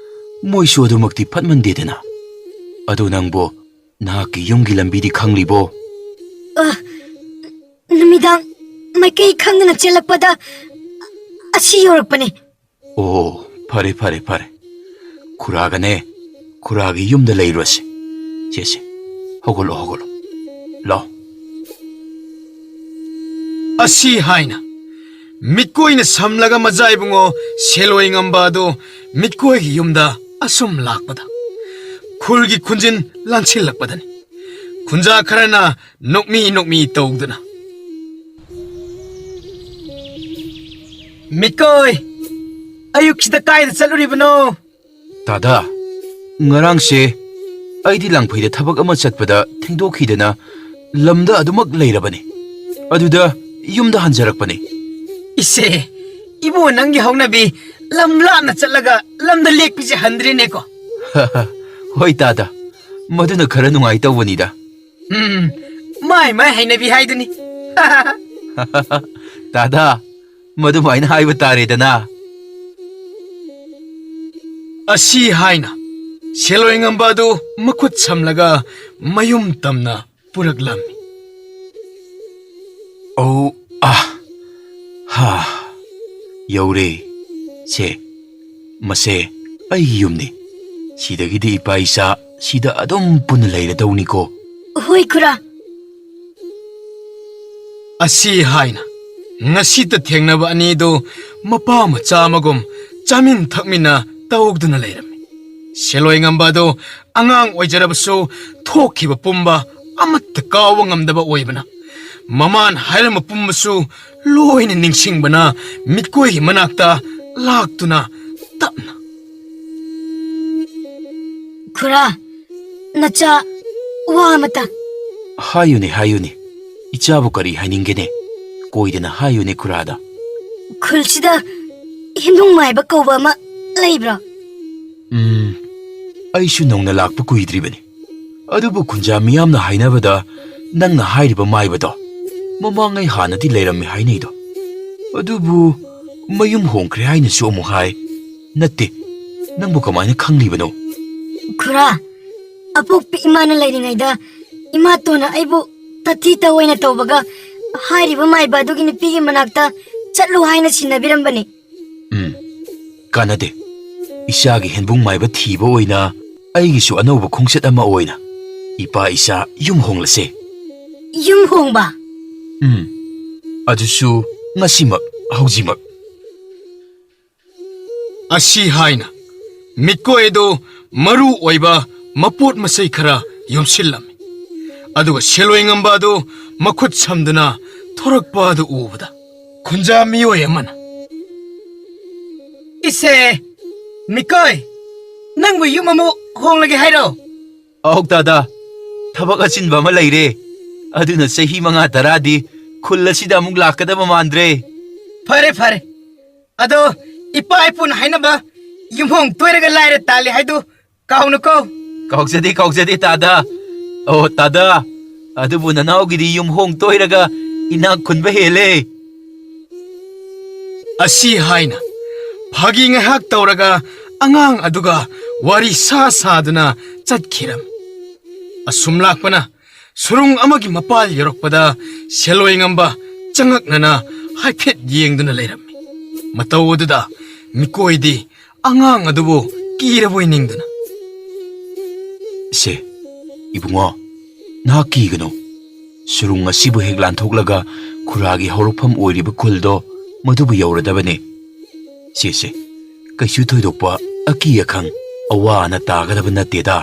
ꯃꯣꯏꯁꯨ ꯑꯗꯨꯃꯛꯇꯤ ꯐꯠꯃꯟꯗꯦꯗꯅ꯫ ꯑꯗꯨ ꯅꯪꯕꯨ ꯅꯍꯥꯛꯀꯤ ꯌꯨꯝꯒꯤ ꯂꯝꯕꯤꯗꯤ ꯈꯪꯂꯤꯕꯣ? ꯑ, ꯅꯨꯃꯤꯗꯥꯡ ꯃꯥꯏꯀꯩ ꯈꯪꯗꯅ ꯆꯦꯜꯂꯛꯄꯗ ꯑꯁꯤ ꯌꯧꯔꯛꯄꯅꯦ꯫ ꯑꯣ, ꯐꯔꯦ, ꯐꯔꯦ, ꯐꯔꯦ꯫ ꯈꯨꯔꯥꯒꯅꯦ, ꯈꯨꯔꯥꯒꯤ ꯌꯨꯝꯗ ꯂꯩꯔꯨꯔꯁꯤ꯫ ꯁꯦ, ꯁꯦ, ꯍꯧꯒꯠꯂꯣ, ꯍꯧꯒꯠꯂꯣ꯫ ꯂꯥꯎ꯫ ꯑꯁꯤ ꯍꯥꯏꯅ ꯃꯤꯠꯀꯣꯏꯅ ꯁꯝꯂꯒ ꯃꯖꯥ ꯏꯕꯨꯡꯉꯣ ꯁꯦꯂꯣꯏ ꯉꯝꯕ ꯑꯗꯨ ꯃꯤꯠꯀꯣꯏꯒꯤ ꯌꯨꯝꯗ ꯑꯁꯨꯝ ꯂꯥꯛꯄꯗ ꯈꯨꯜꯒꯤ ꯈꯨꯟꯖꯤꯟ ꯂꯥꯟꯁꯤꯜꯂꯛꯄꯗꯅꯤ꯫ ꯈꯨꯟꯖꯥ ꯈꯔꯅ ꯅꯣꯛꯃꯤ ꯅꯣꯛꯃꯤ ꯇꯧꯗꯨꯅ, "ꯃꯤꯠꯀꯣꯏ, ꯑꯌꯨꯛꯁꯤꯗ ꯀꯥꯏꯗ ꯆꯠꯂꯨꯔꯤꯕꯅꯣ?" "ꯇꯥꯗꯥ, ꯉꯔꯥꯡꯁꯦ ꯑꯩꯗꯤ ꯂꯥꯡꯐꯩꯗ ꯊꯕꯛ ꯑꯃ ꯆꯠꯄꯗ ꯊꯦꯡꯗꯣꯛꯈꯤꯗꯅ ꯂꯝꯗ ꯑꯗꯨꯃꯛ ꯂꯩꯔꯕꯅꯤ꯫ ꯑꯗꯨꯗ ꯌꯨꯝꯗ ꯍꯟꯖꯔꯛꯄꯅꯤ꯫" "ꯏꯁꯦ, ꯏꯕꯨꯡ ꯅꯪꯒꯤ ꯍꯧꯅꯕꯤ ꯂꯝ ꯂꯥꯞꯅ ꯆꯠꯂꯒ ꯂꯝꯗ ꯂꯦꯛꯄꯤꯁꯦ ꯍꯟꯗ꯭ꯔꯤꯅꯦꯀꯣ?" "ꯍꯣꯏ ꯇꯥꯗꯥ, ꯃꯗꯨꯅ ꯈꯔ ꯅꯨꯡꯉꯥꯏꯇꯧꯕꯅꯤꯗ꯫" "ꯎꯝ, ꯃꯥꯏ ꯃꯥꯏ ꯍꯩꯅꯕꯤ ꯍꯥꯏꯗꯨꯅꯤ꯫" "ꯇꯥꯗꯥ, ꯃꯗꯨꯃꯥꯏꯅ ꯍꯥꯏꯕ ꯇꯥꯔꯦꯗꯅ꯫" ꯑꯁꯤ ꯍꯥꯏꯅ ꯁꯦꯂꯣꯏ ꯉꯝꯕ ꯑꯗꯨ ꯃꯈꯨꯠ ꯁꯝꯂꯒ ꯃꯌꯨꯝ ꯇꯝꯅ ꯄꯨꯔꯛꯂꯝꯃꯤ꯫ "ꯑꯧ, ꯑꯥ, ꯍꯥ, ꯌꯧꯔꯦ꯫ ꯁꯦ, ꯃꯁꯦ ꯑꯩꯒꯤ ꯌꯨꯝꯅꯤ꯫ ꯁꯤꯗꯒꯤꯗꯤ ꯏꯄꯥ ꯏꯆꯥ ꯁꯤꯗ ꯑꯗꯨꯝ ꯄꯨꯟꯅ ꯂꯩꯔꯗꯧꯅꯤꯀꯣ꯫" "ꯍꯣꯏ, ꯈꯨꯔꯥ꯫" ꯑꯁꯤ ꯍꯥꯏꯅ ꯉꯁꯤꯇ ꯊꯦꯡꯅꯕ ꯑꯅꯤꯗꯨ ꯃꯄꯥ ꯃꯆꯥ ꯑꯃꯒꯨꯝ ꯆꯥꯃꯤꯟ ꯊꯛꯃꯤꯟꯅ ꯇꯧꯗꯨꯅ ꯂꯩꯔꯝꯃꯤ꯫ ꯁꯦꯂꯣꯏ ꯉꯝꯕ ꯑꯗꯨ ꯑꯉꯥꯡ ꯑꯣꯏꯖꯔꯕꯁꯨ ꯊꯣꯛꯈꯤꯕ ꯄꯨꯝꯕ ꯑꯃꯠꯇ ꯀꯥꯎꯕ ꯉꯝꯗꯕ ꯑꯣꯏꯕꯅ, ꯃꯃꯥꯅ ꯍꯥꯏꯔꯝꯕ ꯄꯨꯝꯕꯁꯨ ꯂꯣꯏꯅ ꯅꯤꯡꯁꯤꯡꯕꯅ ꯃꯤꯠꯀꯣꯏꯒꯤ ꯃꯅꯥꯛꯇ ꯂꯥꯛꯇꯨꯅ ꯇꯞꯅ, "ꯈꯨꯔꯥ, ꯅꯆꯥ ꯋꯥ ꯑꯃꯇ꯫" "ꯍꯥꯏꯌꯨꯅꯦ, ꯍꯥꯏꯌꯨꯅꯦ꯫ ꯏꯆꯥꯕꯨ ꯀꯔꯤ ꯍꯥꯏꯅꯤꯡꯒꯦꯅꯦ? ꯀꯣꯏꯗꯅ ꯍꯥꯏꯌꯨꯅꯦ ꯈꯨꯔꯥꯗ꯫" "ꯈꯨꯜꯁꯤꯗ ꯍꯤꯝꯂꯨꯡ ꯃꯥꯏꯕ ꯀꯧꯕ ꯑꯃ ꯂꯩꯕ꯭ꯔꯣ?" "ꯎꯝ, ꯑꯩꯁꯨ ꯅꯧꯅ ꯂꯥꯛꯄ ꯀꯨꯏꯗ꯭ꯔꯤꯕꯅꯤ꯫ ꯑꯗꯨꯕꯨ ꯈꯨꯟꯖꯥ ꯃꯤꯌꯥꯝꯅ ꯍꯥꯏꯅꯕꯗ ꯅꯪꯅ ꯍꯥꯏꯔꯤꯕ ꯃꯥꯏꯕꯗꯣ?" ꯃꯃꯥꯡꯉꯩ ꯍꯥꯟꯅꯗꯤ ꯂꯩꯔꯝꯃꯤ ꯍꯥꯏꯅꯩꯗꯣ꯫ ꯑꯗꯨꯕꯨ ꯃꯌꯨꯝ ꯍꯣꯡꯈ꯭ꯔꯦ ꯍꯥꯏꯅꯁꯨ ꯑꯃꯨꯛ ꯍꯥꯏ꯫ ꯅꯠꯇꯦ, ꯅꯪꯕꯨ ꯀꯃꯥꯏꯅ ꯈꯪꯂꯤꯕꯅꯣ? ꯈꯨꯔꯥ, ꯑꯄꯣꯛꯄꯤ ꯏꯃꯥꯅ ꯂꯩꯔꯤꯉꯩꯗ ꯏꯃꯥꯇꯣꯟꯅ ꯑꯩꯕꯨ ꯇꯥꯊꯤ ꯇꯧ ꯑꯣꯏꯅ ꯇꯧꯕꯒ ꯍꯥꯏꯔꯤꯕ ꯃꯥꯏꯕ ꯑꯗꯨꯒꯤ ꯅꯨꯄꯤꯒꯤ ꯃꯅꯥꯛꯇ ꯆꯠꯂꯨ ꯍꯥꯏꯅ ꯁꯤꯟꯅꯕꯤꯔꯝꯕꯅꯤ꯫ ꯎꯝ, ꯀꯥꯟꯅꯗꯦ꯫ ꯏꯆꯥꯒꯤ ꯍꯦꯟꯕꯨꯡ ꯃꯥꯏꯕ ꯊꯤꯕ ꯑꯣꯏꯅ ꯑꯩꯒꯤꯁꯨ ꯑꯅꯧꯕ ꯈꯣꯡꯆꯠ ꯑꯃ ꯑꯣꯏꯅ ꯏꯄꯥ ꯏꯆꯥ ꯌꯨꯝ ꯍꯣꯡꯂꯁꯦ꯫ ꯌꯨꯝ ꯍꯣꯡꯕ? ꯎꯝ, ꯑꯗꯨꯁꯨ ꯉꯁꯤꯃꯛ, ꯍꯧꯖꯤꯛꯃꯛ꯫ ꯑꯁꯤ ꯍꯥꯏꯅ ꯃꯤꯀꯣꯏ ꯑꯗꯨ ꯃꯔꯨ ꯑꯣꯏꯕ ꯃꯄꯣꯠ ꯃꯆꯩ ꯈꯔ ꯌꯣꯝꯁꯤꯜꯂꯝꯃꯤ꯫ ꯑꯗꯨꯒ ꯁꯦꯂꯣꯏ ꯉꯝꯕ ꯑꯗꯨ ꯃꯈꯨꯠ ꯁꯝꯗꯨꯅ ꯊꯣꯔꯛꯄ ꯑꯗꯨ ꯎꯕꯗ ꯈꯨꯟꯖꯥ ꯃꯤꯑꯣꯏ ꯑꯃꯅ, "ꯏꯁꯦ, ꯃꯤꯀꯣꯏ, ꯅꯪꯕꯨ ꯌꯨꯝ ꯑꯃꯨꯛ ꯍꯣꯡꯂꯒꯦ ꯍꯥꯏꯔꯣ?" "ꯑꯧ ꯇꯥꯗ, ꯊꯕꯛ ꯑꯆꯤꯟꯕ ꯑꯃ ꯂꯩꯔꯦ꯫ ꯑꯗꯨꯅ ꯆꯍꯤ ꯃꯉꯥ ꯇꯔꯥꯗꯤ ꯈꯨꯜ ꯑꯁꯤꯗ ꯑꯃꯨꯛ ꯂꯥꯛꯀꯗꯕ ꯃꯥꯟꯗ꯭ꯔꯦ꯫" "ꯐꯔꯦ, ꯐꯔꯦ꯫ ꯑꯗꯣ ꯏꯄꯥ ꯏꯄꯨꯅ ꯍꯥꯏꯅꯕ ꯌꯨꯝꯍꯣꯡ ꯇꯣꯏꯔꯒ ꯂꯥꯏꯔ ꯇꯥꯜꯂꯤ ꯍꯥꯏꯗꯨ ꯀꯥꯎꯅꯨꯀꯣ꯫" "ꯀꯥꯎꯖꯗꯦ, ꯀꯥꯎꯖꯗꯦ ꯇꯥꯗ꯫ ꯑꯣ ꯇꯥꯗ, ꯑꯗꯨꯕꯨ ꯅꯅꯥꯎꯒꯤꯗꯤ ꯌꯨꯝꯍꯣꯡ ꯇꯣꯏꯔꯒ ꯏꯅꯥꯛ ꯈꯨꯟꯕ ꯍꯦꯜꯂꯦ꯫" ꯑꯁꯤ ꯍꯥꯏꯅ ꯐꯥꯒꯤ ꯉꯥꯏꯍꯥꯛ ꯇꯧꯔꯒ ꯑꯉꯥꯡ ꯑꯗꯨꯒ ꯋꯥꯔꯤ ꯁꯥ ꯁꯥꯗꯨꯅ ꯆꯠꯈꯤꯔꯝ꯫ ꯑꯁꯨꯝ ꯂꯥꯛꯄꯅ ꯁꯨꯔꯨꯡ ꯑꯃꯒꯤ ꯃꯄꯥꯜ ꯌꯧꯔꯛꯄꯗ ꯁꯦꯂꯣꯏ ꯉꯝꯕ ꯆꯉꯛꯅꯅ ꯍꯥꯏꯐꯦꯠ ꯌꯦꯡꯗꯨꯅ ꯂꯩꯔꯝꯃꯤ꯫ ꯃꯇꯧ ꯑꯗꯨꯗ ꯃꯤꯀꯣꯏꯗꯤ ꯑꯉꯥꯡ ꯑꯗꯨꯕꯨ ꯀꯤꯔꯕꯣꯏ ꯅꯤꯡꯗꯨꯅ, "ꯁꯦ, ꯏꯕꯨꯡꯉꯣ, ꯅꯍꯥꯛ ꯀꯤꯒꯅꯨ꯫ ꯁꯨꯔꯨꯡ ꯑꯁꯤꯕꯨ ꯍꯦꯛ ꯂꯥꯟꯊꯣꯛꯂꯒ ꯈꯨꯔꯥꯒꯤ ꯍꯧꯔꯛꯐꯝ ꯑꯣꯏꯔꯤꯕ ꯈꯨꯜꯗꯣ ꯃꯗꯨꯕꯨ ꯌꯧꯔꯗꯕꯅꯤ꯫ ꯁꯦ, ꯁꯦ, ꯀꯩꯁꯨ ꯊꯣꯏꯗꯣꯛꯄ ꯑꯀꯤ ꯑꯈꯪ, ꯑꯋꯥ ꯑꯅꯥ ꯇꯥꯒꯗꯕ ꯅꯠꯇꯦꯗ꯫"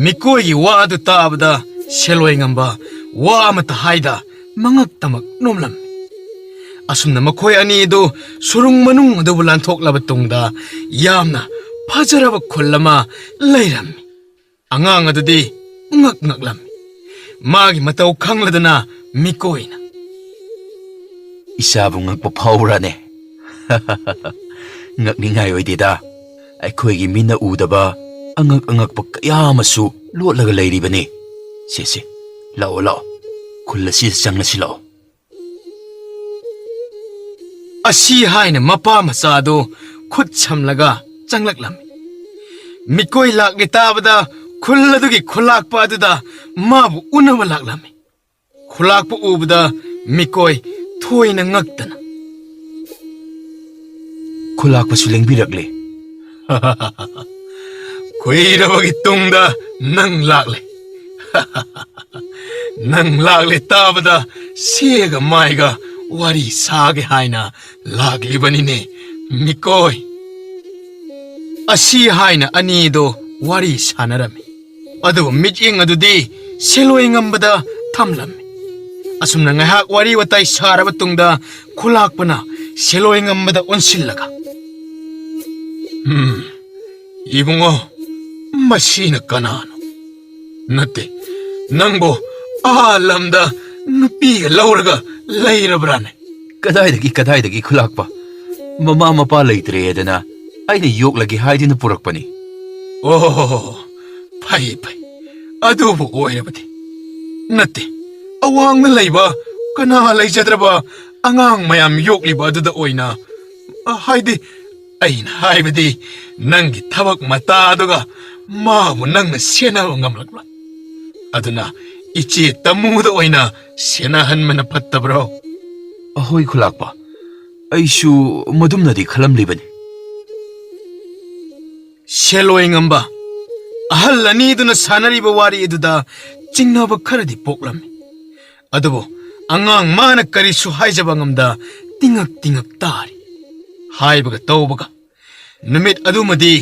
ꯃꯤꯀꯣꯏꯒꯤ ꯋꯥ ꯑꯗꯨ ꯇꯥꯕꯗ ꯁꯦꯂꯣꯏ ꯉꯝꯕ ꯋꯥ ꯑꯃꯠꯇ ꯍꯥꯏꯗ ꯃꯉꯛ ꯇꯃꯛ ꯅꯣꯝꯂꯝꯃꯤ꯫ ꯑꯁꯨꯝꯅ ꯃꯈꯣꯏ ꯑꯅꯤ ꯑꯗꯨ ꯁꯨꯔꯨꯡ ꯃꯅꯨꯡ ꯑꯗꯨꯕꯨ ꯂꯥꯟꯊꯣꯛꯂꯕ ꯇꯨꯡꯗ ꯌꯥꯝꯅ ꯐꯖꯔꯕ ꯈꯨꯜ ꯑꯃ ꯂꯩꯔꯝꯃꯤ꯫ ꯑꯉꯥꯡ ꯑꯗꯨꯗꯤ ꯉꯛ ꯉꯛꯂꯝꯃꯤ꯫ ꯃꯥꯒꯤ ꯃꯇꯧ ꯈꯪꯂꯗꯅ ꯃꯤꯀꯣꯏꯅ, "ꯏꯆꯥꯕꯨ ꯉꯛꯄ ꯐꯥꯎꯕ꯭ꯔꯥꯅꯦ?" "ꯉꯛꯅꯤꯡꯉꯥꯏ ꯑꯣꯏꯗꯦꯗ꯫ ꯑꯩꯈꯣꯏꯒꯤ ꯃꯤꯠꯅ ꯎꯗꯕ ꯑꯉꯛ ꯑꯉꯛꯄ ꯀꯌꯥ ꯑꯃꯁꯨ ꯂꯣꯠꯂꯒ ꯂꯩꯔꯤꯕꯅꯤ꯫ ꯁꯦ, ꯁꯦ, "ꯂꯥꯛꯑꯣ, ꯂꯥꯛꯑꯣ, ꯈꯨꯜ ꯑꯁꯤꯗ ꯆꯪꯂꯁꯤ, ꯂꯥꯛꯑꯣ"꯫ ꯑꯁꯤ ꯍꯥꯏꯅ ꯃꯄꯥ ꯃꯆꯥꯗꯨ ꯈꯨꯠ ꯁꯝꯂꯒ ꯆꯪꯂꯛꯂꯝꯃꯤ꯫ ꯃꯤꯀꯣꯏ ꯂꯥꯛꯂꯦ ꯇꯥꯕꯗ ꯈꯨꯜ ꯑꯗꯨꯒꯤ ꯈꯨꯂꯥꯛꯄ ꯑꯗꯨꯗ ꯃꯥꯕꯨ ꯎꯅꯕ ꯂꯥꯛꯂꯝꯃꯤ꯫ ꯈꯨꯂꯥꯛꯄ ꯎꯕꯗ ꯃꯤꯀꯣꯏ ꯊꯣꯏꯅ ꯉꯛꯇꯅ, "ꯈꯨꯂꯥꯛꯄꯁꯨ ꯂꯦꯡꯕꯤꯔꯛꯂꯦ"꯫ "ꯀꯨꯏꯔꯕꯒꯤ ꯇꯨꯡꯗ ꯅꯪ ꯂꯥꯛꯂꯦ"꯫ "ꯅꯪ ꯂꯥꯛꯂꯦ ꯇꯥꯕꯗ ꯁꯦꯒ ꯃꯥꯏꯒ ꯋꯥꯔꯤ ꯁꯥꯒꯦ ꯍꯥꯏꯅ ꯂꯥꯛꯂꯤꯕꯅꯤꯅꯦ ꯃꯤꯀꯣꯏ"꯫ ꯑꯁꯤ ꯍꯥꯏꯅ ꯑꯅꯤꯗꯣ ꯋꯥꯔꯤ ꯁꯥꯟꯅꯔꯝꯃꯤ꯫ ꯑꯗꯨꯕꯨ ꯃꯤꯠꯌꯦꯡ ꯑꯗꯨꯗꯤ ꯁꯦꯂꯣꯏ ꯉꯝꯕꯗ ꯊꯝꯂꯝꯃꯤ꯫ ꯑꯁꯨꯝꯅ ꯉꯥꯏꯍꯥꯛ ꯋꯥꯔꯤ ꯋꯥꯇꯥꯏ ꯁꯥꯔꯕ ꯇꯨꯡꯗ ꯈꯨꯂꯥꯛꯄꯅ ꯁꯦꯂꯣꯏ ꯉꯝꯕꯗ ꯑꯣꯟꯁꯤꯜꯂꯒ, "ꯎꯝ, ꯏꯕꯨꯡꯉꯣ, ꯃꯁꯤꯅ ꯀꯅꯥꯅꯣ? ꯅꯠꯇꯦ, ꯅꯪꯕꯨ ꯑꯥ ꯂꯝꯗ ꯅꯨꯄꯤꯒ ꯂꯧꯔꯒ ꯂꯩꯔꯕ꯭ꯔꯥꯅꯦ?" "ꯀꯗꯥꯏꯗꯒꯤ, ꯀꯗꯥꯏꯗꯒꯤ ꯈꯨꯂꯥꯛꯄ? ꯃꯃꯥ ꯃꯄꯥ ꯂꯩꯇ꯭ꯔꯦꯗꯅ ꯑꯩꯅ ꯌꯣꯛꯂꯒꯦ ꯍꯥꯏꯗꯨꯅ ꯄꯨꯔꯛꯄꯅꯤ"꯫ "ꯑꯣ, ꯐꯩ, ꯐꯩ, ꯑꯗꯨꯕꯨ ꯑꯣꯏꯔꯕꯗꯤ꯫ ꯅꯠꯇꯦ, ꯑꯋꯥꯡꯗ ꯂꯩꯕ ꯀꯅꯥ ꯂꯩꯖꯗ꯭ꯔꯕ ꯑꯉꯥꯡ ꯃꯌꯥꯝ ꯌꯣꯛꯂꯤꯕ ꯑꯗꯨꯗ ꯑꯣꯏꯅ, ꯍꯥꯏꯗꯤ, ꯑꯩꯅ ꯍꯥꯏꯕꯗꯤ, ꯅꯪꯒꯤ ꯊꯕꯛ ꯃꯇꯥꯗꯨꯒ ꯃꯥꯕꯨ ꯅꯪꯅ ꯁꯦꯟꯅꯕ ꯉꯝꯂꯛꯂꯣꯏ꯫ ꯑꯗꯨꯅ ꯏꯆꯦ ꯇꯃꯨꯗ ꯑꯣꯏꯅ ꯁꯦꯟꯅꯍꯟꯕꯅ ꯐꯠꯇꯕ꯭ꯔꯣ?" "ꯑꯍꯣꯏ ꯈꯨꯂꯥꯛꯄ, ꯑꯩꯁꯨ ꯃꯗꯨꯝꯅꯗꯤ ꯈꯜꯂꯝꯂꯤꯕꯅꯤ"꯫ ꯁꯦꯂꯣꯏ ꯉꯝꯕ ꯑꯍꯜ ꯑꯅꯤꯗꯨꯅ ꯁꯥꯟꯅꯔꯤꯕ ꯋꯥꯔꯤ ꯑꯗꯨꯗ ꯆꯤꯡꯅꯕ ꯈꯔꯗꯤ ꯄꯣꯛꯂꯝꯃꯤ꯫ ꯑꯗꯨꯕꯨ ꯑꯉꯥꯡ ꯃꯥꯅ ꯀꯔꯤꯁꯨ ꯍꯥꯏꯖꯕ ꯉꯝꯗ ꯇꯤꯡꯉꯛ ꯇꯤꯡꯉꯛ ꯇꯥꯔꯤ꯫ ꯍꯥꯏꯕꯒ ꯇꯧꯕꯒ ꯅꯨꯃꯤꯠ ꯑꯗꯨꯃꯗꯤ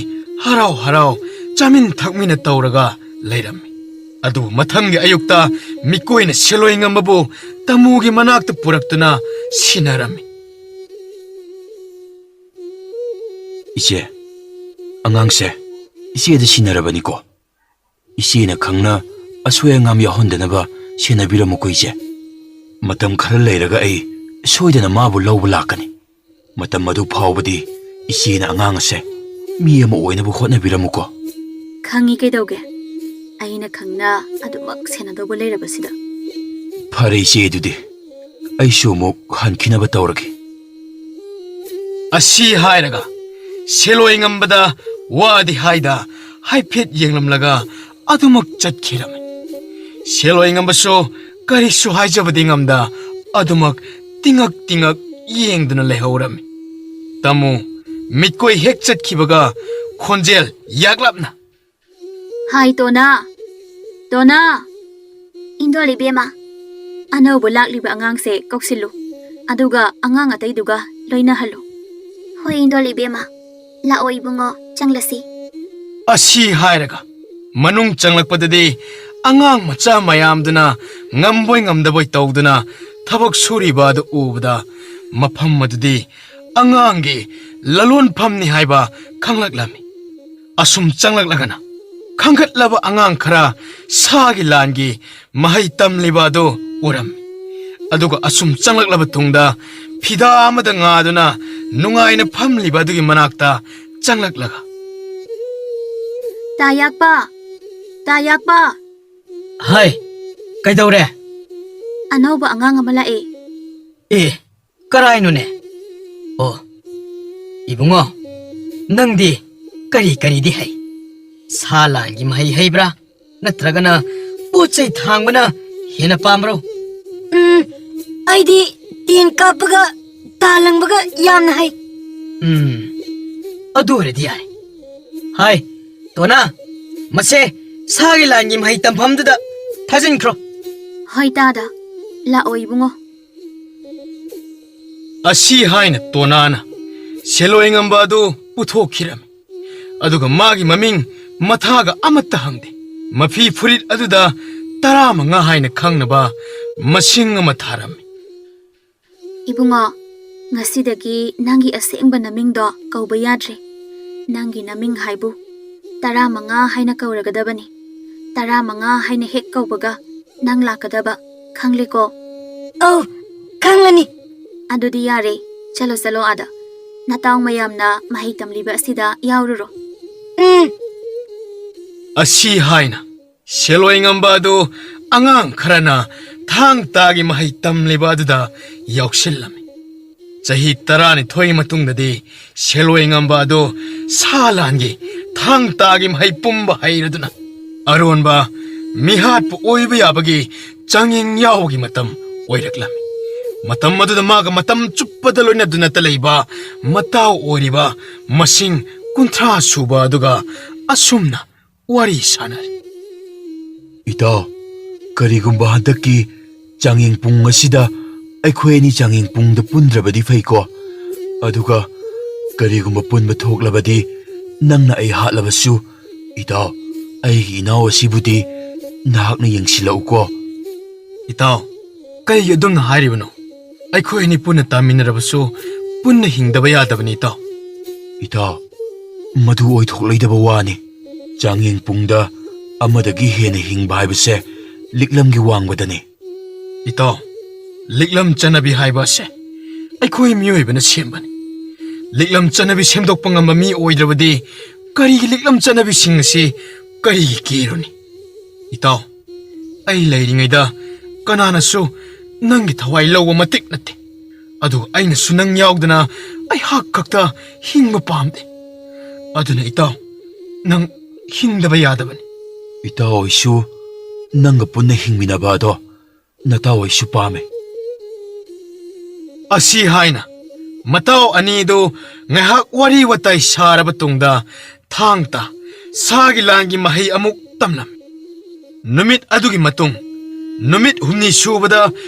ꯍꯔꯥꯎ ꯍꯔꯥꯎ ꯆꯥꯃꯤꯟ ꯊꯛꯃꯤꯟꯅ ꯇꯧꯔꯒ ꯂꯩꯔꯝꯃꯤ꯫ ꯑꯗꯨꯕꯨ ꯃꯊꯪꯒꯤ ꯑꯌꯨꯛꯇ ꯃꯤꯀꯣꯏꯅ ꯁꯦꯂꯣꯏ ꯉꯝꯕꯕꯨ ꯇꯃꯨꯒꯤ ꯃꯅꯥꯛꯇ ꯄꯨꯔꯛꯇꯨꯅ ꯁꯤꯟꯅꯔꯝꯃꯤ꯫ "ꯏꯆꯦ, ꯑꯉꯥꯡꯁꯦ ꯏꯆꯦꯗ ꯁꯤꯟꯅꯔꯕꯅꯤꯀꯣ꯫ ꯏꯆꯦꯅ ꯈꯪꯅ ꯑꯁꯣꯏ ꯑꯉꯥꯝ ꯌꯥꯎꯍꯟꯗꯅꯕ ꯁꯦꯟꯅꯕꯤꯔꯝꯃꯨꯀꯣ ꯏꯆꯦ꯫ ꯃꯇꯝ ꯈꯔ ꯂꯩꯔꯒ ꯑꯩ ꯁꯣꯏꯗꯅ ꯃꯥꯕꯨ ꯂꯧꯕ ꯂꯥꯛꯀꯅꯤ꯫ ꯃꯇꯝ ꯑꯗꯨ ꯐꯥꯎꯕꯗꯤ ꯏꯆꯦꯅ ꯑꯉꯥꯡ ꯑꯁꯦ ꯃꯤ ꯑꯃ ꯑꯣꯏꯅꯕ ꯍꯣꯠꯅꯕꯤꯔꯝꯃꯨꯀꯣ"꯫ "ꯈꯪꯉꯤ, ꯀꯩꯗꯧꯒꯦ? ꯑꯩꯅ ꯈꯪꯅ ꯑꯗꯨꯃꯛ ꯁꯦꯟꯅꯗꯧꯕ ꯂꯩꯔꯕꯁꯤꯗ꯫ ꯐꯔꯦ ꯏꯆꯦ, ꯑꯗꯨꯗꯤ ꯑꯩꯁꯨ ꯑꯃꯨꯛ ꯍꯟꯈꯤꯅꯕ ꯇꯧꯔꯒꯦ꯫ ꯑꯁꯤ ꯍꯥꯏꯔꯒ ꯁꯦꯂꯣꯏ ꯉꯝꯕꯗ ꯋꯥꯗꯤ ꯍꯥꯏꯗ ꯍꯥꯏꯐꯦꯠ ꯌꯦꯡꯂꯝꯂꯒ ꯑꯗꯨꯃꯛ ꯆꯠꯈꯤꯔꯝꯃꯤ꯫ ꯁꯦꯂꯣꯏ ꯉꯝꯕꯁꯨ ꯀꯔꯤꯁꯨ ꯍꯥꯏꯖꯕꯗꯤ ꯉꯝꯗ ꯑꯗꯨꯃꯛ ꯇꯤꯉꯛ ꯇꯤꯉꯛ ꯌꯦꯡꯗꯨꯅ ꯂꯩꯍꯧꯔꯝꯃꯤ꯫ ꯇꯥꯃꯣ ꯃꯤꯠꯀꯣꯏ ꯍꯦꯛ ꯆꯠꯈꯤꯕꯒ ꯈꯣꯟꯖꯦꯜ ꯌꯥꯛꯂꯞꯅ, "ꯍꯥꯏ ꯇꯣꯅꯥ, ꯇꯣꯅꯥ!" "ꯏꯟꯗꯣꯜ ꯏꯕꯦꯝꯃ, ꯑꯅꯧꯕ ꯂꯥꯛꯂꯤꯕ ꯑꯉꯥꯡꯁꯦ ꯀꯧꯁꯤꯜꯂꯨ, ꯑꯗꯨꯒ ꯑꯉꯥꯡ ꯑꯇꯩꯗꯨꯒ ꯂꯣꯏꯅꯍꯜꯂꯨ꯫" "ꯍꯣꯏ ꯏꯟꯗꯣꯜ ꯏꯕꯦꯝꯃ, ꯂꯥꯛꯑꯣ ꯏꯕꯨꯡꯉꯣ, ꯆꯪꯂꯁꯤ꯫" ꯑꯁꯤ ꯍꯥꯏꯔꯒ ꯃꯅꯨꯡ ꯆꯪꯂꯛꯄꯗꯗꯤ ꯑꯉꯥꯡ ꯃꯆꯥ ꯃꯌꯥꯝꯗꯨꯅ ꯉꯝꯕꯣꯏ ꯉꯝꯗꯕꯣꯏ ꯇꯧꯗꯨꯅ ꯊꯕꯛ ꯁꯨꯔꯤꯕ ꯑꯗꯨ ꯎꯕꯗ ꯃꯐꯝ ꯑꯗꯨꯗꯤ ꯑꯉꯥꯡꯒꯤ ꯂꯂꯣꯟꯐꯝꯅꯤ ꯍꯥꯏꯕ ꯈꯪꯂꯛꯂꯝꯃꯤ꯫ ꯑꯁꯨꯝ ꯆꯪꯂꯛꯂꯒꯅ ꯈꯪꯒꯠꯂꯕ ꯑꯉꯥꯡ ꯈꯔ ꯁꯥꯒꯤ ꯂꯥꯟꯒꯤ ꯃꯍꯩ ꯇꯝꯂꯤꯕ ꯑꯗꯨ ꯎꯔꯝꯃꯤ꯫ ꯑꯗꯨꯒ ꯑꯁꯨꯝ ꯆꯪꯂꯛꯂꯕ ꯇꯨꯡꯗ ꯐꯤꯗꯥ ꯑꯃꯗ ꯉꯥꯗꯨꯅ ꯅꯨꯡꯉꯥꯏꯅ ꯐꯝꯂꯤꯕ ꯑꯗꯨꯒꯤ ꯃꯅꯥꯛꯇ ꯆꯪꯂꯛꯂꯒ, "ꯇꯥ ꯌꯥꯛꯄ! ꯇꯥ ꯌꯥꯛꯄ!" "ꯍꯥꯏ, ꯀꯩꯗꯧꯔꯦ?" "ꯑꯅꯧꯕ ꯑꯉꯥꯡ ꯑꯃ ꯂꯥꯛꯑꯦ꯫" "ꯑꯦ, ꯀꯔꯥꯏꯅꯣꯅꯦ? ꯑꯣ, ꯏꯕꯨꯡꯉꯣ, ꯅꯪꯗꯤ ꯀꯔꯤ ꯀꯔꯤꯗꯤ ꯍꯩ? ꯁꯥ ꯂꯥꯟꯒꯤ ꯃꯍꯩ ꯍꯩꯕ꯭ꯔꯥ? ꯅꯠꯇ꯭ꯔꯒꯅ ꯄꯣꯠ ꯆꯩ ꯊꯥꯡꯕꯅ ꯍꯦꯟꯅ ꯄꯥꯝꯕ꯭ꯔꯣ?" "ꯎꯝ, ꯑꯩꯗꯤ ꯇꯦꯟ ꯀꯥꯞꯄꯒ ꯇꯥ ꯂꯪꯕꯒ ꯌꯥꯝꯅ ꯍꯩ꯫" "ꯎꯝ, ꯑꯗꯨ ꯑꯣꯏꯔꯗꯤ ꯌꯥꯔꯦ꯫ ꯍꯥꯏ, ꯇꯣꯅꯥ, ꯃꯁꯦ ꯁꯥꯒꯤ ꯂꯥꯟꯒꯤ ꯃꯍꯩ ꯇꯝꯐꯝꯗꯨꯗ ꯊꯥꯖꯤꯟꯈ꯭ꯔꯣ꯫" "ꯍꯣꯏ ꯇꯥꯗ, ꯂꯥꯛꯑꯣ ꯏꯕꯨꯡꯉꯣ꯫" ꯑꯁꯤ ꯍꯥꯏꯅ ꯇꯣꯅꯥꯅ ꯁꯦꯂꯣꯏ ꯉꯝꯕ ꯑꯗꯨ ꯄꯨꯊꯣꯛꯈꯤꯔꯝꯃꯤ꯫ ꯑꯗꯨꯒ ꯃꯥꯒꯤ ꯃꯃꯤꯡ ꯃꯊꯥꯒ ꯑꯃꯠꯇ ꯍꯪꯗꯦ꯫ ꯃꯐꯤ ꯐꯨꯔꯤꯠ ꯑꯗꯨꯗ ꯇꯔꯥꯃꯉꯥ ꯍꯥꯏꯅ ꯈꯪꯅꯕ ꯃꯁꯤꯡ ꯑꯃ ꯊꯥꯔꯝꯃꯤ꯫ "ꯏꯕꯨꯡꯉꯣ, ꯉꯁꯤꯗꯒꯤ ꯅꯪꯒꯤ ꯑꯁꯦꯡꯕ ꯅꯃꯤꯡꯗꯣ ꯀꯧꯕ ꯌꯥꯗ꯭ꯔꯦ꯫ ꯅꯪꯒꯤ ꯅꯃꯤꯡ ꯍꯥꯏꯕꯨ ꯇꯔꯥꯃꯉꯥ ꯍꯥꯏꯅ ꯀꯧꯔꯒꯗꯕꯅꯤ꯫ ꯇꯔꯥꯃꯉꯥ ꯍꯥꯏꯅ ꯍꯦꯛ ꯀꯧꯕꯒ ꯅꯪ ꯂꯥꯛꯀꯗꯕ, ꯈꯪꯂꯦꯀꯣ?" "ꯑꯧ, ꯈꯪꯂꯅꯤ꯫" "ꯑꯗꯨꯗꯤ ꯌꯥꯔꯦ, ꯆꯠꯂꯣ ꯆꯠꯂꯣ ꯑꯥꯗ꯫ ꯅꯇꯥꯎ ꯃꯌꯥꯝꯅ ꯃꯍꯩ ꯇꯝꯂꯤꯕ ꯑꯁꯤꯗ ꯌꯥꯎꯔꯨꯔꯣ꯫" "ꯎꯝ꯫" ꯑꯁꯤ ꯍꯥꯏꯅ ꯁꯦꯜꯋꯥꯏ ꯉꯝꯕ ꯑꯗꯨ ꯑꯉꯥꯡ ꯈꯔꯅ ꯊꯥꯡ ꯇꯥꯒꯤ ꯃꯍꯩ ꯇꯝꯂꯤꯕ ꯑꯗꯨꯗ ꯌꯥꯎꯁꯤꯜꯂꯝꯃꯤ꯫ ꯆꯍꯤ ꯇꯔꯥꯅꯤꯊꯣꯏ ꯃꯇꯨꯡꯗꯗꯤ ꯁꯦꯜꯋꯥꯏ ꯉꯝꯕ ꯑꯗꯨ ꯁꯥ ꯂꯥꯟꯒꯤ ꯊꯥꯡ ꯇꯥꯒꯤ ꯃꯍꯩ ꯄꯨꯝꯕ ꯍꯩꯔꯗꯨꯅ ꯑꯔꯣꯟꯕ ꯃꯤꯍꯥꯠꯄ ꯑꯣꯏꯕ ꯌꯥꯕꯒꯤ ꯆꯥꯡꯌꯦꯡ ꯌꯥꯎꯕꯒꯤ ꯃꯇꯝ ꯑꯣꯏꯔꯛꯂꯝꯃꯤ꯫ ꯃꯇꯝ ꯑꯗꯨꯗ ꯃꯥꯒ ꯃꯇꯝ ꯆꯨꯞꯄꯗ ꯂꯣꯏꯅꯗꯨꯅꯇ ꯂꯩꯕ ꯃꯇꯥꯎ ꯑꯣꯏꯔꯤꯕ ꯃꯁꯤꯡ ꯀꯨꯟꯊ꯭ꯔꯥ ꯁꯨꯕ ꯑꯗꯨꯒ ꯑꯁꯨꯝꯅ ꯋꯥꯔꯤ ꯁꯥꯟꯅꯔꯤ꯫ "ꯏꯇꯥꯎ, ꯀꯔꯤꯒꯨꯝꯕ ꯍꯟꯗꯛꯀꯤ ꯆꯥꯡꯌꯦꯡ ꯄꯨꯡ ꯑꯁꯤꯗ ꯑꯩꯈꯣꯏ ꯑꯅꯤ ꯆꯥꯡꯌꯦꯡ ꯄꯨꯡꯗ ꯄꯨꯟꯗ꯭ꯔꯕꯗꯤ ꯐꯩꯀꯣ꯫ ꯑꯗꯨꯒ ꯀꯔꯤꯒꯨꯝꯕ ꯄꯨꯟꯕ ꯊꯣꯛꯂꯕꯗꯤ ꯅꯪꯅ ꯑꯩ ꯍꯥꯠꯂꯕꯁꯨ, ꯏꯇꯥꯎ, ꯑꯩꯒꯤ ꯏꯅꯥꯎ ꯑꯁꯤꯕꯨꯗꯤ ꯅꯍꯥꯛꯅ ꯌꯦꯡꯁꯤꯜꯂꯛꯎꯀꯣ꯫" "ꯏꯇꯥꯎ, ꯀꯩꯒꯤ ꯑꯗꯨꯝꯅ ꯍꯥꯏꯔꯤꯕꯅꯣ? ꯑꯩꯈꯣꯏ ꯑꯅꯤ ꯄꯨꯟꯅ ꯇꯥꯃꯤꯟꯅꯔꯕꯁꯨ ꯄꯨꯟꯅ ꯍꯤꯡꯗꯕ ꯌꯥꯗꯕꯅꯤ, ꯏꯇꯥꯎ꯫" "ꯏꯇꯥꯎ, ꯃꯗꯨ ꯑꯣꯏꯊꯣꯛꯂꯣꯏꯗꯕ ꯋꯥꯅꯤ꯫ ꯆꯥꯡꯌꯦꯡ ꯄꯨꯡꯗ ꯑꯃꯗꯒꯤ ꯍꯦꯟꯅ ꯍꯤꯡꯕ ꯍꯥꯏꯕꯁꯦ ꯂꯤꯛꯂꯝꯒꯤ ꯋꯥꯡꯃꯗꯅꯤ꯫" "ꯏꯇꯥꯎ, ꯂꯤꯛꯂꯝ ꯆꯠꯅꯕꯤ ꯍꯥꯏꯕ ꯑꯁꯦ ꯑꯩꯈꯣꯏ ꯃꯤꯑꯣꯏꯕꯅ ꯁꯦꯝꯕꯅꯤ꯫ ꯂꯤꯛꯂꯝ ꯆꯠꯅꯕꯤ ꯁꯦꯝꯗꯣꯛꯄ ꯉꯝꯕ ꯃꯤ ꯑꯣꯏꯗ꯭ꯔꯕꯗꯤ ꯀꯔꯤꯒꯤ ꯂꯤꯛꯂꯝ ꯆꯠꯅꯕꯤꯁꯤꯡ ꯑꯁꯤ ꯀꯔꯤꯒꯤ ꯀꯤꯔꯨꯅꯤ? ꯏꯇꯥꯎ, ꯑꯩ ꯂꯩꯔꯤꯉꯩꯗ ꯀꯅꯥꯅꯁꯨ ꯅꯪꯒꯤ ꯊꯋꯥꯏ ꯂꯧꯕ ꯃꯇꯤꯛ ꯅꯠꯇꯦ꯫ ꯑꯗꯨꯒ ꯑꯩꯅꯁꯨ ꯅꯪ ꯌꯥꯎꯗꯅ ꯑꯩꯍꯥꯛ ꯈꯛꯇ ꯍꯤꯡꯕ ꯄꯥꯝꯗꯦ꯫ ꯑꯗꯨꯅ ꯏꯇꯥꯎ, ꯅꯪ ꯍꯤꯡꯗꯕ ꯌꯥꯗꯕꯅꯤ꯫" "ꯏꯇꯥꯎ, ꯑꯩꯁꯨ ꯅꯪꯒ ꯄꯨꯟꯅ ꯍꯤꯡꯃꯤꯟꯅꯕ ꯑꯗꯣ ꯅꯇꯥꯎ ꯑꯩꯁꯨ ꯄꯥꯝꯃꯦ꯫" ꯑꯁꯤ ꯍꯥꯏꯅ ꯃꯇꯥꯎ ꯑꯅꯤꯗꯨ ꯉꯥꯏꯍꯥꯛ ꯋꯥꯔꯤ ꯋꯥꯇꯥꯏ ꯁꯥꯔꯕ ꯇꯨꯡꯗ ꯊꯥꯡ ꯇꯥ ꯁꯥꯒꯤ ꯂꯥꯟꯒꯤ ꯃꯍꯩ ꯑꯃꯨꯛ ꯇꯝꯂꯝꯃꯤ꯫ ꯅꯨꯃꯤꯠ ꯑꯗꯨꯒꯤ ꯃꯇꯨꯡ ꯅꯨꯃꯤꯠ ꯍꯨꯝꯅꯤ ꯁꯨꯕꯗ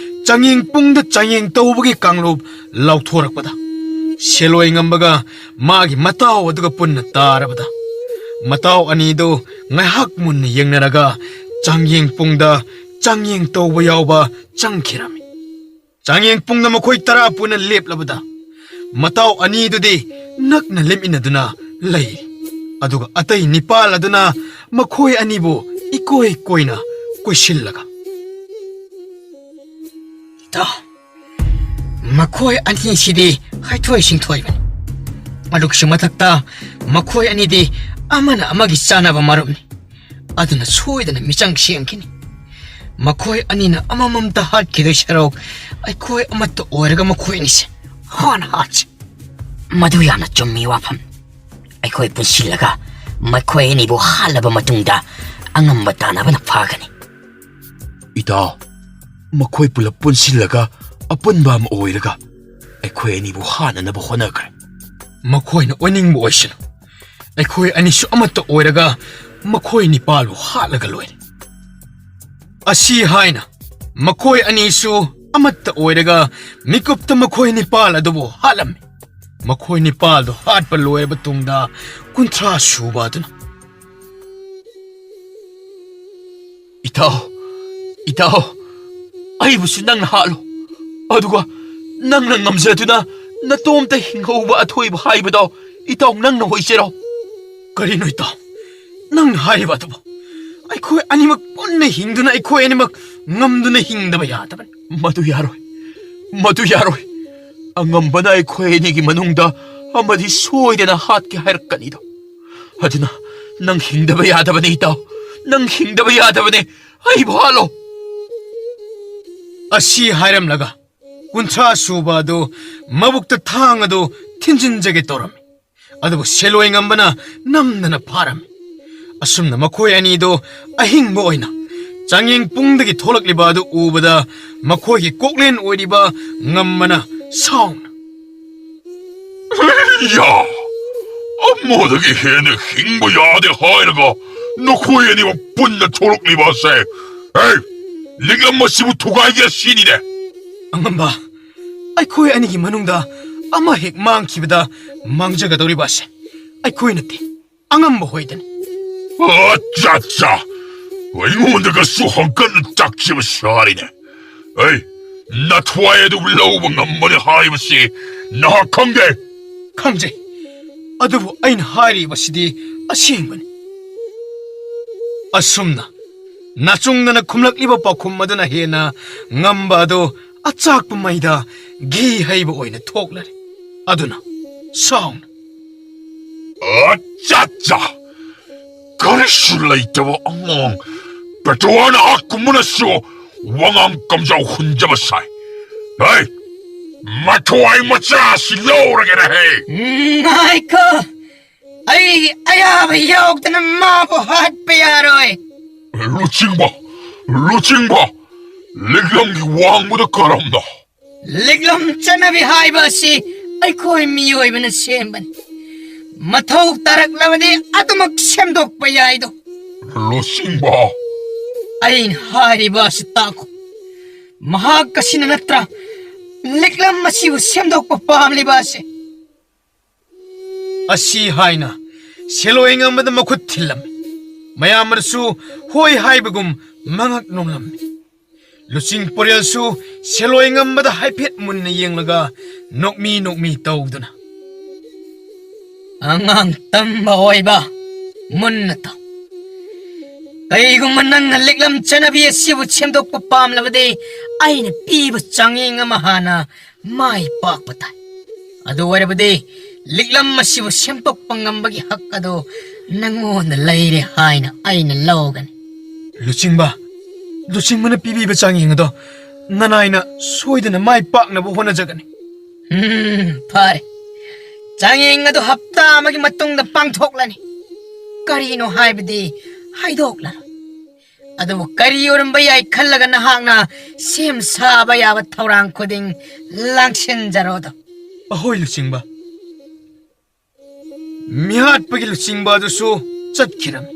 ꯆꯥꯡꯌꯦꯡ ꯄꯨꯡꯗ ꯆꯥꯡꯌꯦꯡ ꯇꯧꯕꯒꯤ ꯀꯥꯡꯂꯨꯞ ꯂꯥꯎꯊꯣꯔꯛꯄꯗ ꯁꯦꯜꯋꯥꯏ ꯉꯝꯕꯒ ꯃꯥꯒꯤ ꯃꯇꯥꯎ ꯑꯗꯨꯒ ꯄꯨꯟꯅ ꯇꯥꯔꯕꯗ ꯃꯇꯥꯎ ꯑꯅꯤꯗꯨ ꯉꯥꯏꯍꯥꯛ ꯃꯨꯟꯅ ꯌꯦꯡꯅꯔꯒ ꯆꯥꯡꯌꯦꯡ ꯄꯨꯡꯗ ꯆꯥꯡꯌꯦꯡ ꯇꯧꯕ ꯌꯥꯎꯕ ꯆꯪꯈꯤꯔꯝꯃꯤ꯫ ꯆꯥꯡꯌꯦꯡ ꯄꯨꯡꯗ ꯃꯈꯣꯏ ꯇꯔꯥ ꯄꯨꯟꯅ ꯂꯦꯞꯂꯕꯗ ꯃꯇꯥꯎ ꯑꯅꯤꯗꯨꯗꯤ ꯅꯛꯅ ꯂꯦꯞꯃꯤꯟꯅꯗꯨꯅ ꯂꯩꯔꯤ꯫ ꯑꯗꯨꯒ ꯑꯇꯩ ꯅꯤꯄꯥꯜ ꯑꯗꯨꯅ ꯃꯈꯣꯏ ꯑꯅꯤꯕꯨ ꯏꯀꯣꯏ ꯀꯣꯏꯅ ꯀꯣꯏꯁꯤꯜꯂꯒ, "ꯏꯇꯥꯎ, ꯃꯈꯣꯏ ꯑꯅꯤꯁꯤꯗꯤ ꯍꯩꯊꯣꯏ ꯁꯤꯡꯊꯣꯏꯕꯅꯤ꯫ ꯑꯗꯨꯒꯤꯁꯨ ꯃꯊꯛꯇ ꯃꯈꯣꯏ ꯑꯅꯤꯗꯤ ꯑꯃꯅ ꯑꯃꯒꯤ ꯆꯥꯅꯕ ꯃꯔꯨꯞꯅꯤ꯫ ꯑꯗꯨꯅ ꯁꯣꯏꯗꯅ ꯃꯤꯆꯪ ꯁꯦꯝꯈꯤꯅꯤ꯫ ꯃꯈꯣꯏ ꯑꯅꯤꯅ ꯑꯃꯃꯝꯇ ꯍꯥꯠꯈꯤꯗꯣꯏ ꯁꯔꯨꯛ, ꯑꯩꯈꯣꯏ ꯑꯃꯠꯇ ꯑꯣꯏꯔꯒ ꯃꯈꯣꯏ ꯑꯅꯤꯁꯦ ꯍꯥꯟꯅ ꯍꯥꯠꯁꯤ꯫ ꯃꯗꯨ ꯌꯥꯝꯅ ꯆꯨꯝꯃꯤ ꯋꯥꯐꯝ꯫ ꯑꯩꯈꯣꯏ ꯄꯨꯟꯁꯤꯜꯂꯒ ꯃꯈꯣꯏ ꯑꯅꯤꯕꯨ ꯍꯥꯠꯂꯕ ꯃꯇꯨꯡꯗ ꯑꯉꯝꯕ ꯇꯥꯟꯅꯕꯅ ꯐꯒꯅꯤ꯫ ꯏꯇꯥꯎ, ꯃꯈꯣꯏ ꯄꯨꯂꯞ ꯄꯨꯟꯁꯤꯜꯂꯒ ꯑꯄꯨꯟꯕ ꯑꯃ ꯑꯣꯏꯔꯒ ꯑꯩꯈꯣꯏ ꯑꯅꯤꯕꯨ ꯍꯥꯠꯅꯅꯕ ꯍꯣꯠꯅꯈ꯭ꯔꯦ꯫ ꯃꯈꯣꯏꯅ ꯑꯣꯏꯅꯤꯡꯕ ꯑꯣꯏꯁꯅꯨ, ꯑꯩꯈꯣꯏ ꯑꯅꯤꯁꯨ ꯑꯃꯠꯇ ꯑꯣꯏꯔꯒ ꯃꯈꯣꯏ ꯅꯤꯄꯥꯜꯕꯨ ꯍꯥꯠꯂꯒ ꯂꯣꯏꯔꯦ꯫ ꯑꯁꯤ ꯍꯥꯏꯅ ꯃꯈꯣꯏ ꯑꯅꯤꯁꯨ ꯑꯃꯠꯇ ꯑꯣꯏꯔꯒ ꯃꯤꯀꯨꯞꯇ ꯃꯈꯣꯏ ꯅꯤꯄꯥꯜ ꯑꯗꯨꯕꯨ ꯍꯥꯠꯂꯝꯃꯤ꯫ ꯃꯈꯣꯏ ꯅꯤꯄꯥꯜꯗꯨ ꯍꯥꯠꯄ ꯂꯣꯏꯔꯕ ꯇꯨꯡꯗ ꯀꯨꯟꯊ꯭ꯔꯥ ꯁꯨꯕ ꯑꯗꯨꯅ, "ꯏꯇꯥꯎ, ꯏꯇꯥꯎ, ꯑꯩꯕꯨꯁꯨ ꯅꯪꯅ ꯍꯥꯠꯂꯣ, ꯑꯗꯨꯒ ꯅꯪꯅ ꯉꯝꯖꯗꯨꯅ ꯅꯇꯣꯝꯇ ꯍꯤꯡꯍꯧꯕ ꯑꯊꯣꯏꯕ ꯍꯥꯏꯕꯗꯣ, ꯏꯇꯥꯎ, ꯅꯪꯅ ꯑꯣꯏꯖꯔꯣ꯫" "ꯀꯔꯤꯅꯣ ꯏꯇꯥꯎ ꯅꯪꯅ ꯍꯥꯏꯔꯤꯕ ꯑꯗꯨꯕꯨ? ꯑꯩꯈꯣꯏ ꯑꯅꯤꯃꯛ ꯄꯨꯟꯅ ꯍꯤꯡꯗꯨꯅ ꯑꯩꯈꯣꯏ ꯑꯅꯤꯃꯛ ꯉꯝꯗꯨꯅ ꯍꯤꯡꯗꯕ ꯌꯥꯗꯕꯅꯤ꯫" "ꯃꯗꯨ ꯌꯥꯔꯣꯏ, ꯃꯗꯨ ꯌꯥꯔꯣꯏ꯫ ꯑꯉꯝꯕꯅ ꯑꯩꯈꯣꯏ ꯑꯅꯤꯒꯤ ꯃꯅꯨꯡꯗ ꯑꯃꯗꯤ ꯁꯣꯏꯗꯅ ꯍꯥꯠꯀꯦ ꯍꯥꯏꯔꯛꯀꯅꯤꯗꯣ꯫ ꯑꯗꯨꯅ ꯅꯪ ꯍꯤꯡꯗꯕ ꯌꯥꯗꯕꯅꯤ ꯏꯇꯥꯎ, ꯅꯪ ꯍꯤꯡꯗꯕ ꯌꯥꯗꯕꯅꯤ꯫ ꯑꯩꯕꯨ ꯍꯥꯠꯂꯣ꯫" ꯑꯁꯤ ꯍꯥꯏꯔꯝꯂꯒ ꯀꯨꯟꯊ꯭ꯔꯥ ꯁꯨꯕ ꯑꯗꯨ ꯃꯕꯨꯛꯇ ꯊꯥꯡ ꯑꯗꯨ ꯊꯤꯟꯖꯤꯟꯖꯒꯦ ꯇꯧꯔꯝꯃꯤ꯫ ꯑꯗꯨꯕꯨ ꯁꯦꯂꯣꯏ ꯉꯝꯕꯅ ꯅꯝꯗꯅ ꯐꯥꯔꯝꯃꯤ꯫ ꯑꯁꯨꯝꯅ ꯃꯈꯣꯏ ꯑꯅꯤꯗꯨ ꯑꯍꯤꯡꯕ ꯑꯣꯏꯅ ꯆꯥꯡꯌꯦꯡ ꯄꯨꯡꯗꯒꯤ ꯊꯣꯛꯂꯛꯂꯤꯕ ꯑꯗꯨ ꯎꯕꯗ ꯃꯈꯣꯏꯒꯤ ꯀꯣꯛꯂꯦꯟ ꯑꯣꯏꯔꯤꯕ ꯉꯝꯕꯅ ꯁꯥꯎꯅ, "ꯌꯥ! ꯑꯃꯗꯒꯤ ꯍꯦꯟꯅ ꯍꯤꯡꯕ ꯌꯥꯗꯦ ꯍꯥꯏꯔꯒ ꯅꯈꯣꯏ ꯑꯅꯤꯃꯛ ꯄꯨꯟꯅ ꯊꯣꯛꯂꯛꯂꯤꯕ ꯑꯁꯦ, ꯑꯦ, ꯂꯤꯛꯂꯝ ꯑꯁꯤꯕꯨ ꯊꯨꯒꯥꯏꯒꯦ ꯁꯤꯅꯤꯅꯦ꯫" "ꯑꯉꯝꯕ, ꯑꯩꯈꯣꯏ ꯑꯅꯤꯒꯤ ꯃꯅꯨꯡꯗ ꯑꯃ ꯍꯦꯛ ꯃꯥꯡꯈꯤꯕꯗ ꯃꯥꯡꯖꯒꯗꯧꯔꯤꯕ ꯑꯁꯦ ꯑꯩꯈꯣꯏ ꯅꯠꯇꯦ, ꯑꯉꯝꯕ ꯍꯣꯏꯗꯅꯤ꯫" "ꯑꯠꯆꯥ, ꯑꯠꯆꯥ, ꯑꯩꯉꯣꯟꯗꯒꯁꯨ ꯍꯪꯀꯠꯅ ꯇꯥꯛꯈꯤꯕ ꯁꯥꯔꯤꯅꯦ꯫ ꯑꯩ ꯅꯊ꯭ꯋꯥꯏ ꯑꯗꯨ ꯂꯧꯕ ꯉꯝꯕꯅꯤ ꯍꯥꯏꯕꯁꯤ ꯅꯍꯥꯛ ꯈꯪꯗꯦ꯫" "ꯈꯪꯖꯩ, ꯑꯗꯨꯕꯨ ꯑꯩꯅ ꯍꯥꯏꯔꯤꯕꯁꯤꯗꯤ ꯑꯁꯦꯡꯕꯅꯤ꯫" ꯑꯁꯨꯝꯅ ꯅꯥꯆꯨꯡꯗꯅ ꯈꯨꯝꯂꯛꯂꯤꯕ ꯄꯥꯎꯈꯨꯝ ꯑꯗꯨꯅ ꯍꯦꯟꯅ ꯉꯝꯕ ꯑꯗꯨ ꯑꯆꯥꯛꯄ ꯃꯩꯗ ꯘꯤ ꯍꯩꯕ ꯑꯣꯏꯅ ꯊꯣꯛꯂꯔꯦ꯫ ꯑꯗꯨꯅ ꯁꯥꯎꯅ, "ꯑꯠꯆꯥ, ꯑꯠꯆꯥ, ꯀꯔꯤꯁꯨ ꯂꯩꯇꯕ ꯑꯉꯥꯡ ꯄꯦꯇ꯭ꯔꯣꯋꯥ ꯅꯍꯥꯛꯀꯨꯝꯕꯅꯁꯨ ꯋꯥꯉꯥꯡ ꯀꯝꯖꯥꯎ ꯍꯨꯟꯖꯕ ꯁꯥꯏ꯫ ꯍꯩ, ꯃꯊ꯭ꯋꯥꯏ ꯃꯆꯥꯁꯤ ꯂꯧꯔꯒꯦꯅ ꯍꯦ꯫ ꯉꯥꯏꯈꯣ, ꯑꯩ ꯑꯌꯥꯕ ꯌꯥꯎꯗꯅ ꯃꯥꯕꯨ ꯍꯥꯠꯄ ꯌꯥꯔꯣꯏ꯫ ꯂꯨꯆꯤꯡꯕ, ꯂꯨꯆꯤꯡꯕ, ꯂꯤꯛꯂꯝꯒꯤ ꯋꯥꯡꯃꯗ ꯀꯔꯝꯅ? ꯂꯤꯛꯂꯝ ꯆꯠꯅꯕꯤ ꯍꯥꯏꯕ ꯑꯁꯤ ꯑꯩꯈꯣꯏ ꯃꯤꯑꯣꯏꯕꯅ ꯁꯦꯝꯕꯅꯤ꯫ ꯃꯊꯧ ꯇꯥꯔꯛꯂꯕꯗꯤ ꯑꯗꯨꯃꯛ ꯁꯦꯝꯗꯣꯛꯄ ꯌꯥꯏꯗꯣ꯫ ꯂꯨꯆꯤꯡꯕ꯫ ꯑꯩꯅ ꯍꯥꯏꯔꯤꯕ ꯑꯁꯤ ꯇꯥꯈꯣ꯫ ꯃꯍꯥꯛ ꯑꯁꯤꯅ ꯅꯠꯇ꯭ꯔꯥ ꯂꯤꯛꯂꯝ ꯑꯁꯤꯕꯨ ꯁꯦꯝꯗꯣꯛꯄ ꯄꯥꯝꯂꯤꯕ ꯑꯁꯤ? ꯑꯁꯤ ꯍꯥꯏꯅ ꯁꯦꯂꯣꯏ ꯉꯝꯕꯗ ꯃꯈꯨꯠ ꯊꯤꯜꯂꯝꯃꯤ꯫ ꯃꯌꯥꯝ ꯑꯗꯨꯁꯨ ꯍꯣꯏ ꯍꯥꯏꯕꯒꯨꯝ ꯃꯉꯛ ꯅꯣꯝꯂꯝꯃꯤ꯫ ꯂꯨꯆꯤꯡ ꯄꯨꯔꯦꯜꯁꯨ ꯁꯦꯂꯣꯏ ꯉꯝꯕꯗ ꯍꯥꯏꯐꯦꯠ ꯃꯨꯟꯅ ꯌꯦꯡꯂꯒ ꯅꯣꯛꯃꯤ ꯅꯣꯛꯃꯤ ꯇꯧꯗꯨꯅ, "ꯑꯉꯥꯡ ꯇꯝꯕ ꯑꯣꯏꯕ, ꯃꯨꯟꯅ ꯇꯧ꯫ ꯀꯩꯒꯨꯝꯕ ꯅꯪꯅ ꯂꯤꯛꯂꯝ ꯆꯠꯅꯕꯤ ꯑꯁꯤꯕꯨ ꯁꯦꯝꯗꯣꯛꯄ ꯄꯥꯝꯂꯕꯗꯤ ꯑꯩꯅ ꯄꯤꯕ ꯆꯥꯡꯌꯦꯡ ꯑꯃ ꯍꯥꯟꯅ ꯃꯥꯏ ꯄꯥꯛꯄ ꯇꯥꯏ꯫ ꯑꯗꯨ ꯑꯣꯏꯔꯕꯗꯤ ꯂꯤꯛꯂꯝ ꯑꯁꯤꯕꯨ ꯁꯦꯝꯗꯣꯛꯄ ꯉꯝꯕꯒꯤ ꯍꯛ ꯑꯗꯨ ꯅꯪꯉꯣꯟꯗ ꯂꯩꯔꯦ ꯍꯥꯏꯅ ꯑꯩꯅ ꯂꯧꯒꯅꯤ꯫" "ꯂꯨꯆꯤꯡꯕ, ꯂꯨꯆꯤꯡꯕꯅ ꯄꯤꯕꯤꯕ ꯆꯥꯡꯌꯦꯡ ꯑꯗꯣ ꯅꯅꯥꯏꯅ ꯁꯣꯏꯗꯅ ꯃꯥꯏ ꯄꯥꯛꯅꯕ ꯍꯣꯠꯅꯖꯒꯅꯤ꯫" "ꯎꯝ, ꯐꯔꯦ꯫ ꯆꯥꯡꯌꯦꯡ ꯑꯗꯨ ꯍꯞꯇꯥ ꯑꯃꯒꯤ ꯃꯇꯨꯡꯗ ꯄꯥꯡꯊꯣꯛꯂꯅꯤ꯫ ꯀꯔꯤꯅꯣ ꯍꯥꯏꯕꯗꯤ ꯍꯥꯏꯗꯣꯛꯂꯔꯣꯏ꯫ ꯑꯗꯨꯕꯨ ꯀꯔꯤ ꯑꯣꯏꯔꯝꯕ ꯌꯥꯏ ꯈꯜꯂꯒ ꯅꯍꯥꯛꯅ ꯁꯦꯝ ꯁꯥꯕ ꯌꯥꯕ ꯊꯧꯔꯥꯡ ꯈꯨꯗꯤꯡ ꯂꯥꯡꯁꯤꯟꯖꯔꯣꯗꯣ꯫" "ꯑꯍꯣꯏ, ꯂꯨꯆꯤꯡꯕ꯫" ꯃꯤꯍꯥꯠꯄꯒꯤ ꯂꯨꯆꯤꯡꯕ ꯑꯗꯨꯁꯨ ꯆꯠꯈꯤꯔꯝꯃꯤ꯫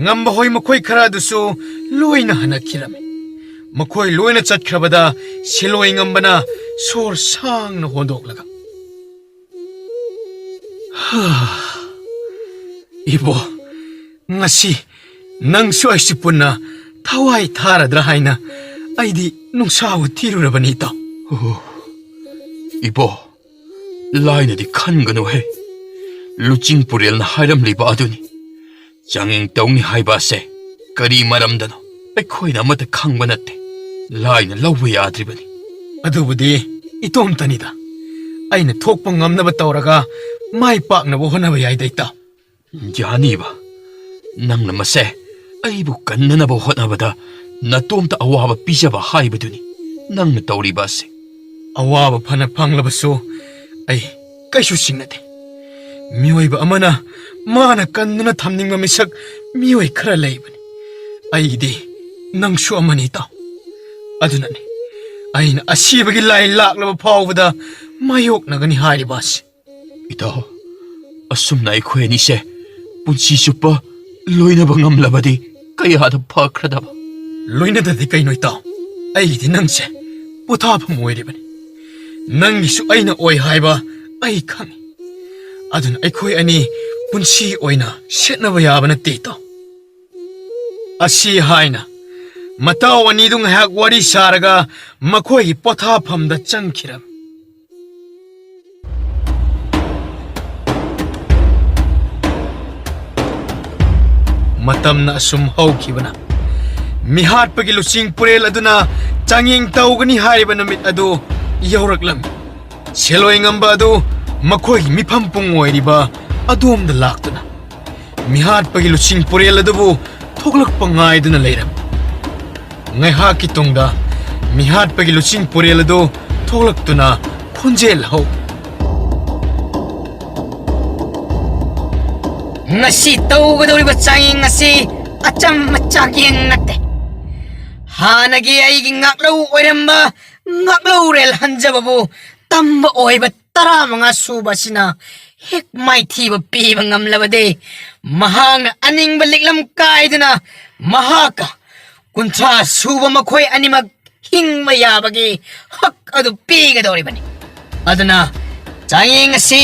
ꯉꯝꯕ ꯍꯣꯏ ꯃꯈꯣꯏ ꯈꯔ ꯑꯗꯨꯁꯨ ꯂꯣꯏꯅ ꯍꯟꯅꯈꯤꯔꯝꯃꯤ꯫ ꯃꯈꯣꯏ ꯂꯣꯏꯅ ꯆꯠꯈ꯭ꯔꯕꯗ ꯁꯤꯂꯣꯏ ꯉꯝꯕꯅ ꯁꯣꯔ ꯁꯥꯡꯅ ꯍꯣꯟꯗꯣꯛꯂꯒ, "ꯍꯥ, ꯏꯕꯣ, ꯉꯁꯤ ꯅꯪꯁꯨ ꯑꯩꯁꯨ ꯄꯨꯟꯅ ꯊꯋꯥꯏ ꯊꯥꯔꯗ꯭ꯔꯥ ꯍꯥꯏꯅ ꯑꯩꯗꯤ ꯅꯨꯡꯁꯥꯕꯨ ꯊꯤꯔꯨꯔꯕꯅꯤ, ꯏꯇꯥꯎ꯫" "ꯑꯣ, ꯏꯕꯣ, ꯂꯥꯏꯅꯗꯤ ꯈꯟꯒꯅꯨꯍꯦ꯫ ꯂꯨꯆꯤꯡ ꯄꯨꯔꯦꯜꯅ ꯍꯥꯏꯔꯝꯂꯤꯕ ꯑꯗꯨꯅꯤ꯫ ꯆꯥꯡꯌꯦꯡ ꯇꯧꯅꯤ ꯍꯥꯏꯕ ꯑꯁꯦ ꯀꯔꯤ ꯃꯔꯝꯗꯅꯣ ꯑꯩꯈꯣꯏꯅ ꯑꯃꯠꯇ ꯈꯪꯕ ꯅꯠꯇꯦ꯫ ꯂꯥꯏꯅ ꯂꯧꯕ ꯌꯥꯗ꯭ꯔꯤꯕꯅꯤ꯫" "ꯑꯗꯨꯕꯨꯗꯤ ꯏꯇꯣꯝꯇꯅꯤꯗ꯫ ꯑꯩꯅ ꯊꯣꯛꯄ ꯉꯝꯅꯕ ꯇꯧꯔꯒ ꯃꯥꯏ ꯄꯥꯛꯅꯕ ꯍꯣꯠꯅꯕ ꯌꯥꯏꯗ, ꯏꯇꯥꯎ꯫" "ꯌꯥꯅꯤꯕ, ꯅꯪꯅ ꯃꯁꯦ ꯑꯩꯕꯨ ꯀꯟꯅꯅꯕ ꯍꯣꯠꯅꯕꯗ ꯅꯇꯣꯝꯇ ꯑꯋꯥꯕ ꯄꯤꯖꯕ ꯍꯥꯏꯕꯗꯨꯅꯤ ꯅꯪꯅ ꯇꯧꯔꯤꯕ ꯑꯁꯤ꯫ ꯑꯋꯥꯕ ꯐꯅ ꯐꯪꯂꯕꯁꯨ ꯑꯩ ꯀꯩꯁꯨ ꯆꯤꯡꯅꯗꯦ꯫ ꯃꯤꯑꯣꯏꯕ ꯑꯃꯅ ꯃꯥꯅ ꯀꯟꯗꯨꯅ ꯊꯝꯅꯤꯡꯕ ꯃꯤꯁꯛ ꯃꯤꯑꯣꯏ ꯈꯔ ꯂꯩꯕꯅꯤ꯫ ꯑꯩꯒꯤꯗꯤ ꯅꯪꯁꯨ ꯑꯃꯅꯤ ꯏꯇꯥꯎ꯫ ꯑꯗꯨꯅꯅꯤ ꯑꯩꯅ ꯑꯁꯤꯕꯒꯤ ꯂꯥꯏ ꯂꯥꯛꯂꯕ ꯐꯥꯎꯕꯗ ꯃꯥꯌꯣꯛꯅꯒꯅꯤ ꯍꯥꯏꯔꯤꯕ ꯑꯁꯤ꯫ ꯏꯇꯥꯎ, ꯑꯁꯨꯝꯅ ꯑꯩꯈꯣꯏ ꯑꯅꯤꯁꯦ ꯄꯨꯟꯁꯤ ꯆꯨꯞꯄ ꯂꯣꯏꯅꯕ ꯉꯝꯂꯕꯗꯤ ꯀꯌꯥꯗ ꯐꯈ꯭ꯔꯗꯕ꯫ ꯂꯣꯏꯅꯗꯗꯤ ꯀꯩꯅꯣ ꯏꯇꯥꯎ? ꯑꯩꯒꯤꯗꯤ ꯅꯪꯁꯦ ꯄꯣꯊꯥꯐꯝ ꯑꯣꯏꯔꯤꯕꯅꯤ꯫ ꯅꯪꯒꯤꯁꯨ ꯑꯩꯅ ꯑꯣꯏ ꯍꯥꯏꯕ ꯑꯩ ꯈꯪꯏ꯫ ꯑꯗꯨꯅ ꯑꯩꯈꯣꯏ ꯑꯅꯤ ꯄꯨꯟꯁꯤ ꯑꯣꯏꯅ ꯁꯦꯠꯅꯕ ꯌꯥꯕ ꯅꯠꯇꯦ ꯏꯇꯥꯎ꯫ ꯑꯁꯤ ꯍꯥꯏꯅ ꯃꯇꯥꯎ ꯑꯅꯤꯗꯨ ꯉꯥꯏꯍꯥꯛ ꯋꯥꯔꯤ ꯁꯥꯔꯒ ꯃꯈꯣꯏꯒꯤ ꯄꯣꯊꯥꯐꯝꯗ ꯆꯪꯈꯤꯔꯝꯃꯤ꯫ ꯃꯇꯝꯅ ꯑꯁꯨꯝ ꯍꯧꯈꯤꯕꯅ ꯃꯤꯍꯥꯠꯄꯒꯤ ꯂꯨꯆꯤꯡ ꯄꯨꯔꯦꯜ ꯑꯗꯨꯅ ꯆꯥꯡꯌꯦꯡ ꯇꯧꯒꯅꯤ ꯍꯥꯏꯔꯤꯕ ꯅꯨꯃꯤꯠ ꯑꯗꯨ ꯌꯧꯔꯛꯂꯝꯃꯤ꯫ ꯁꯦꯜꯂꯣꯏ ꯉꯝꯕ ꯑꯗꯨ ꯃꯈꯣꯏꯒꯤ ꯃꯤꯐꯝ ꯄꯨꯡ ꯑꯣꯏꯔꯤꯕ ꯑꯗꯣꯝꯗ ꯂꯥꯛꯇꯨꯅ ꯃꯤꯍꯥꯠꯄꯒꯤ ꯂꯨꯆꯤꯡ ꯄꯨꯔꯦꯜ ꯑꯗꯨꯕꯨ ꯊꯣꯛꯂꯛꯄ ꯉꯥꯏꯗꯨꯅ ꯂꯩꯔꯝꯃꯤ꯫ ꯉꯥꯏꯍꯥꯛꯀꯤ ꯇꯨꯡꯗ ꯃꯤꯍꯥꯠꯄꯒꯤ ꯂꯨꯆꯤꯡ ꯄꯨꯔꯦꯜ ꯑꯗꯨ ꯊꯣꯛꯂꯛꯇꯨꯅ ꯈꯣꯟꯖꯦꯜ ꯍꯧ꯫ ꯉꯁꯤ ꯇꯧꯒꯗꯧꯔꯤꯕ ꯆꯥꯡꯌꯦꯡ ꯑꯁꯤ ꯑꯆꯝꯕ ꯆꯥꯡꯌꯦꯡ ꯅꯠꯇꯦ꯫ ꯍꯥꯟꯅꯒꯤ ꯑꯩꯒꯤ ꯉꯥꯛꯂꯧ ꯑꯣꯏꯔꯝꯕ ꯉꯥꯛꯂꯧꯔꯦꯜ ꯍꯟꯖꯕꯕꯨ ꯇꯝꯕ ꯑꯣꯏꯕ ꯇꯔꯥꯃꯉꯥ ꯁꯨꯕ ꯑꯁꯤꯅ ꯍꯦꯛ ꯃꯥꯏꯊꯤꯕ ꯄꯤꯕ ꯉꯝꯂꯕꯗꯤ, ꯃꯍꯥꯛꯅ ꯑꯅꯤꯡꯕ ꯂꯤꯛꯂꯝ ꯀꯥꯏꯗꯨꯅ ꯃꯍꯥꯛꯀ ꯀꯨꯟꯊ꯭ꯔꯥ ꯁꯨꯕ ꯃꯈꯣꯏ ꯑꯅꯤꯃꯛ ꯍꯤꯡꯕ ꯌꯥꯕꯒꯤ ꯍꯛ ꯑꯗꯨ ꯄꯤꯒꯗꯧꯔꯤꯕꯅꯤ꯫ ꯑꯗꯨꯅ ꯆꯥꯡꯌꯦꯡ ꯑꯁꯤ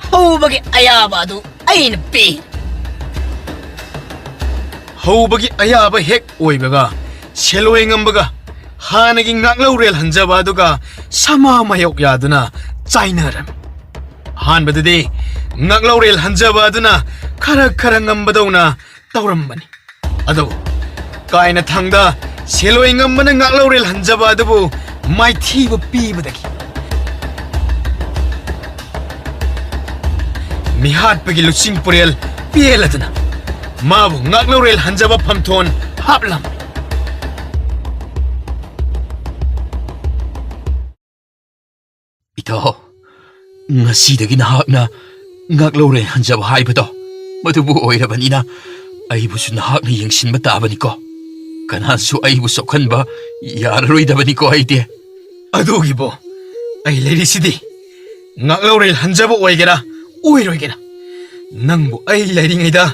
ꯍꯧꯕꯒꯤ ꯑꯌꯥꯕ ꯑꯗꯨ ꯑꯩꯅ ꯄꯤ꯫ ꯍꯧꯕꯒꯤ ꯑꯌꯥꯕ ꯍꯦꯛ ꯑꯣꯏꯕꯒ ꯁꯦꯜꯂꯣꯏ ꯉꯝꯕꯒ ꯍꯥꯟꯅꯒꯤ ꯉꯥꯛꯂꯧꯔꯦꯜ ꯍꯟꯖꯕ ꯑꯗꯨꯒ ꯁꯃꯥ ꯃꯥꯌꯣꯛ ꯌꯥꯗꯨꯅ ꯆꯥꯏꯅꯔꯝꯃꯤ꯫ ꯑꯍꯥꯟꯕꯗꯗꯤ ꯉꯥꯛꯂꯧꯔꯦꯜ ꯍꯟꯖꯕ ꯑꯗꯨꯅ ꯈꯔ ꯈꯔ ꯉꯝꯕꯗꯧꯅ ꯇꯧꯔꯝꯕꯅꯤ꯫ ꯑꯗꯨꯕꯨ ꯀꯥꯏꯅ ꯊꯪꯗ ꯁꯦꯜꯂꯣꯏ ꯉꯝꯕꯅ ꯉꯥꯛꯂꯧꯔꯦꯜ ꯍꯟꯖꯕ ꯑꯗꯨꯕꯨ ꯃꯥꯏꯊꯤꯕ ꯄꯤꯕꯗꯒꯤ ꯃꯤꯍꯥꯠꯄꯒꯤ ꯂꯨꯆꯤꯡ ꯄꯨꯔꯦꯜ ꯄꯦꯜꯂꯗꯨꯅ ꯃꯥꯕꯨ ꯉꯥꯛꯂꯧꯔꯦꯜ ꯍꯟꯖꯕ ꯐꯝꯊꯣꯟ ꯍꯥꯞꯂꯝꯃꯤ꯫ ꯏꯇꯥꯎ, ꯉꯁꯤꯗꯒꯤ ꯅꯍꯥꯛꯅ ꯉꯥꯛꯂꯧꯔꯦꯜ ꯍꯟꯖꯕ ꯍꯥꯏꯕꯗꯣ ꯃꯗꯨꯕꯨ ꯑꯣꯏꯔꯕꯅꯤꯅ, ꯑꯩꯕꯨꯁꯨ ꯅꯍꯥꯛꯅ ꯌꯦꯡꯁꯤꯟꯕ ꯇꯥꯕꯅꯤꯀꯣ꯫ ꯀꯅꯥꯁꯨ ꯑꯩꯕꯨ ꯁꯣꯛꯍꯟꯕ ꯌꯥꯔꯔꯣꯏꯗꯕꯅꯤꯀꯣ ꯑꯩꯗꯤ꯫ ꯑꯗꯨꯒꯤꯕꯨ ꯑꯩ ꯂꯩꯔꯤꯁꯤꯗꯤ꯫ ꯉꯥꯛꯂꯧꯔꯦꯜ ꯍꯟꯖꯕ ꯑꯣꯏꯒꯦꯔꯥ ꯑꯣꯏꯔꯣꯏꯒꯦꯔꯥ, ꯅꯪꯕꯨ ꯑꯩ ꯂꯩꯔꯤꯉꯩꯗ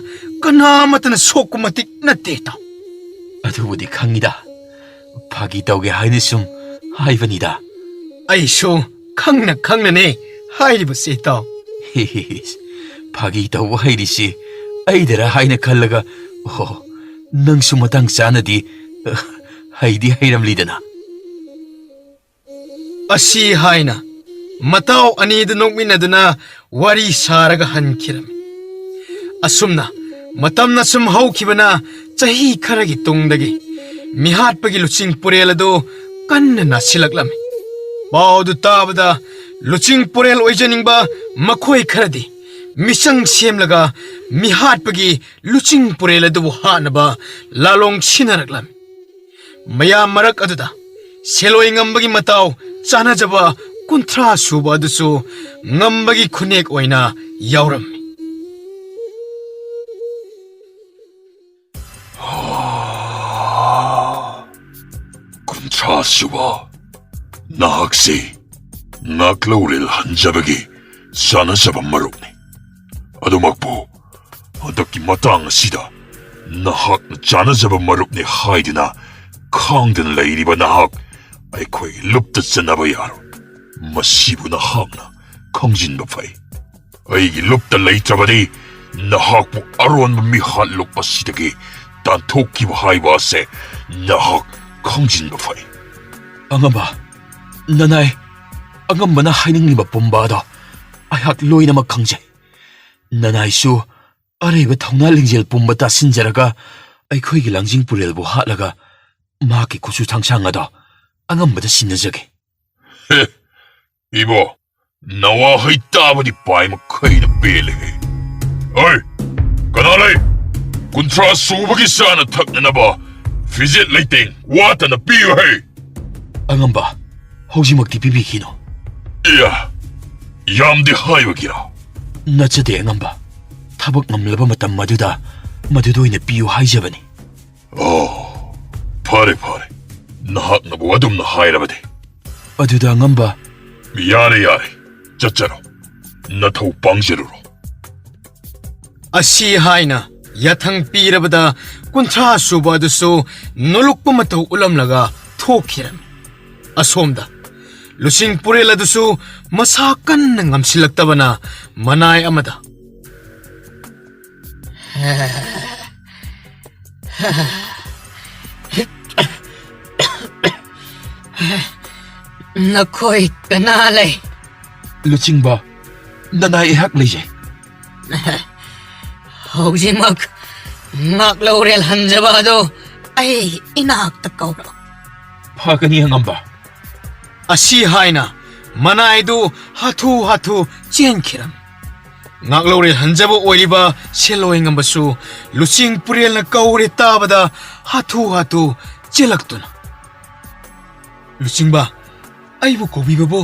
ꯀꯅꯥꯃꯠꯇꯅ ꯁꯣꯛꯄ ꯃꯇꯤꯛ ꯅꯠꯇꯦ, ꯏꯇꯥꯎ꯫ ꯑꯗꯨꯕꯨꯗꯤ ꯈꯪꯉꯤꯗ, ꯐꯥꯒꯤ ꯇꯧꯒꯦ ꯍꯥꯏꯅ ꯁꯨꯝ ꯍꯥꯏꯕꯅꯤꯗ꯫ ꯑꯩꯁꯨ ꯈꯪꯅ ꯈꯪꯅꯅꯦ ꯍꯥꯏꯔꯤꯕꯁꯦ, ꯏꯇꯥꯎ꯫ ꯐꯥꯒꯤ ꯇꯧꯕ ꯍꯩꯔꯤꯁꯤ ꯑꯩꯗꯔ ꯍꯥꯏꯅ ꯈꯜꯂꯒ, ꯑꯣ, ꯅꯪꯁꯨ ꯃꯇꯥꯡ ꯆꯥꯅꯗꯤ, ꯑ, ꯍꯩꯗꯤ ꯍꯩꯔꯝꯂꯤꯗꯅ꯫ ꯑꯁꯤ ꯍꯥꯏꯅ ꯃꯇꯥꯎ ꯑꯅꯤꯗꯨ ꯅꯣꯛꯃꯤꯟꯅꯗꯨꯅ ꯋꯥꯔꯤ ꯁꯥꯔꯒ ꯍꯟꯈꯤꯔꯝꯃꯤ꯫ ꯑꯁꯨꯝꯅ ꯃꯇꯝꯅ ꯁꯨꯝ ꯍꯧꯈꯤꯕꯅ, ꯆꯍꯤ ꯈꯔꯒꯤ ꯇꯨꯡꯗꯒꯤ ꯃꯤꯍꯥꯠꯄꯒꯤ ꯂꯨꯆꯤꯡ ꯄꯨꯔꯦꯜ ꯑꯗꯨ ꯀꯟꯅ ꯅꯥꯁꯤꯜꯂꯛꯂꯝꯃꯤ꯫ ꯄꯥꯎꯗꯨ ꯇꯥꯕꯗ ꯂꯨꯆꯤꯡ ꯄꯨꯔꯦꯜ ꯑꯣꯏꯖꯅꯤꯡꯕ ꯃꯈꯣꯏ ꯈꯔꯗꯤ ꯃꯤꯆꯪ ꯁꯦꯝꯂꯒ ꯃꯤꯍꯥꯠꯄꯒꯤ ꯂꯨꯆꯤꯡ ꯄꯨꯔꯦꯜ ꯑꯗꯨꯕꯨ ꯍꯥꯠꯅꯕ ꯂꯥꯂꯣꯡ ꯁꯤꯟꯅꯔꯛꯂꯝꯃꯤ꯫ ꯃꯌꯥꯝ ꯃꯔꯛ ꯑꯗꯨꯗ ꯁꯦꯜꯂꯣꯏ ꯉꯝꯕꯒꯤ ꯃꯇꯥꯎ ꯆꯥꯅꯖꯕ ꯀꯨꯟꯊ꯭ꯔꯥ ꯁꯨꯕ ꯑꯗꯨꯁꯨ ꯉꯝꯕꯒꯤ ꯈꯨꯅꯦꯛ ꯑꯣꯏꯅ ꯌꯥꯎꯔꯝꯃꯤ꯫ ꯀꯨꯟꯊ꯭ꯔꯥ ꯁꯨꯕ, ꯅꯍꯥꯛꯁꯤ ꯉꯥꯛꯂꯧꯔꯦꯜ ꯍꯟꯖꯕꯒꯤ ꯆꯥꯅꯖꯕ ꯃꯔꯨꯞꯅꯤ꯫ ꯑꯗꯨꯃꯛꯄꯨ ꯍꯟꯗꯛꯀꯤ ꯃꯇꯥꯡ ꯑꯁꯤꯗ ꯅꯍꯥꯛꯅ ꯆꯥꯅꯖꯕ ꯃꯔꯨꯞꯅꯤ ꯍꯥꯏꯗꯨꯅ ꯈꯥꯡꯗꯅ ꯂꯩꯔꯤꯕ ꯅꯍꯥꯛ ꯑꯩꯈꯣꯏꯒꯤ ꯂꯨꯞꯇ ꯆꯟꯅꯕ ꯌꯥꯔꯣꯏ꯫ ꯃꯁꯤꯕꯨ ꯅꯍꯥꯛꯅ ꯈꯪꯖꯤꯟꯕ ꯐꯩ꯫ ꯑꯩꯒꯤ ꯂꯨꯞꯇ ꯂꯩꯇ꯭ꯔꯕꯗꯤ ꯅꯍꯥꯛꯄꯨ ꯑꯔꯣꯟꯕ ꯃꯤꯍꯥꯠꯂꯨꯞ ꯑꯁꯤꯗꯒꯤ ꯇꯥꯟꯊꯣꯛꯈꯤꯕ ꯍꯥꯏꯕ ꯑꯁꯦ ꯅꯍꯥꯛ ꯈꯪꯖꯤꯟꯕ ꯐꯩ꯫ ꯑꯉꯝꯕ, ꯅꯅꯥꯏ ꯑꯉꯝꯕꯅ ꯍꯥꯏꯅꯤꯡꯂꯤꯕ ꯄꯨꯝꯕ ꯑꯗꯣ ꯑꯩꯍꯥꯛ ꯂꯣꯏꯅꯃꯛ ꯈꯪꯖꯩ꯫ ꯅꯅꯥꯏꯁꯨ ꯑꯔꯩꯕ ꯊꯧꯅꯥ ꯂꯤꯡꯖꯦꯜ ꯄꯨꯝꯕ ꯇꯥꯁꯤꯟꯖꯔꯒ ꯑꯩꯈꯣꯏꯒꯤ ꯂꯥꯡꯖꯤꯡ ꯄꯨꯔꯦꯜꯕꯨ ꯍꯥꯠꯂꯒ ꯃꯍꯥꯛꯀꯤ ꯈꯨꯠꯁꯨ ꯊꯥꯡꯁꯥꯡ ꯑꯗꯣ ꯑꯉꯝꯕꯗ ꯁꯤꯟꯅꯖꯒꯦ꯫ ꯍꯦ, ꯏꯕꯣ, ꯅꯋꯥꯍꯩ ꯇꯥꯕꯗꯤ ꯄꯥꯏ ꯃꯈꯩꯅ ꯄꯦꯜꯂꯦꯍꯦ꯫ ꯑꯩ, ꯀꯅꯥ ꯂꯩ? ꯀꯨꯟꯊ꯭ꯔꯥ ꯁꯨꯕꯒꯤ ꯆꯥꯅ ꯊꯛꯅꯅꯕ ꯐꯤꯖꯦꯠ ꯂꯩꯇꯦꯡ ꯋꯥꯠꯇꯅ ꯄꯤꯌꯨ ꯍꯦ꯫ ꯑꯉꯝꯕ, ꯍꯧꯖꯤꯛꯃꯛꯇꯤ ꯄꯤꯕꯤꯈꯤꯅꯨ꯫ ꯏꯌꯥ, ꯌꯥꯝꯗꯦ ꯍꯥꯏꯕꯒꯤꯔꯣ? ꯅꯠꯆꯗꯦ ꯑꯉꯝꯕ, ꯊꯕꯛ ꯉꯝꯂꯕ ꯃꯇꯝ ꯃꯗꯨꯗ ꯃꯗꯨꯗ ꯑꯣꯏꯅ ꯄꯤꯌꯨ ꯍꯥꯏꯖꯕꯅꯤ꯫ ꯑꯣ, ꯐꯔꯦ ꯐꯔꯦ, ꯅꯍꯥꯛꯅꯕꯨ ꯑꯗꯨꯝꯅ ꯍꯥꯏꯔꯕꯗꯤ꯫ ꯑꯗꯨꯗ ꯑꯉꯝꯕ꯫ ꯌꯥꯔꯦ ꯌꯥꯔꯦ, ꯆꯠꯆꯔꯣ, ꯅꯊꯧ ꯄꯥꯡꯖꯔꯨꯔꯣ꯫ ꯑꯁꯤ ꯍꯥꯏꯅ ꯌꯥꯊꯪ ꯄꯤꯔꯕꯗ ꯀꯨꯟꯊ꯭ꯔꯥ ꯁꯨꯕ ꯑꯗꯨꯁꯨ ꯅꯣꯂꯨꯛꯄ ꯃꯇꯧ ꯎꯠꯂꯝꯂꯒ ꯊꯣꯛꯈꯤꯔꯝꯃꯤ꯫ ꯑꯁꯣꯝꯗ ꯂꯨꯆꯤꯡ ꯄꯨꯔꯦꯜ ꯑꯗꯨꯁꯨ ꯃꯁꯥ ꯀꯟꯅ ꯉꯝꯁꯤꯜꯂꯛꯇꯕꯅ ꯃꯅꯥꯏ ꯑꯃꯗ ꯅꯈꯣꯏ ꯀꯅꯥ ꯂꯩ? ꯂꯨꯆꯤꯡꯕ, ꯅꯅꯥꯏ ꯑꯩꯍꯥꯛ ꯂꯩꯖꯩ꯫ ꯍꯧꯖꯤꯛꯃꯛ ꯉꯥꯛꯂꯧꯔꯦꯜ ꯍꯟꯖꯕ ꯑꯗꯨ ꯑꯩ ꯏꯅꯥꯛꯇ ꯀꯧꯔꯛꯎ꯫ ꯐꯒꯅꯤ ꯑꯉꯝꯕ꯫ ꯑꯁꯤ ꯍꯥꯏꯅ ꯃꯅꯥꯏꯗꯨ ꯍꯥꯊꯨ ꯍꯥꯊꯨ ꯆꯦꯟꯈꯤꯔꯝꯃꯤ꯫ ꯉꯥꯛꯂꯧꯔꯦꯜ ꯍꯟꯖꯕ ꯑꯣꯏꯔꯤꯕ ꯁꯦꯂꯣꯏ ꯉꯝꯕꯁꯨ ꯂꯨꯆꯤꯡ ꯄꯨꯔꯦꯜꯅ ꯀꯧꯔꯦ ꯇꯥꯕꯗ ꯍꯥꯊꯨ ꯍꯥꯊꯨ ꯆꯦꯜꯂꯛꯇꯨꯅ, "ꯂꯨꯆꯤꯡꯕ, ꯑꯩꯕꯨ ꯀꯧꯕꯤꯕꯕꯨ?"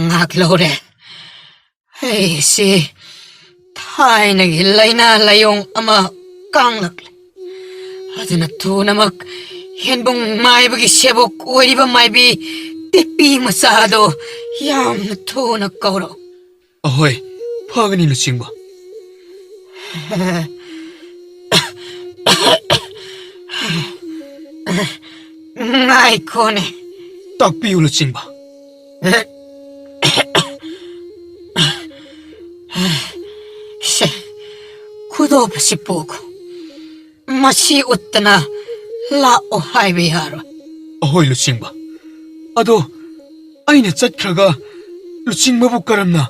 ꯉꯥꯛꯂꯧꯔꯦ꯫ ꯑꯩꯁꯤ ꯊꯥꯏꯅꯒꯤ ꯂꯥꯏꯅꯥ ꯂꯥꯏꯑꯣꯡ ꯑꯃ ꯀꯥꯡꯂꯛꯂꯦ꯫ ꯑꯗꯨꯅ ꯊꯨꯅꯃꯛ ꯍꯦꯟꯕꯨꯡ ꯃꯥꯏꯕꯒꯤ ꯁꯦꯕꯣꯛ ꯑꯣꯏꯔꯤꯕ ꯃꯥꯏꯕꯤ ꯇꯦꯛꯄꯤ ꯃꯆꯥꯗꯣ ꯌꯥꯝꯅ ꯊꯨꯅ ꯀꯧꯔꯛꯎ꯫ ꯑꯍꯣꯏ, ꯐꯒꯅꯤ ꯂꯨꯆꯤꯡꯕ꯫ ꯉꯥꯏꯈꯣꯅꯦ꯫ ꯇꯥꯛꯄꯤꯌꯨ ꯂꯨꯆꯤꯡꯕ꯫ ꯁꯦ, ꯈꯨꯗꯣꯞ ꯑꯁꯤ ꯄꯨꯈꯣ꯫ ꯃꯁꯤ ꯎꯠꯇꯅ ꯂꯥꯛꯑꯣ ꯍꯥꯏꯕ ꯌꯥꯔꯣꯏ꯫ ꯑꯍꯣꯏ ꯂꯨꯆꯤꯡꯕ꯫ ꯑꯗꯣ ꯑꯩꯅ ꯆꯠꯈ꯭ꯔꯒ ꯂꯨꯆꯤꯡꯕꯕꯨ ꯀꯔꯝꯅ?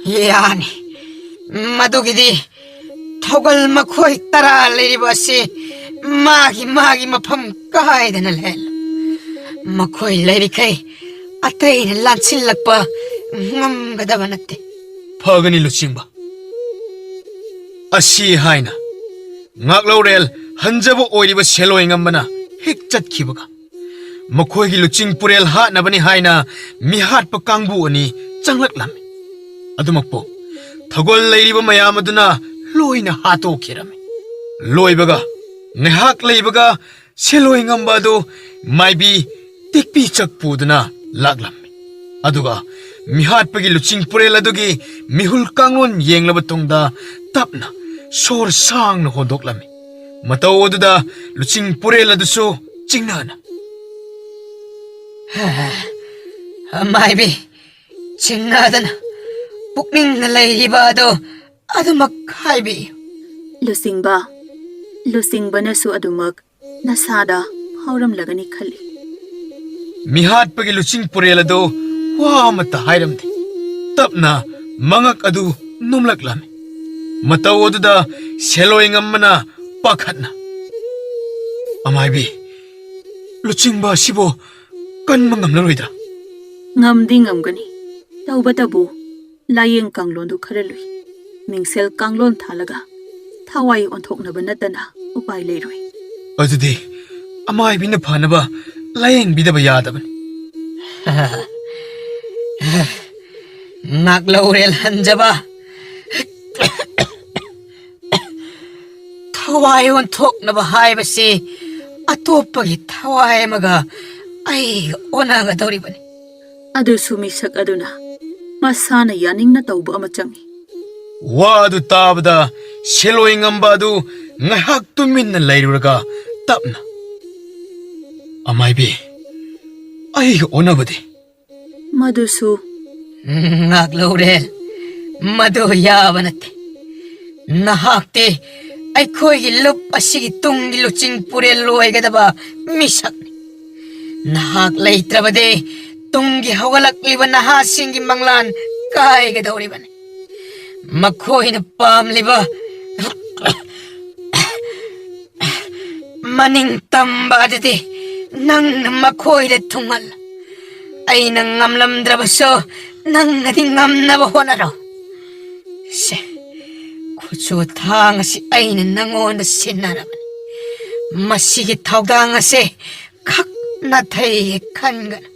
ꯌꯥꯅꯤ꯫ ꯃꯗꯨꯒꯤꯗꯤ ꯊꯧꯒꯜ ꯃꯈꯣꯏ ꯇꯔꯥ ꯂꯩꯔꯤꯕ ꯑꯁꯤ ꯃꯥꯒꯤ ꯃꯥꯒꯤ ꯃꯐꯝ ꯀꯥꯏꯗꯅ ꯂꯩꯍꯜꯂꯨ꯫ ꯃꯈꯣꯏ ꯂꯩꯔꯤꯈꯩ ꯑꯇꯩꯅ ꯂꯥꯟꯁꯤꯜꯂꯛꯄ ꯉꯝꯒꯗꯕ ꯅꯠꯇꯦ꯫ ꯐꯒꯅꯤ ꯂꯨꯆꯤꯡꯕ꯫ ꯑꯁꯤ ꯍꯥꯏꯅ ꯉꯥꯛꯂꯧꯔꯦꯜ ꯍꯟꯖꯕ ꯑꯣꯏꯔꯤꯕ ꯁꯦꯂꯣꯏ ꯉꯝꯕꯅ ꯍꯦꯛ ꯆꯠꯈꯤꯕꯒ, ꯃꯈꯣꯏꯒꯤ ꯂꯨꯆꯤꯡ ꯄꯨꯔꯦꯜ ꯍꯥꯠꯅꯕꯅꯤ ꯍꯥꯏꯅ ꯃꯤꯍꯥꯠꯄ ꯀꯥꯡꯕꯨ ꯑꯅꯤ ꯆꯪꯂꯛꯂꯝꯃꯤ꯫ ꯑꯗꯨꯃꯛꯄꯨ ꯊꯧꯒꯜ ꯂꯩꯔꯤꯕ ꯃꯌꯥꯝ ꯑꯗꯨꯅ ꯂꯣꯏꯅ ꯍꯥꯠꯇꯣꯛꯈꯤꯔꯝꯃꯤ꯫ ꯂꯣꯏꯕꯒ ꯉꯥꯏꯍꯥꯛ ꯂꯩꯕꯒ ꯁꯦꯂꯣꯏ ꯉꯝꯕ ꯑꯗꯨ ꯃꯥꯏꯕꯤ ꯇꯦꯛꯄꯤ ꯆꯛ ꯄꯨꯗꯨꯅ ꯂꯥꯛꯂꯝꯃꯤ꯫ ꯑꯗꯨꯒ ꯃꯤꯍꯥꯠꯄꯒꯤ ꯂꯨꯆꯤꯡ ꯄꯨꯔꯦꯜ ꯑꯗꯨꯒꯤ ꯃꯤꯍꯨꯜ ꯀꯥꯡꯂꯣꯟ ꯌꯦꯡꯂꯕ ꯇꯨꯡꯗ ꯇꯞꯅ ꯁꯣꯔ ꯁꯥꯡꯅ ꯍꯣꯟꯗꯣꯛꯂꯝꯃꯤ꯫ ꯃꯇꯧ ꯑꯗꯨꯗ ꯂꯨꯆꯤꯡ ꯄꯨꯔꯦꯜ ꯑꯗꯨꯁꯨ ꯆꯤꯡꯅꯅ, "ꯃꯥꯏꯕꯤ, ꯆꯤꯡꯅꯗꯅ ꯄꯨꯛꯅꯤꯡꯅ ꯂꯩꯔꯤꯕ ꯑꯗꯨ ꯑꯗꯨꯃꯛ ꯍꯥꯏꯕꯤꯌꯨ꯫" ꯂꯨꯆꯤꯡꯕ, ꯂꯨꯆꯤꯡꯕꯅꯁꯨ ꯑꯗꯨꯃꯛ ꯅꯁꯥꯗ ꯐꯥꯎꯔꯝꯂꯒꯅꯤ ꯈꯜꯂꯤ꯫ ꯃꯤꯍꯥꯠꯄꯒꯤ ꯂꯨꯆꯤꯡ ꯄꯨꯔꯦꯜ ꯑꯗꯨ ꯋꯥ ꯑꯃꯠꯇ ꯍꯥꯏꯔꯝꯗꯦ꯫ ꯇꯞꯅ ꯃꯉꯛ ꯑꯗꯨ ꯅꯣꯝꯂꯛꯂꯝꯃꯤ꯫ ꯃꯇꯧ ꯑꯗꯨꯗ ꯁꯦꯂꯣꯏ ꯉꯝꯕꯅ ꯄꯥꯈꯠꯅ, "ꯑꯃꯥꯏꯕꯤ, ꯂꯨꯆꯤꯡꯕ ꯑꯁꯤꯕꯨ ꯀꯟꯕ ꯉꯝꯂꯔꯣꯏꯗ꯭ꯔꯥ?" ꯉꯝꯗꯤ ꯉꯝꯒꯅꯤ꯫ ꯇꯧꯕꯇꯕꯨ ꯂꯥꯌꯦꯡ ꯀꯥꯡꯂꯣꯟꯗꯨ ꯈꯔ ꯂꯨꯏ꯫ ꯃꯤꯡꯁꯦꯜ ꯀꯥꯡꯂꯣꯟ ꯊꯥꯜꯂꯒ ꯊꯋꯥꯏ ꯑꯣꯟꯊꯣꯛꯅꯕ ꯅꯠꯇꯅ ꯎꯄꯥꯏ ꯂꯩꯔꯣꯏ꯫ ꯑꯗꯨꯗꯤ ꯑꯃꯥꯏꯕꯤꯅ ꯐꯅꯕ ꯂꯥꯌꯦꯡꯕꯤꯗꯕ ꯌꯥꯗꯕꯅꯤ꯫ ꯉꯥꯛꯂꯧꯔꯦꯜ ꯍꯟꯖꯕ꯫ ꯊꯋꯥꯏ ꯑꯣꯟꯊꯣꯛꯅꯕ ꯍꯥꯏꯕꯁꯤ ꯑꯇꯣꯞꯄꯒꯤ ꯊꯋꯥꯏ ꯑꯃꯒ ꯑꯩꯒ ꯑꯣꯟꯅꯒꯗꯧꯔꯤꯕꯅꯤ꯫ ꯑꯗꯨꯁꯨ ꯃꯤꯁꯛ ꯑꯗꯨꯅ ꯃꯁꯥꯅ ꯌꯥꯅꯤꯡꯅ ꯇꯧꯕ ꯑꯃ ꯆꯪꯏ꯫ ꯋꯥ ꯑꯗꯨ ꯇꯥꯕꯗ ꯁꯦꯂꯣꯏ ꯉꯝꯕ ꯑꯗꯨ ꯉꯥꯏꯍꯥꯛ ꯇꯨꯃꯤꯟꯅ ꯂꯩꯔꯨꯔꯒ ꯇꯞꯅ, "ꯑꯃꯥꯏꯕꯤ, ꯑꯩꯒ ꯑꯣꯟꯅꯕꯗꯤ?" ꯃꯗꯨꯁꯨ ꯉꯥꯛꯂꯧꯔꯦ꯫ ꯃꯗꯨ ꯌꯥꯕ ꯅꯠꯇꯦ꯫ ꯅꯍꯥꯛꯇꯤ ꯑꯩꯈꯣꯏꯒꯤ ꯂꯨꯞ ꯑꯁꯤꯒꯤ ꯇꯨꯡꯒꯤ ꯂꯨꯆꯤꯡ ꯄꯨꯔꯦꯜ ꯑꯣꯏꯒꯗꯕ ꯃꯤꯁꯛꯅꯤ꯫ ꯅꯍꯥꯛ ꯂꯩꯇ꯭ꯔꯕꯗꯤ ꯇꯨꯡꯒꯤ ꯍꯧꯒꯠꯂꯛꯂꯤꯕ ꯅꯍꯥꯁꯤꯡꯒꯤ ꯃꯪꯂꯥꯟ ꯀꯥꯏꯒꯗꯧꯔꯤꯕꯅꯤ꯫ ꯃꯈꯣꯏꯅ ꯄꯥꯝꯂꯤꯕ ꯃꯅꯤꯡ ꯇꯝꯕ ꯑꯗꯨꯗꯤ ꯅꯪꯅ ꯃꯈꯣꯏꯗ ꯊꯨꯡꯍꯜꯂꯨ꯫ ꯑꯩꯅ ꯉꯝꯂꯝꯗ꯭ꯔꯕꯁꯨ ꯅꯪꯅꯗꯤ ꯉꯝꯅꯕ ꯍꯣꯠꯅꯔꯣ꯫ ꯁꯦ, ꯈꯨꯠꯁꯨ ꯊꯥꯡ ꯑꯁꯤ ꯑꯩꯅ ꯅꯪꯉꯣꯟꯗ ꯁꯤꯟꯅꯔꯕꯅꯤ꯫ ꯃꯁꯤꯒꯤ ꯊꯧꯗꯥꯡ ꯑꯁꯦ ꯈꯛ ꯅꯥꯊꯩ ꯍꯦꯛ ꯈꯟꯒꯅꯨ꯫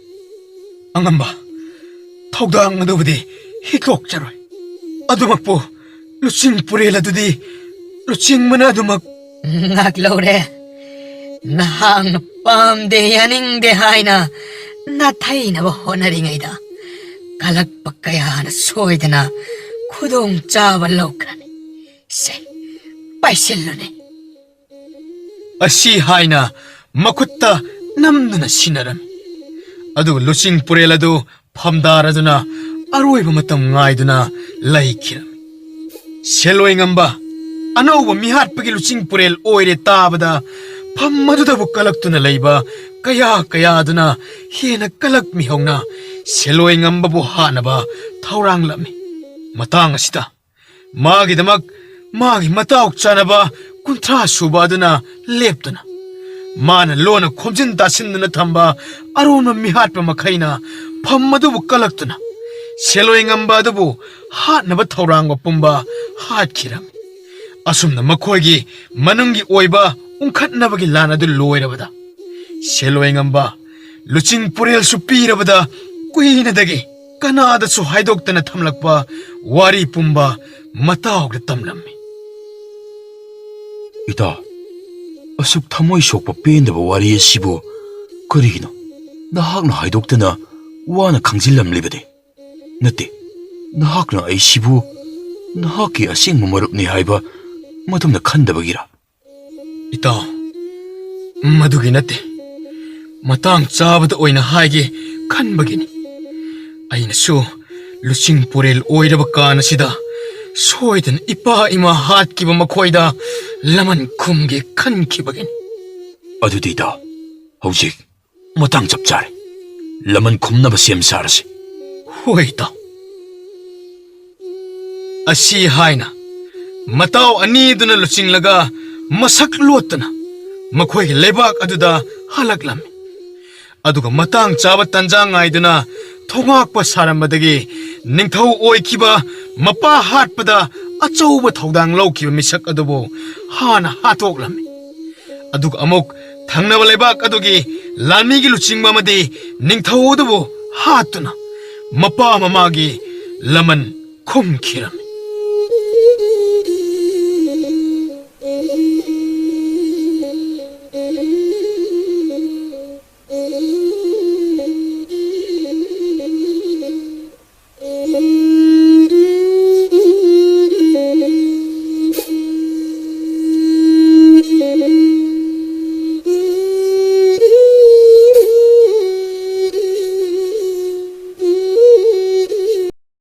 ꯑꯉꯝꯕ, ꯊꯧꯗꯥꯡ ꯑꯗꯨꯕꯨꯗꯤ ꯍꯤꯛꯇꯣꯛꯆꯔꯣꯏ꯫ ꯑꯗꯨꯃꯛꯄꯨ ꯂꯨꯆꯤꯡ ꯄꯨꯔꯦꯜ ꯑꯗꯨꯗꯤ ꯂꯨꯆꯤꯡꯕꯅ ꯑꯗꯨꯃꯛ ꯉꯥꯛꯂꯧꯔꯦ꯫ ꯅꯍꯥꯛꯅ ꯄꯥꯝꯗꯦ ꯌꯥꯅꯤꯡꯗꯦ ꯍꯥꯏꯅ ꯅꯥꯊꯩꯅꯕ ꯍꯣꯠꯅꯔꯤꯉꯩꯗ ꯀꯂꯛꯄ ꯀꯌꯥꯅ ꯁꯣꯏꯗꯅ ꯈꯨꯗꯣꯡꯆꯥꯕ ꯂꯧꯈ꯭ꯔꯅꯤ꯫ ꯁꯦ, ꯄꯥꯏꯁꯤꯜꯂꯨꯅꯦ꯫ ꯑꯁꯤ ꯍꯥꯏꯅ ꯃꯈꯨꯠꯇ ꯅꯝꯗꯨꯅ ꯁꯤꯟꯅꯔꯝꯃꯤ꯫ ꯑꯗꯨꯒ ꯂꯨꯆꯤꯡ ꯄꯨꯔꯦꯜ ꯑꯗꯨ ꯐꯝꯗꯥꯔꯗꯨꯅ ꯑꯔꯣꯏꯕ ꯃꯇꯝ ꯉꯥꯏꯗꯨꯅ ꯂꯩꯈꯤꯔꯝꯃꯤ꯫ ꯁꯦꯜꯂꯣꯏ ꯉꯝꯕ ꯑꯅꯧꯕ ꯃꯤꯍꯥꯠꯄꯒꯤ ꯂꯨꯆꯤꯡ ꯄꯨꯔꯦꯜ ꯑꯣꯏꯔꯦ ꯇꯥꯕꯗ ꯐꯝ ꯑꯗꯨꯗꯕꯨ ꯀꯂꯛꯇꯨꯅ ꯂꯩꯕ ꯀꯌꯥ ꯀꯌꯥꯗꯨꯅ ꯍꯦꯟꯅ ꯀꯂꯛꯃꯤ ꯍꯧꯅ ꯁꯦꯜꯂꯣꯏ ꯉꯝꯕꯕꯨ ꯍꯥꯠꯅꯕ ꯊꯧꯔꯥꯡꯂꯝꯃꯤ꯫ ꯃꯇꯥꯡ ꯑꯁꯤꯗ ꯃꯥꯒꯤꯗꯃꯛ ꯃꯥꯒꯤ ꯃꯇꯥꯎ ꯆꯥꯅꯕ ꯀꯨꯟꯊ꯭ꯔꯥ ꯁꯨꯕ ꯑꯗꯨꯅ ꯂꯦꯞꯇꯨꯅ ꯃꯥꯅ ꯂꯣꯟꯅ ꯈꯣꯝꯖꯤꯟ ꯇꯥꯁꯤꯟꯗꯨꯅ ꯊꯝꯕ ꯑꯔꯣꯟꯕ ꯃꯤꯍꯥꯠꯄ ꯃꯈꯩꯅ ꯐꯝ ꯑꯗꯨꯕꯨ ꯀꯜꯂꯛꯇꯨꯅ ꯁꯦꯜꯂꯣꯏ ꯉꯝꯕ ꯑꯗꯨꯕꯨ ꯍꯥꯠꯅꯕ ꯊꯧꯔꯥꯡꯕ ꯄꯨꯝꯕ ꯍꯥꯠꯈꯤꯔꯝꯃꯤ꯫ ꯑꯁꯨꯝꯅ ꯃꯈꯣꯏꯒꯤ ꯃꯅꯨꯡꯒꯤ ꯑꯣꯏꯕ ꯎꯪꯈꯠꯅꯕꯒꯤ ꯂꯥꯟ ꯑꯗꯨ ꯂꯣꯏꯔꯕꯗ ꯁꯦꯜꯂꯣꯏ ꯉꯝꯕ ꯂꯨꯆꯤꯡ ꯄꯨꯔꯦꯜꯁꯨ ꯄꯤꯔꯕꯗ ꯀꯨꯏꯅꯗꯒꯤ ꯀꯅꯥꯗꯁꯨ ꯍꯥꯏꯗꯣꯛꯇꯅ ꯊꯝꯂꯛꯄ ꯋꯥꯔꯤ ꯄꯨꯝꯕ ꯃꯇꯥꯎꯗ ꯇꯝꯂꯝꯃꯤ꯫ ꯏꯇꯥ, ꯑꯁꯨꯛ ꯊꯃꯣꯏ ꯁꯣꯛꯄ ꯄꯦꯟꯗꯕ ꯋꯥꯔꯤ ꯑꯁꯤꯕꯨ ꯀꯔꯤꯒꯤꯅꯣ ꯅꯍꯥꯛꯅ ꯍꯥꯏꯗꯣꯛꯇꯅ ꯋꯥꯅ ꯈꯪꯖꯤꯜꯂꯝꯂꯤꯕꯗꯤ? ꯅꯠꯇꯦ, ꯅꯍꯥꯛꯅ ꯑꯩꯁꯤꯕꯨ ꯅꯍꯥꯛꯀꯤ ꯑꯁꯦꯡꯕ ꯃꯔꯨꯞꯅꯤ ꯍꯥꯏꯕ ꯃꯇꯝꯗ ꯈꯟꯗꯕꯒꯤꯔꯥ? ꯏꯇꯥꯎ, ꯃꯗꯨꯒꯤ ꯅꯠꯇꯦ꯫ ꯃꯇꯥꯡ ꯆꯥꯕꯗ ꯑꯣꯏꯅ ꯍꯥꯏꯒꯦ ꯈꯟꯕꯒꯤꯅꯤ꯫ ꯑꯩꯅꯁꯨ ꯂꯨꯆꯤꯡ ꯄꯨꯔꯦꯜ ꯑꯣꯏꯔꯕ ꯀꯥꯟ ꯑꯁꯤꯗ ꯁꯣꯏꯗꯅ ꯏꯄꯥ ꯏꯃꯥ ꯍꯥꯠꯈꯤꯕ ꯃꯈꯣꯏꯗ ꯂꯃꯟ ꯈꯨꯝꯒꯦ ꯈꯟꯈꯤꯕꯒꯤꯅꯤ꯫ ꯑꯗꯨꯗꯤ ꯏꯇꯥꯎ, ꯍꯧꯖꯤꯛ ꯃꯇꯥꯡ ꯆꯞ ꯆꯥꯔꯦ꯫ ꯂꯃꯟ ꯈꯨꯝꯅꯕ ꯁꯦꯝ ꯁꯥꯔꯁꯤ꯫ ꯍꯣꯏ ꯏꯇꯥꯎ꯫ ꯑꯁꯤ ꯍꯥꯏꯅ ꯃꯇꯥꯎ ꯑꯅꯤꯗꯨꯅ ꯂꯨꯆꯤꯡꯂꯒ ꯃꯁꯛ ꯂꯣꯠꯇꯅ ꯃꯈꯣꯏꯒꯤ ꯂꯩꯕꯥꯛ ꯑꯗꯨꯗ ꯍꯜꯂꯛꯂꯝꯃꯤ꯫ ꯑꯗꯨꯒ ꯃꯇꯥꯡ ꯆꯥꯕ ꯇꯟꯖꯥ ꯉꯥꯏꯗꯨꯅ ꯊꯣꯉꯥꯛꯄ ꯁꯥꯔꯝꯕꯗꯒꯤ ꯅꯤꯡꯊꯧ ꯑꯣꯏꯈꯤꯕ ꯃꯄꯥ ꯍꯥꯠꯄꯗ ꯑꯆꯧꯕ ꯊꯧꯗꯥꯡ ꯂꯧꯈꯤꯕ ꯃꯤꯁꯛ ꯑꯗꯨꯕꯨ ꯍꯥꯟꯅ ꯍꯥꯠꯇꯣꯛꯂꯝꯃꯤ꯫ ꯑꯗꯨꯒ ꯑꯃꯨꯛ ꯊꯪꯅꯕ ꯂꯩꯕꯥꯛ ꯑꯗꯨꯒꯤ ꯂꯥꯟꯃꯤꯒꯤ ꯂꯨꯆꯤꯡꯕ ꯑꯃꯗꯤ ꯅꯤꯡꯊꯧ ꯑꯗꯨꯕꯨ ꯍꯥꯠꯇꯨꯅ ꯃꯄꯥ ꯃꯃꯥꯒꯤ ꯂꯃꯟ ꯈꯨꯝꯈꯤꯔꯝꯃꯤ꯫